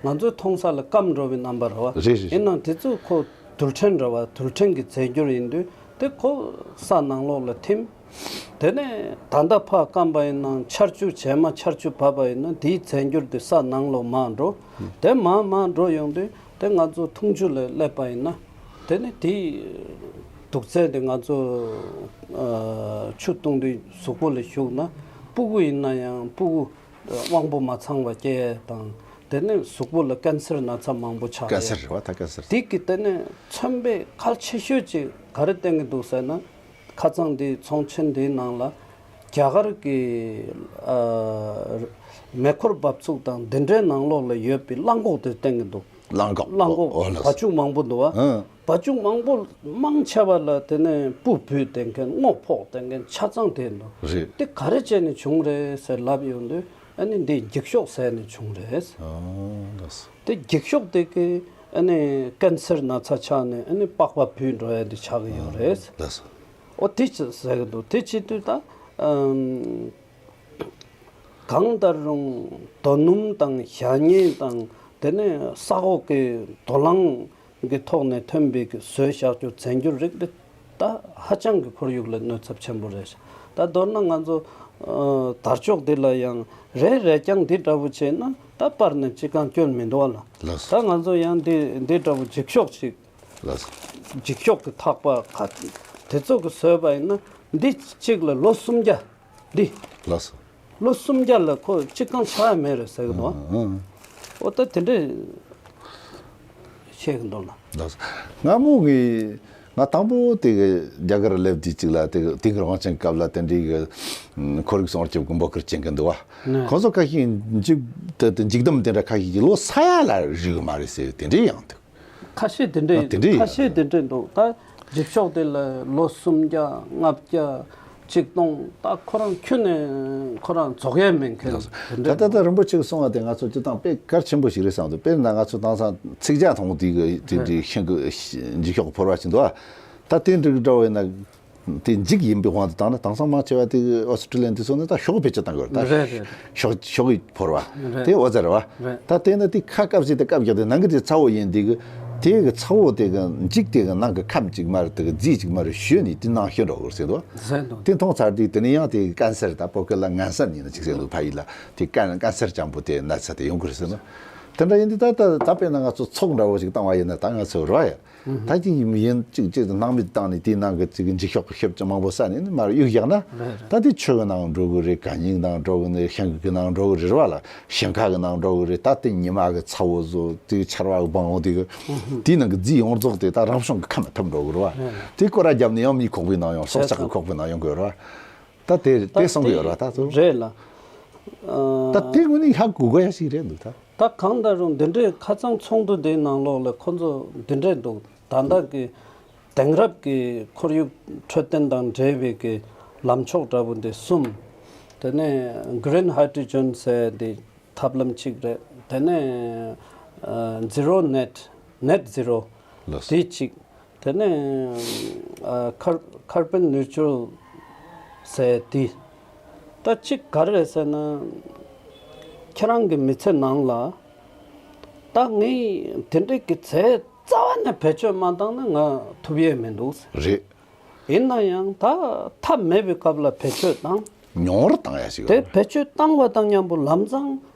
ང་ཚོའི་མཐོང་ས་ལ་སྐམ་འགྲོ་བའི་རྣམ་པ་རེད་བ། རེད་རེད། ཡིན་ནའང་དེ་ཚོ་ཁོ་རྡུལ་ཕྲན་རེད་བ། རྡུལ་ཕྲན་གྱི་རྫས་འགྱུར་ཡིན་དུས་དེ་ཁོ་ས་ནང་ལོགས་ལ་ཐིམ། དེ་ནས་ད་ལྟ་ཕར་སྐམ་པ་ཡིན་ནའང་ཆར་ཆུ་རྗེས་མ་ཆར་ཆུ་བབས་པ་ཡིན་ན་དེའི་རྫས་འགྱུར་དེ་ས་ནང་ལོགས་མར་འགྲོ། དེ་མར་མར་འགྲོ་ཡོང་དུས་དེ་ང་ཚོ་འཐུང་ཆུ་ལ་སླེབས་པ་ཡིན་ན། དེ་ནི་དེའི་དུག་རྫས་དེ་ང་ཚོ་ཨ་ཆུ་བཏུང་དུས་གཟུགས་པོ་ལ་ཞུགས་ན་སྤུ་གུ་ཡིན་ན་ཡང་སྤུ་གུ་དབང་པོ་མ་ཚང་བ་སྐྱེ་དང་། དེ་ནི་གཟུགས་པོ་ལ་ཀན་སར་ན་ཚ་མང་པོ་ཆགས་ཀན་ཡས། སར་རེད་བ། ད་ཀན་སར། དེ་གི་དེ་ནི་མཚོན་དཔེ་གལ་ཆེ་ཤོས་ཅིག་ག་རེ་བསྟན་གྱི་འདུག་ཟེར་ན། ཁ་སང་འདི་ཚོང་ཆེན་འདིའི་ནང་ལ་རྒྱ་གར་གྱི་ཨ་མེ་འཁོར་འབབ་ཚུགས་དང་འདི་འདྲའི་ནང་ལོགས་ལ་ཡོད་པའི་གླང་གོག་དེ་བསྟན་གྱི་འདུག་གླང་གོག་གླང་གོག་ཨོ་ལགས། བ་ཕྱུགས་མང་པོ་འདུག་བ། ཨ། བ་ཕྱུགས་མང་པོ་མང་ཆེ་བ་ལ་དེ་ནས་སྤུ་བུད་བསྡད་མཁན། རྔོ་ཕོག་བསྡད་མཁན་ཆ་ཚང་དེ་འདུག་རེད། དེ་ག་རེ་བྱས་ནས་བྱུང་རེད་ཟེར་ལབ་ཡོང་དུས་ཨ་ནི་འདི་འགྱིག་ཤོག་ཟས་ནས་བྱུང་རེད། ཨ་ལགས། དེ་འགྱིག་ཤོག་དེ་གི་ཨ་ནི་ཀན་སར་ན་ཚ་ཆགས་ནས་ཨ་ནི་པགས་པ་བུད་འགྲོ་ཡ་དེ་ཆགས་ཀྱི་ཡོད་རེད། ལགས་སོ། ཨོ་དེ་ཅི་ཟེར་གི་འདུག་དེ་བྱེད་དུས་ད་ཨམ་གང་ལྟར་རུང་རྡོ་སྣུམ་དང་ཞ་ཉེ་དང་དེ་ནས་ས་འོག་གི་རྡོ་རླངས་གི་ཐོག་ནས་ཐོན་པའི་གི་བཟོས་བཞག་རྒྱུ་རྫས་འགྱུར་རིགས་དེ་ད་ཧ་ཅང་གི་ཁོར་ཡུག་ལ་གནོད་ཚབས་ཆེན་པོ་རེད། ད་མདོར་ན་ང་ཚོ་ཨ་དར་ལྕོག་འདི་ལ་ཡང་རེ་རེ་རྐྱང་འདི་འདྲ་བོ་བྱས་ན་ད་པར་ནས་ཅི་གང་སྐྱོན་མི་འདུག་བ་ལ། ལགས་སོ། ད་ང་ཚོ་ཡང་འདི་འདི་འདྲ་བོ་འགྱིག་ཤོག་ཅིག་ལགས་སོ། འགྱིག་ཤོག་གི་ཐག་པ་ཁ་དེ་ཚོ་གི་བཟོས་པ་ཡིན་ན་འདི་གཅིག་ལ་ལོ་སུམ་བརྒྱ། འདི་ལགས་སོ། ལོ་སུམ་བརྒྱ་ལ་ཁོ་གཅིག་གང་ཆགས་ཡ་མེད་རེད་ཟེར་གི་འདུག་ཨང་། ཨོ་ད་དེ་འདྲས་བཤད་གི་འདུག་ལ། ལགས་སོ། སྔ་མོ་ངས་ང་དང་པོ་དེ་གི་རྒྱ་གར་སླེབས་དུས་གཅིག་ལ་དེ་གི་དེང་རང་ཅན་སྐབས་ལ་དེ་འདྲའི་གི་ཁོར་ཡུག་སྲུང་སྐྱོབ་གི་འབོད་སྐུལ་བྱེད་གི་འདུག་བ། ནས་ཁོང་ཚོ་ཁ་ཤས་འཇིག་དེ་དེ་འཇིག་སྡོམ་དེ་འདྲ་ཁ་ཤས་ཀྱིས་ལོ་ས་ཡ་ལ་རིག་གི་མ་རེད་ཟེར་དེ་འདྲས་ཡང་འདུག་ཁ་ཤས་དེ་འདྲས། ཨ་དེ་འདྲས་ཡིན། ཁ་ཤས་དེ་འདྲས་འདུག་ད་འགྱིག་ཤོག་དེ་ལ་ལོ་སུམ་བརྒྱ་ལྔ་བརྒྱ་ཆིག་སྟོང་ད་ཁོ་རང་ཁྱོན་ནས་ཁོ་རང་རྫོགས་ཡས་མེད་མཁན་དེ་ད་འདྲས་ད་ད་འདུག་རིན་པོ་ཆེས་གསུངས་པ་དེ་ང་ཚོ་སྤྱིར་བཏང་དཔེ་གལ་ཆེན་པོ་ཞིག་རེད་བསམ་འདུག་དཔེར་ན་ང་ཚོ་དེང་སང་ཚིག་ཇ་འཐུང་དུས་གི་དེ་རེད། དེ་ཤིང་གི་འགྱིག་ཤོག་ཕོར་བ་ཞིག་འདུག་ད་དེ་འདྲ་གི་འདྲ་བོ་ཡིན་ན། དེ་འགྱིག་ཡིན་པའི་དབང་དུ་བཏང་ན་དེང་སང་མང་ཆེ་བ་དེ་ཨོ་སི་ཀྲི་ལི་ཡན་དེ་ཚོ་ནི་ད་ཤོག་བེད་སྤྱོད་བཏང་དགོས་རེད་ད། རེད་རེད། ཤོག་ཤོག་གི་ཕོར་བ། རེད། དེ་ཨོ་ཙི་རེད་བ། རེད། ད་དེ་ནི་དེ་ཁ་བཀབ་ཟེར་དེ་བཀབ་བཞག་དེ་ནང་གི་དེ་ཚ་བོ་ཡིན་དེ་གི་དེ་གི་ཚ་བོ་དེ་གི་འགྱིག་དེ་གི་ནང་གི་ཁམས་ཅིག་མ་རེད་དེ་གི་རྫས་ཅིག་མ་རེད་ཞུས་ནས་དེ་ནང་ཤོར་འགྲོ་གི་རེད་ཟེར་དོ། ཟེར་དོ། དེ་མཐོང་ཚར་དུས་དེ་ནི་ཡང་དེ་ཀན་སར་ད་བོད་སྐད་ལ་ངན་སར་ཡིན་ན་ཅིག་ཟེར་འདུག་ཕ་ཡུལ་ལ་དེ་ཀན་ཀན་སར་ཅན་པོ་དེ་ན་ཚ་དེ་ཡོང་གི་རེད་ཟེར་ནོ། དེ་འདྲ་ཡིན་དུས་ད་ལྟ་ད་དཔེར་ན་ང་ཚོ་ཚོགས་འདྲ་བོ་ཞིག་བཏང་བ་ཡིན་ན། ད་ང་ཚོ་རེད་བ་ཡ། ད་ཅིག་ཡིན་ཅིག་ཅིག་སྣང་མེད་བཏང་ནས་དེའི་ནང་གི་ཅིག་འགྱིག་ཤོག་གི་ཤོབ་ཅིག་མང་པོ་བསགས་ནས་ནི་མར་གཡུག་བཞག་ན། ད་དེ་ཆུ་གི་ནང་འགྲོ་གི་རེད། གད་སྙིགས་ནང་འགྲོ་གི་རེད། ཤིང་གི་ནང་འགྲོ་གི་རེད་བ་ལ། ཞིང་ཁ་གི་ནང་འགྲོ་གི་རེད། ད་དེ་ཉི་མ་གི་ཚ་བོ་བཟོ་དེ་ཆར་བ་གི་སྦང་བོ་དེ་གི་དེའི་ནང་གི་རྫས་ཡོངས་རྫོགས་དེ་ད་རང་བྱུང་གི་ཁམས་ལ་ཐིམ་འགྲོ་གི་རེད་བ། དེ་སྐོར་ར་བརྒྱབ་ནས་ཡང་མིའི་ཁོག་པའི་ནང་ཡང་སྲོག་ཆགས་ཀྱི་ཁོག་པའི་ནང་ཡོང་གི་ཡོད་རེད་བ། ད་དེ་དེ་གསུང་གི་ཡོད་རེད་བ། ད་ཚོ་རེད་ལ། ད་དེ་དངོས་གནས་ཧ་གོ་དགོས་ཡ་ཞིག་རེད་འདུག་ད། ད་གང་ལྟར་རུང་འདི་འདྲའི་ཁ་ཚང་ཚོགས་འདུ་འདིའི་ནང་ལོགས་ལ་ཁོ་ཚོ་འདི་འདྲས་འདུག། ད་ལྟ་གི་དེང་རབས་ཀྱི་ཁོར་ཡུག་འཕྲོད་བསྟེན་དང་འབྲེལ་བའི་གི་ལམ་ཕྱོགས་འདྲ་བོ་འདི་གསུམ། དེ་ནས་Green Hydrogen ཟེར་འདི་ཐབས་ལམ་གཅིག་རེད། དེ་ནས་ཨ་Zero Net, Net Zero ལགས་སོ། འདི་གཅིག། དེ་ནས་ཨ་Car- Carbon Neutral ཟེར་འདི། ད་གཅིག་ག་རེ་རེད་ཟེར་ན། ཁྱེད་རང་གི་མི་ཚེ་ནང་ལ་ད་ངས་དེ་འདྲའི་གི་ཚད་རྩ་བ་ནས་བེད་སྤྱོད་མ་བཏང་ན་ང་ཐུབ་ཡས་མི་འདུག་ཟེར། རེད། ཡིན་ན་ཡང་ད་ཐབས་མེད་པའི་སྐབས་ལ་བེད་སྤྱོད་བཏང་། མྱོང་བར་བཏང་ཡ་ཞིག་དེ་ཡོད་རེད། བེད་སྤྱོད་བཏང་བ་དང་མཉམ་པོ་ལམ་སང་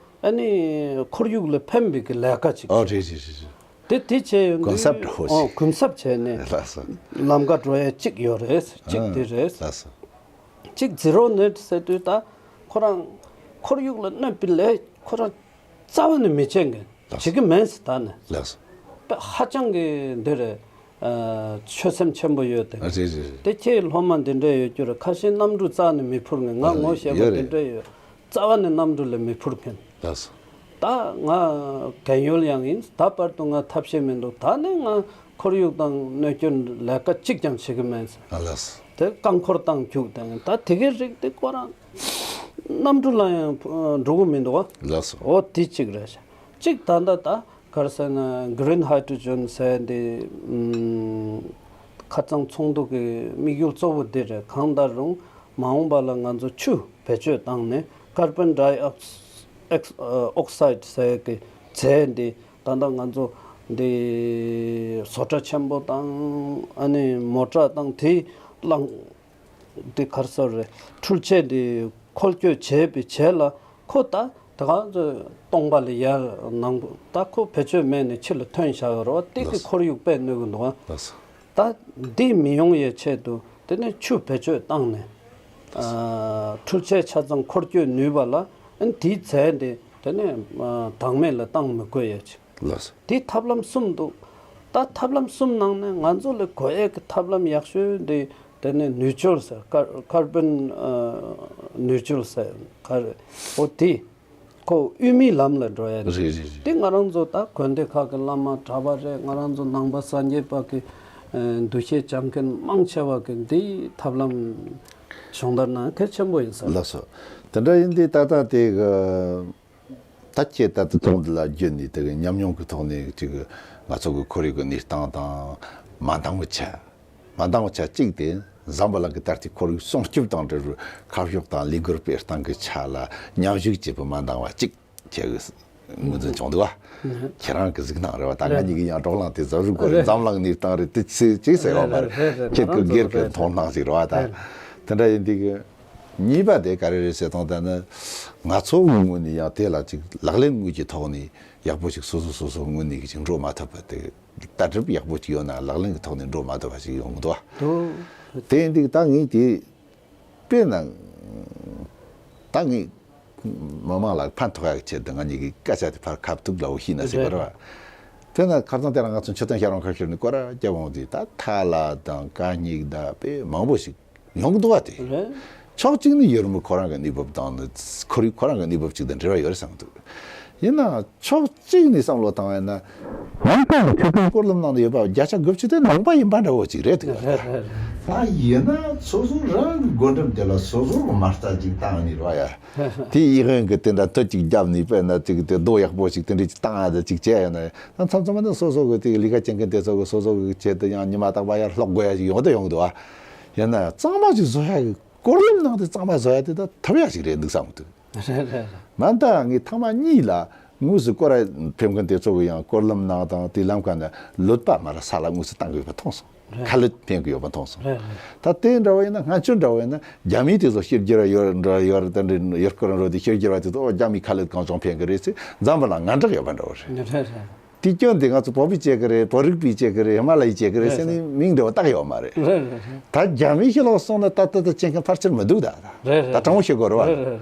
ཨ་ནི་ཁོར་ཡུག་ལ་ཕན་པའི་གི་ལས་ཀ་ཅིག་ཨོ་རེད་རེད་རེད་རེད། དེ་དེ་བྱས་ཡོང་གུན་གསབ་འདྲ་བོ་ཞིག་ཨོ་གུན་གསབ་བྱས་ནས་ལགས་སོ། ལམ་ཁ་འགྲོ་ཡ་གཅིག་ཡོད་རེད། གཅིག་ཨ་དེ་རེད། ལགས་སོ། གཅིག་Zero Net ཟེར་དུས་ད་ཁོ་རང་ཁོར་ཡུག་ལ་གནོད་པའི་ལས་ཁོ་རང་རྩ་བ་ནས་མི་བྱེད་མཁན། ལགས་སོ། བྱེད་ཀྱི་མེད་ཟེར་ད་ནས། ལགས་སོ། དཔེ་ཧ་ཅང་གི་འདི་རེད། ཨ་ཆོད་སེམས་ཆེན་པོ་ཡོད་དེ། རེད་རེད་རེད། དེ་ཁྱེད་སློབ་མ་འདི་འདྲ་ཡོད་རྒྱུ་རེད། ཁ་ཤས་གནམ་གྲུ་རྩ་ནས་མི་འཕུར་མཁན། ང་ངོ་ཤེས་པ་ཡོད་རེད། འདི་འདྲ་ཡོད། རྩ་བ་ནས་གནམ་གྲུ་ལ་མི་འཕུར་མཁན། ལགས་སོ། ད་ང་རྒན་ཡོལ་ཡང་ཡིན། ད་བར་དུ་ང་ཐབས་ཤེས་མི་འདུག། ད་ནི་ང་ཁོར་ཡུག་དང་གནོད་སྐྱོན་ལས་ཀ་གཅིག་ཀྱང་བྱེད་ཀྱི་མེད་ཟེར། ཨ་ལགས་སོ། དེ་རྐང་འཁོར་བཏང་རྒྱུག་དང་ད་དེ་གའི་རིགས་དེ་ཁོ་རང་གནམ་གྲུ་ལ་ཡང་འགྲོ་གི་མི་འདུག་ཨ། ལགས་སོ། འོ་དེ་གཅིག་རེད་ཤག། གཅིག་ད་ལྟ་ད་ག་རེ་ཟེར་ན་Green Hydrogen ཟེར་འདི་ཨམ་ཁ་ཚང་ཚོགས་འདུ་གི་དམིགས་ཡུལ་གཙོ་བོ་འདི་རེད། གང་ལྟར་རུང་མ་འོངས་པ་ལ་ང་ཚོ་ཆུ་བེད་སྤྱོད་བཏང་ནས་Carbon Dioxide ཟེར་གི་རྫས་འདི་ད་ལྟ་ང་ཚོ་འདི་བཟོ་གྲྭ་ཆེན་པོ་དང་ཨ་ནི་མོ་ཊ་དང་དེ་རླངས་འདི་ག་རེ་ཟེར་རེད། འཕྲུལ་ཆས་འདི་འཁོར་སྐྱོད་བྱས་པའི་རྗེས་ལ་ཁོ་ད་ད་ག་ཚོད་སྟོང་པ་ལས་ཡར་ནང་ད་ཁོ་བེད་སྤྱོད་མེད་ནས་ཕྱི་ལ་ཐོན་བཞག་ཡོད་རེད་བ། དེ་གི་ལགས་སོ། ཁོར་ཡུག་དཔེ་གནོད་གི་འདུག་ཨ། ལགས་སོ། ད་འདི་མི་ཡོང་ཡའི་ཆེད་དུ་དེ་ནས་ཆུ་བེད་སྤྱོད་བཏང་ནས་ཨ་འཕྲུལ་ཆས་ཆ་ཚང་འཁོར་སྐྱོད་ནུས་པ་ལ་ཨ་ནི་དེའི་རྫས་འདི་དེ་ནས་ཨ་བདག་མེད་ལ་བཏང་མི་དགོས་ཡ་ཅིག། ལགས་སོ། དེ་ཐབས་ལམ་གསུམ་འདུག། ད་ཐབས་ལམ་གསུམ་ནང་ནས་ང་ཚོ་ལ་དགོས་ཡས་ཀྱི་ཐབས་ལམ་ཡག་ཤོས་འདི་དེ་ནས་ནུས་སྦྱོར་ཟེར། ཀར- Carbon ཨ་Neutral ཟེར་ག་རེ། འོ་དེ་ཁོ་དབུས་མའི་ལམ་ལ་འགྲོ་ཡ་རེད། རེད་རེད་རེད། དེ་ང་རང་ཚོ་ད་དགོན་སྡེ་ཁག་གི་བླ་མ་གྲྭ་པ་རེད། ང་རང་ཚོ་ནང་པ་སངས་རྒྱས་པ་གི་ཨ་འདུ་ཤེས་བཅངས་མཁན་མང་ཆེ་བ་གི་འདི་ཐབས་ལམ་སྦྱོང་བརྡར་གནང་གལ་ཆེན་པོ་ཡིན་ས་རེད། ལགས་སོ། དེ་འདྲ་ཡིན་དུས་ད་ལྟ་དེ་གི་ད་ཁྱེད་ད་ལྟ་ཐོག་འདི་ལ་བརྒྱུད་ནས་དེ་གི་ཉམས་མྱོང་གི་ཐོག་ནས་ཅིག་ང་ཚོ་གི་ཁོར་ཡུག་གི་གནས་སྟངས་དང་མ་འདང་བའི་ཆ། མ་འདང་བའི་ཆ་གཅིག་དེ་འཛམ་བུ་གླིང་གི་ད་ལྟའི་ཁོར་ཡུག་སྲུང་སྐྱོབ་དང་འབྲེལ་བའི་ཁ་ཕྱོགས་དང་ལས་འགུལ་སྤེལ་སྟངས་ཀྱི་ཆ་ལ་མཉམ་ཞུགས་བྱེད་པའི་མ་འདང་བ་གཅིག་ཁྱེད་ཀྱིས་ངོས་འཛིན་བྱུང་འདུག་བ། ཁྱེད་རང་གི་གཟིགས་སྣང་རེད་བ། ད་ང་གཉིས་ཀྱི་ཡང་བགྲོ་གླེང་དེ་ཟབ་རུབ་དགོས་རེད། འཛམ་གླིང་གནས་སྟངས་རེད། དེ་ཚེ་ཅིག་ཟེར་བ་མ་རེད། ཁྱེད་ཀྱི་སྒེར་གྱི་མཐོང་སྣང་ཞིག་རེད་བ། ད་དེ་འདྲ་ཡིན་དུས་ཀྱི་གཉིས་པ་དེ་ག་རེ་རེད་ཟེར་དང་། ད་ནི་ང་ཚོ་ངོས་ནས་ཡང་དེ་ལ་ཅིག་ལག་ལེན་དངོས་ཀྱི་ཐོག་ནས་ཡག་པོ་ཞིག་སོ་སོ་སོ་སོ་ངོས་ནས་ཅིག་འགྲོ་མ་ཐུབ་པ་དེ། ལྟ་གྲུབ་ཡག་པོ་ཅིག་ཡོད་ན་ལག་ལེན་གྱི་ཐོག་ནས་འགྲོ་མ་ཐུབ་པ་ཞིག་ཡོང་གི་འདུག་བ། འདུག། དེ་ཡིན་དུས་ད་ངས་དེ་དཔེར་ན་ད་ངས་མི་མང་ལ་ཕན་ཐོགས་ཡག་ཆེད་དུ་ང་གཉིས་ཀྱི་སྐད་ཆ་དེ་ཕར་ཁ་ཐུག་ལ་འོ་ཤེས་ན་ཟེར་བ་རེད་བ། དེ་ན་ཁ་སང་དེ་རིང་ང་ཚོ་མཆོད་རྟེན་ཤར་རོང་ཁ་ཤོར་ནས་སྐོར་ར་རྒྱབ་འོང་དུས་ད་ཐལ་བ་དང་གད་སྙིགས་དང་དཔེ་མང་པོ་ཞིག་ཡོང་གི་འདུག་བ། དེ་རེད། ཕྱོགས་གཅིག་ནས་ཡུལ་མི་ཁོ་རང་གི་གནས་བབ་དང་ནི་ཁོར་ཡུག་ཁོ་རང་གི་གནས་བབ་ཅིག་དང་འབྲེལ་བ་ཡོད་རེད་བསམ་གི་འདུག། ཡིན་ནའང་ཕྱོགས་གཅིག་ནས་བསམ་བློ་བཏང་བ་ཡིན་ན། ནང་པ་ལ་ཆོས་དོན་སྐོར་ལམ་ནང་དུ་ཡོད་པ་བརྒྱ་ཆ་དགུ་བཅུ་དེ་ནང་པ་ཡིན་པ་འདྲ་བོ་ཅིག་རེད་འདུག། རེད་རེད་རེད། ད་ཡིན་ན་སོ་སོ་རང་གི་སྒོ་འགྲམ་དེ་ལ་སོ་སོ་གི་མ་རྩ་ཅིག་བཏང་ནས་རོགས་ཡ། དེ་ཡིན་ཧན་གི་དེ་འདྲ་དུ་ཅིག་རྒྱབ་ནས་དཔེར་ན་ཅིག་དེ་རྡོ་ཡག་པོ་ཞིག་དེ་འདྲ་ཅིག་བཏང་ཡ་དེ་ཅིག་བྱས་ཡོད་ན་ཡང་། ད་མཚམས་མཚམས་ནི་སོ་སོ་གི་དེ་ལས་ཀ་བྱེད་མཁན་དེ་ཚོ་གི་སོ་སོ་གི་ཆེད་དུ་ཡང་ཉི་མ་རྟག་པར་ཡར་ལྷོག་དགོས་ཡ་ཞིག་ཡོང་དུ་ཡོང་གི་འདུག་བ། ཡིན་ན་གཙང་མ་ཞིག་བཟོ་ཡ་གི་སྐོར་ལམ་ནང་དུ་གཙང་མ་བཟོ་ཡ་དེ་ད་ཐུབ་ཡ་ཞིག་རེད་འདུག་བསམ་གི་འདུག། རེད་རེད་རེད། མ་མཐའ་ངས་ཐེངས་མ་གཉིས་ལ་ དངོས་སུ་སྐོར་ར་ཕེབས་མཁན་དེ་ཚོ་གི་ཡང་སྐོར་ལམ་ནང་དང་དེའི་ལམ་ཁ་ན་གློད་པ་མར་ར་ས་ལ་དངོས་སུ་བཏང་གི་ཡོད་པ་མཐོང་སོང་། རེད། ཁ་གློད་ཕན་གི་ཡོད་པ་མཐོང་སོང་། རེད་རེད། ད་དེ་འདྲ་བ་ཡིན་ན། སྔ་ཆོས་འདྲ་བ་ཡིན་ན་རྒྱ་མིའི་དེ་ཚོ་ཕྱི་རྒྱལ་བ་ཡོད་འདྲ་ཡོད་རེད། ད་འདྲ་ཡུལ་སྐོར་འགྲོ་དུས་ཕྱི་རྒྱལ་བ་དེ་ཚོ་ཨོ་རྒྱ་མིའི་ཁ་གློད་གང་བྱུང་ཕན་གི་རེད་ཟེར་འཛམ་བུ་གླིང་ང་འདྲ་ཡོད་པ་འདྲ་བ་རེད། རེད་རེད། དེ་སྐྱོན་དེ་ང་ཚོ་བོད་པས་བྱེད་གི་རེད། བོད་རིགས་པས་བྱེད་གི་རེད། ཧི་མ་ལ་ཡས་བྱེད་གི་རེད་ཟེར་ནས་མིང་འདྲ་བ་བཏགས་ཡོད་མ་རེད། རེད་རེད་རེད། ད་རྒྱ་མིའི་ཕྱི་ལོགས་སོང་ན་ད་ད་ད་བྱེད་མཁན་ཕལ་ཆེར་མི་འདུག་ད། རེད་རེད། ད་དྲང་པོ་བཤད་དགོས་རེད་བ། རེད་རེད་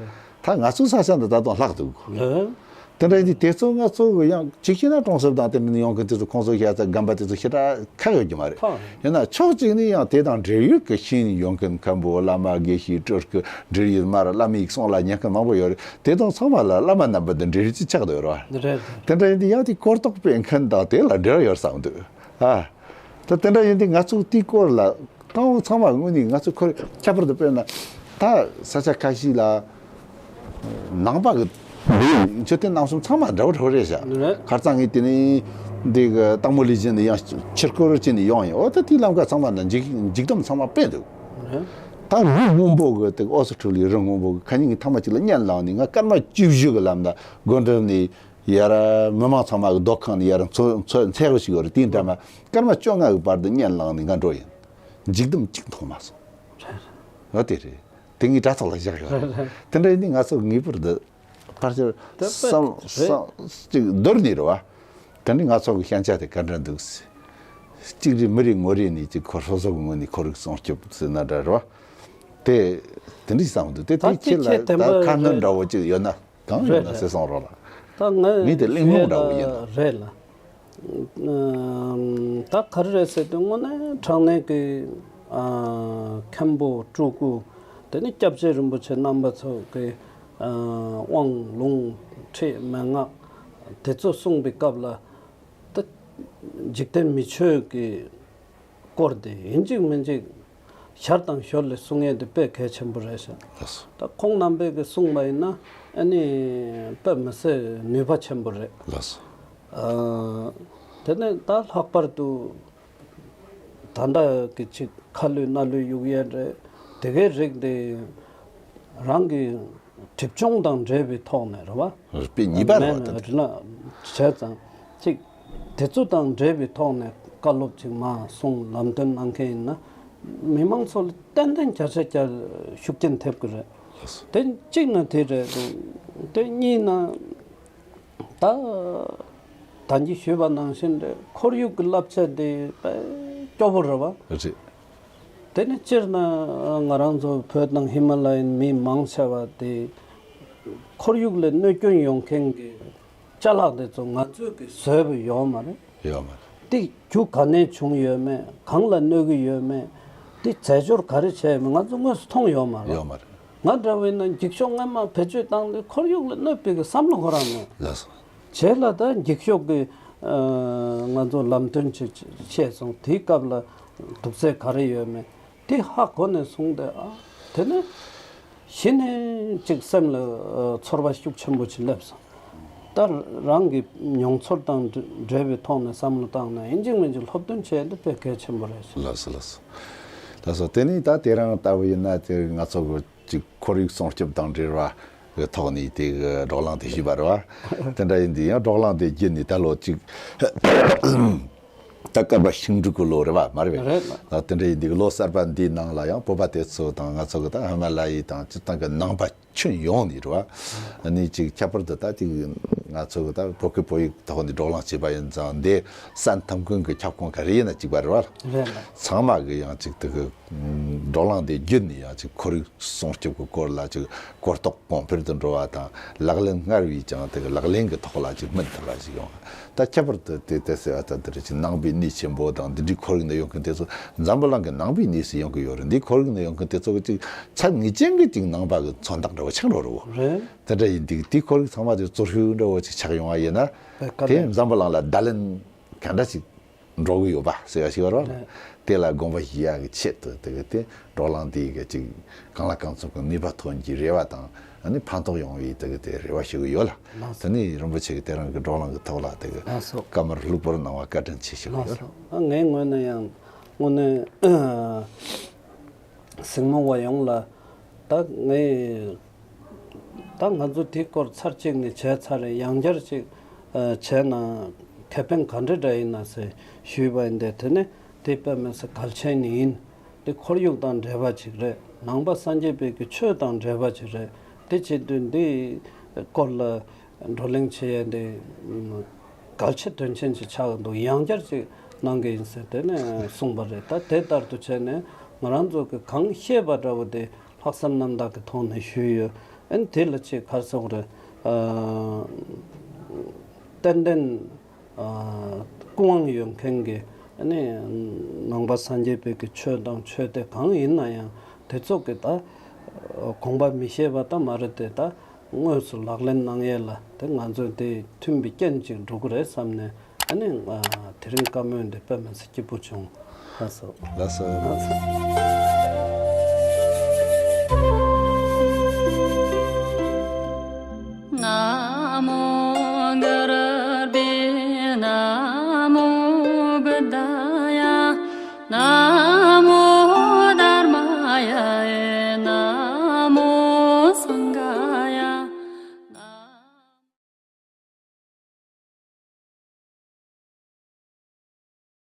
རེད། ད་ང་ཚོའི་ས་ཆ་འདི་ད་དུང་ལྷག་འདུག། ལགས། དེ་འདྲ་ཡིན་དུས་དེ་ཚོ་ང་ཚོ་གི་ཡང་གཅིག་བྱས་ན་གྲོང་གསེབ་དང་དེ་འདྲ་ནས་ཡོང་མཁན་དེ་ཚོ་ཁོང་ཚོ་ཤ་ཚ་རྒན་པ་དེ་ཚོ་ཞེ་དྲག་ཁག་ཡོད་རྒྱུ་མ་རེད། ཁག་ཡིན་ན་ཕྱོགས་གཅིག་ནས་ཡང་དེ་དང་འབྲེལ་ཡོད་ཀྱི་ཤེས་ཡོན་ཡོད་མཁན་མཁན་པོ་བླ་མ་དགེ་བཤེས་སྤྲུལ་སྐུ་འབྲེལ་ཡོད་མར་བླ་མའི་གསུང་ལ་ཉན་མཁན་མང་པོ་ཡོད་རེད། དེ་དང་ཚང་མ་ལ་བླ་མ་རྣམ་པ་དང་འབྲེལ་ཡོད་ཅིག་ཆགས་བསྡད་ཡོད་རེད་བ། རེད་རེད། དེ་འདྲ་ཡིན་དུས་ཡང་དེ་གོ་རྟོགས་སྤེལ་མཁན་དང་དེ་ལ་འབྲེལ་བ་ཡོད་བསམ་འདུག་ཨ། ད་དེ་འདྲ་ཡིན་དུས་ང་ཚོ་དེའི་སྐོར་ལ་དང་པོ་ཚང་མ་དངོས་གནས་ང་ཚོ་ཁོར་ཁྱད་པར་དུ་དཔེར་ན་ད་ས་ཆ་ཁ་ཤས་ལ་ནང་པ་གི་མཆོད་རྟེན་རྣམ་གསུམ་ཚང་མ་འདྲ་བོ་འདྲ་བོ་རེད་ཤག། རེད། ཁར་སང་ངས་དེ་ནས་འདི་གི་སྟག་མོ་ལུས་སྦྱིན་ནས་ཡང་ཕྱིར་སྐོར་བྱས་ནས་ཡོང་ཡིན། འོ་ད་དེའི་ལམ་ཁ་ཚང་མ་ན་འཇིགས་འཇིགས་སྡོམ་ཚང་མ་སྤེལ་འདུག། རེད། ད་རི་སྔོན་པོ་གི་དེ་ཨོ་སི་ཁྲུ་ལི་རི་སྔོན་པོ་གི་ཁ་ཉིན་གི་ཐ་མ་གཅིག་ལ་བརྙན་བླངས་ནས། ང་སྐར་མ་བཅུ་བཞི་གི་ལམ་ན་སྒོ་འགྲམ་ནས་ཡར་མི་མང་ཚང་མ་གི་སྡོད་ཁང་ནས་ཡར་མཚོ་མཚོ་མཚེའུ་ཞིག་ཡོད་རེད། དེའི་འགྲམ་མ་སྐར་མ་བཅོ་ལྔ་གི་བར་དུ་བརྙན་བླངས་ནས་ང་འགྲོ་ཡིན། འཇིགས་སྡོམ་གཅིག་མཐོང་མ་སོང་། འོ་དེ་རེད། དེ་ངའི་དྲ་ཐོག་ལ་བཞག་ཡོད་རེད། དེ་འདྲ་ཡིན་དུས་ང་ཚོ་ངེས་པར་དུ་ཕལ་ཆེར་དེ་དཔེ་བསམ་རེད། བསམ་ཅིག་བསྡུར་ནས་རེད་བ། དེ་ནི་ང་ཚོ་གི་ཤན་ཆ་དེ་ག་འདྲ་འདུག་ཟེར། གཅིག་རེད། མི་རེ་ངོ་རེ་ནས་ཅིག་ཁོ་སོ་སོ་གི་ངོས་ནས་ཁོར་ཡུག་སྲུང་སྐྱོབ་ཟེར་ན་འདྲ་རེད་བ། དེ་དེ་འདྲ་བསམ་འདུག། དེ་ད་དེ་ཁྱེད་ལ་ཁྱེད་བདེན་ད་པ་ཁ་སྣོན་རེད། འདྲ་བོ་ཅིག་ཡོད་ན་གང་ཡོད་རེད་ན་རེད། ཟེར་སོང་རོགས་ལ། ད་ངས་ངས་དེ་གླེང་སློང་འདྲ་བོ་ཡིན་ན། རེད་ལ། ཨམ། ད་ག་རེ་རེད་ཟེར་དུས་དངོས་གནས་དྲང་གནས་ཀྱི་ཨ་མཁན་པོ་སྤྲུལ་སྐུ། དེ་ནི་སྐྱབས་རྗེ་རིན་པོ་ཆེ་རྣམ་པ་ཚོ་གི་ཨ་དབང་ལུང་ཁྲིད་མན་ངག་དེ་ཚོ་གསུངས་པའི་སྐབས་ལ། ད་འཇིག་རྟེན་མི་ཆོས་ཀྱི་སྐོར་དེ་ཡིན་གཅིག་མིན་གཅིག་ཞར་དང་ཞོར་ལ་གསུང་ཡས་དེ་དཔེ་གལ་ཆེན་པོ་རེད་ཤག། ལགས་སོ། ད་ཁོང་རྣམ་པས་ཀྱི་གསུངས་པ་ཡིན་ན་ཨ་ནི་དཔེ་མི་སྲིད་ནུས་པ་ཆེན་པོ་རེད། ལགས་སོ། ཨ། དེ་ནས་ད་ལྷག་པར་དུ་ད་ལྟ་གི་ཅིག་ཁ་ལུད་སྣ་ལུད་གཡུག་ཡས་རེད། དེ་གའི་རིགས་དེ་རང་གི་སྒྲིབ་སྦྱོང་དང་འབྲེལ་བའི་ཐོག་ནས་རེད་བ། དཔེ་ཉེས་པ་རེད་བ། ད་དེ་རེད་ལ་བྱས་ཙང་ཅིག་དེ་ཚོ་དང་འབྲེལ་བའི་ཐོག་ནས་བཀའ་སློབ་ཅིག་མར་གསུང་ལམ་སྟོན་གནང་མཁན་ཡིན་ན། མི་མང་ཚོ་ལ་ཏན་ཏན་བརྒྱ་ཆ་བརྒྱ་ཤུགས་རྐྱེན་ཐེབས་ཀྱི་རེད། དེ་གཅིག་ན་དེ་རེད་འདུག། དེ་གཉིས་ན། ད། ད་གིན་ཞུས་པ་ནང་བཞིན་རེད། ཁོར་ཡུག་གི་བསླབ་བྱ་དེ་དཔེ་སྐྱོ་པོ་རེད་བ། རེད། དེ་ནི་སྤྱིར་ན་ང་རང་ཚོ་བོད་ནང་ཧི་མ་ལ་ཡའི་མི་མང་ཆེ་བ་དེ་ཁོར་ཡུག་ལ་གནོད་སྐྱོན་ཡོང་མཁན་གྱི་ཅ་ལག་དེ་ཚོ་ང་ཚོས་ཀྱིས་བཟོས་པ་ཡོད་མ་རེད། ཡོད་མ་རེད། དེ་རྒྱུ་ག་ནས་བྱུང་ཡོད་མེད། གང་ལ་གནོད་ཀྱི་ཡོད་མེད། དེ་རྫས་སྦྱོར་ག་རེ་བྱས་ཡོད་མེད། ང་ཚོ་དངོས་སུ་མཐོང་ཡོད་མ་རེད། ཡོད་མ་རེད། ང་འདྲ་བོ་ཡིན་ན་འགྱིག་ཤོག་སྔོན་མ་བེད་སྤྱོད་བཏང་དུས་ཁོར་ཡུག་ལ་གནོད་པའི་གི་བསམ་བློ་ཁོ་རང་མེད། ལགས་སོ། རྗེས་ལ་ད་འགྱིག་ཤོག་གི་ཨ་ང་ཚོ་ལམ་སྟོན་ཅིག་བཤད་སོང་། དེའི་སྐབས་ལ་དུག་རྫས་ག་རེ་ཡོད་མེད་དེ་ཧ་གོ་ནས་བཟུང་སྟེ། ཨ་དེ་ནས་གཞི་ནས་ཅིག་སེམས་ལ་ཨ་ཚོར་བ་ཤུགས་ཆེན་པོ་ཅིག་སླེབས་སོང་། ད་རང་གི་མྱོང་ཚོར་དང་འབྲེལ་བའི་ཐོག་ནས་བསམ་བློ་བཏང་ན་ཡིན་གཅིག་མིན་གཅིག་སློབ་སྟོན་བྱེད་ཡ་འདི་དཔེ་གལ་ཆེན་པོ་རེད། ལགས་སོ། ལགས་སོ། ལགས་སོ། དེ་ནས་ད་དེ་རིང་ལྟ་བུ་ཡིན་ན་དེ་ང་ཚོ་གི་ཅིག་ཁོར་ཡུག་སྲུང་སྐྱོབ་དང་འབྲེལ་བ་གི་ཐོག་ནས་དེ་གི་བགྲོ་གླེང་དེ་ཞུས་པ་རེད་བ། དེ་འདྲ་ཡིན་དུས་ཡང་བགྲོ་གླེང་དེ་བརྒྱུད་ནས་ད་ལོ་ཅིག་ད་སྐར་མ་ཤིང་འབྲུག་གི་ལོ་རེད་བ། མ་རེད་པས། རེད། ད་དེ་འདྲ་ཡིན་དུས་ལོ་གསར་པ་འདིའི་ནང་ལ་ཡང་བོད་པ་དེ་ཚོ་དང་ང་ཚོ་གི་ད་ཧི་མ་ལ་ཡའི་དང་སྤྱིར་བཏང་གི་ནང་པ་ཁྱོན་ཡོངས་ནས་རེད་བ། ཨ་ནི་ཅིག་ཁྱད་པར་དུ་ད་ཅིག་ང་ཚོ་གི་ད་བོད་སྐད་བོད་ཡིག་ཐོག་ནས་བགྲོ་གླེང་བྱས་པ་ཡིན་ཙང་། འདི་ས་མཐའ་ཀུན་གྱི་ཁྱབ་ཁོངས་ག་རེ་ཡིན་ན་གཅིག་པ་རེད་བ། རེད་ལ། ཚང་མ་གི་ཡང་ཅིག་དེ་གི་བགྲོ་གླེང་དེ་བརྒྱུད་ནས་ཡང་ཅིག་ཁོར་ཡུག་སྲུང་སྐྱོབ་ཀྱི་སྐོར་ལ་ཅིག་གོ་རྟོགས་གོང་འཕེལ་དུ་འགྲོ་བ་དང་། ལག་ལེན་སྔར་བས་ཀྱང་དེ་གི་ལག་ལེན་གྱི་ཐོག་ལ་ཅིག་སྨིན་ཐུབ་པ་ཞིག་ཡོང་བ། ད་ཁྱད་པར་དུ་དེ་དེ་ཟེར་བ་ད་འདི་རེད། ཅིག་ནང་པའི་གནས་ཆེན་པོ་དང་འདི་འདྲའི་ཁོར་ཡུག་ནས་ཡོང་མཁན་དེ་ཚོ་འཛམ་བུ་གླིང་གི་ནང་པའི་གནས་སུ་ཡོང་གི་ཡོད་རེད། འདིའི་ཁོར་ཡུག་ནས་ཡོང་མཁན་དེ་ཚོ་གི་ཅིག་ཚད་ངེས་ཅན་གྱི་ཅིག་ནང་པ་གི་མཚོན་རྟགས་འདྲ་བོ་ཆགས་འགྲོ་རེད་བོ། རེད། དེ་འདྲ་ཡིན་དུས་དེའི་ཁོར་ཡུག་ཚང་མ་དེ་རྩོལ་ཤུགས་འདྲ་བོ་ཅིག་ཆགས་ཡོང་བ་ཡིན་ན། དེ་འཛམ་བུ་གླིང་ལ་བརྡ་ལན་ག་འདྲ་ཞིག་འགྲོ་གི་ཡོད་པ་ཟེར་བ་ཞིག་ཡོད་རེད། དེ་ལ་དགོངས་པ་བཞེས་ཡག་གི་ཆེད་དུ་དེ་གི་དེ་བགྲོ་གླེང་དེ་གི་ཅིག་གང་ལ་གང་འཚམ་གི་ནུས་པ་ཐོན་གྱི་རེ་བ་དང་། ཨ་ནི་ཕན་ཐོགས་ཡོང་བའི་དེ་གི་དེ་རེ་བ་ཞུ་གི་ཡོད་ལ། ལགས་སོ། དེ་ནས་རིན་པོ་ཆེ་གི་དེ་རིང་གི་བགྲོ་གླེང་གི་ཐོག་ལ་དེ་གི་ལགས་སོ། བཀའ་མོལ་ལྷུག་པོར་གནང་བ་བཀའ་དྲིན་ཆེ་ཞུ་གི་ལགས་ཡོད། སོ། ཨ་ངའི་ངོས་ནས་ཡང་དངོས་གནས་གཟིགས་མོ་བ་ཡོངས་ལ་ད་ངས་ ད་ང་ཚོ་དེའི་སྐོར་ཚར་གཅིག་ནས་བྱས་ཚར་རེད། ཡང་བསྐྱར་ཅིག་ཨ་བྱས་ན་ཁེ་ཕན་ག་འདྲ་འདྲ་ཡིན་ན་ཟེར་ཞུས་པ་ཡིན་ཏེ། དེ་ནས་དེ་དཔེ་མི་སྲིད་གལ་ཆེན་ནི་ཡིན། དེ་ཁོར་ཡུག་དང་འབྲེལ་བ་ཅིག་རེད། ནང་པ་སངས་རྒྱས་པའི་གི་ཆོས་དང་འབྲེལ་བ་ཅིག་རེད། དེ་བྱེད་དུས་འདི་སྐོར་ལ་བགྲོ་གླེང་བྱེད་ཡས་འདི་གལ་ཆེ་དོན་ཆེན་ཅིག་ཆགས་འདུག། ཡང་བསྐྱར་ཅིག་གནང་གི་ཡིན་ཟེར་དེ་ནས་གསུངས་པ་རེད། ད་དེ་ལྟར་དུ་བྱས་ནས་ང་རང་ཚོ་གི་གང་ཤེས་པ་འདྲ་བོ་དེ་ལྷག་བསམ་རྣམ་དག་གི་ཐོག་ནས་ཞུས་ཡོད། ཨན་དེ་ལ་ཅིག་ག་རེ་ཟེར་དགོས་རེད། ཨ་ཏན་ཏན་ཨ་སྐུ་དབང་ཡོད་མཁན་གྱི་ཨ་ནི་ནང་པ་སངས་རྒྱས་པའི་གི་ཆོས་དང་ཆོས་སྡེ་གང་ཡིན་ན་ཡང་དེ་ཚོ་གི་ད་དགོངས་པ་མི་ཤེས་པ་ད་མ་རེད་དེ། ད་དངོས་སུ་ལག་ལེན་གནང་ཡས་ལ་དེ་ང་ཚོས་དེ་མཐུན་པའི་རྐྱེན་ཅིག་འགྲོ་གི་རེད་བསམ་ནས། ཨ་ནི་ང་དེ་རིང་བཀའ་མོལ་འདི་དཔེ་མི་སྲིད་སྐྱིད་པོ་བྱུང་། ལགས་སོ། ལགས་སོ། ལགས་སོ། ན་མོ་གུ་རུ་བྷྱོ། ན་མོ་བུདྡྷཱ་ཡ། ན་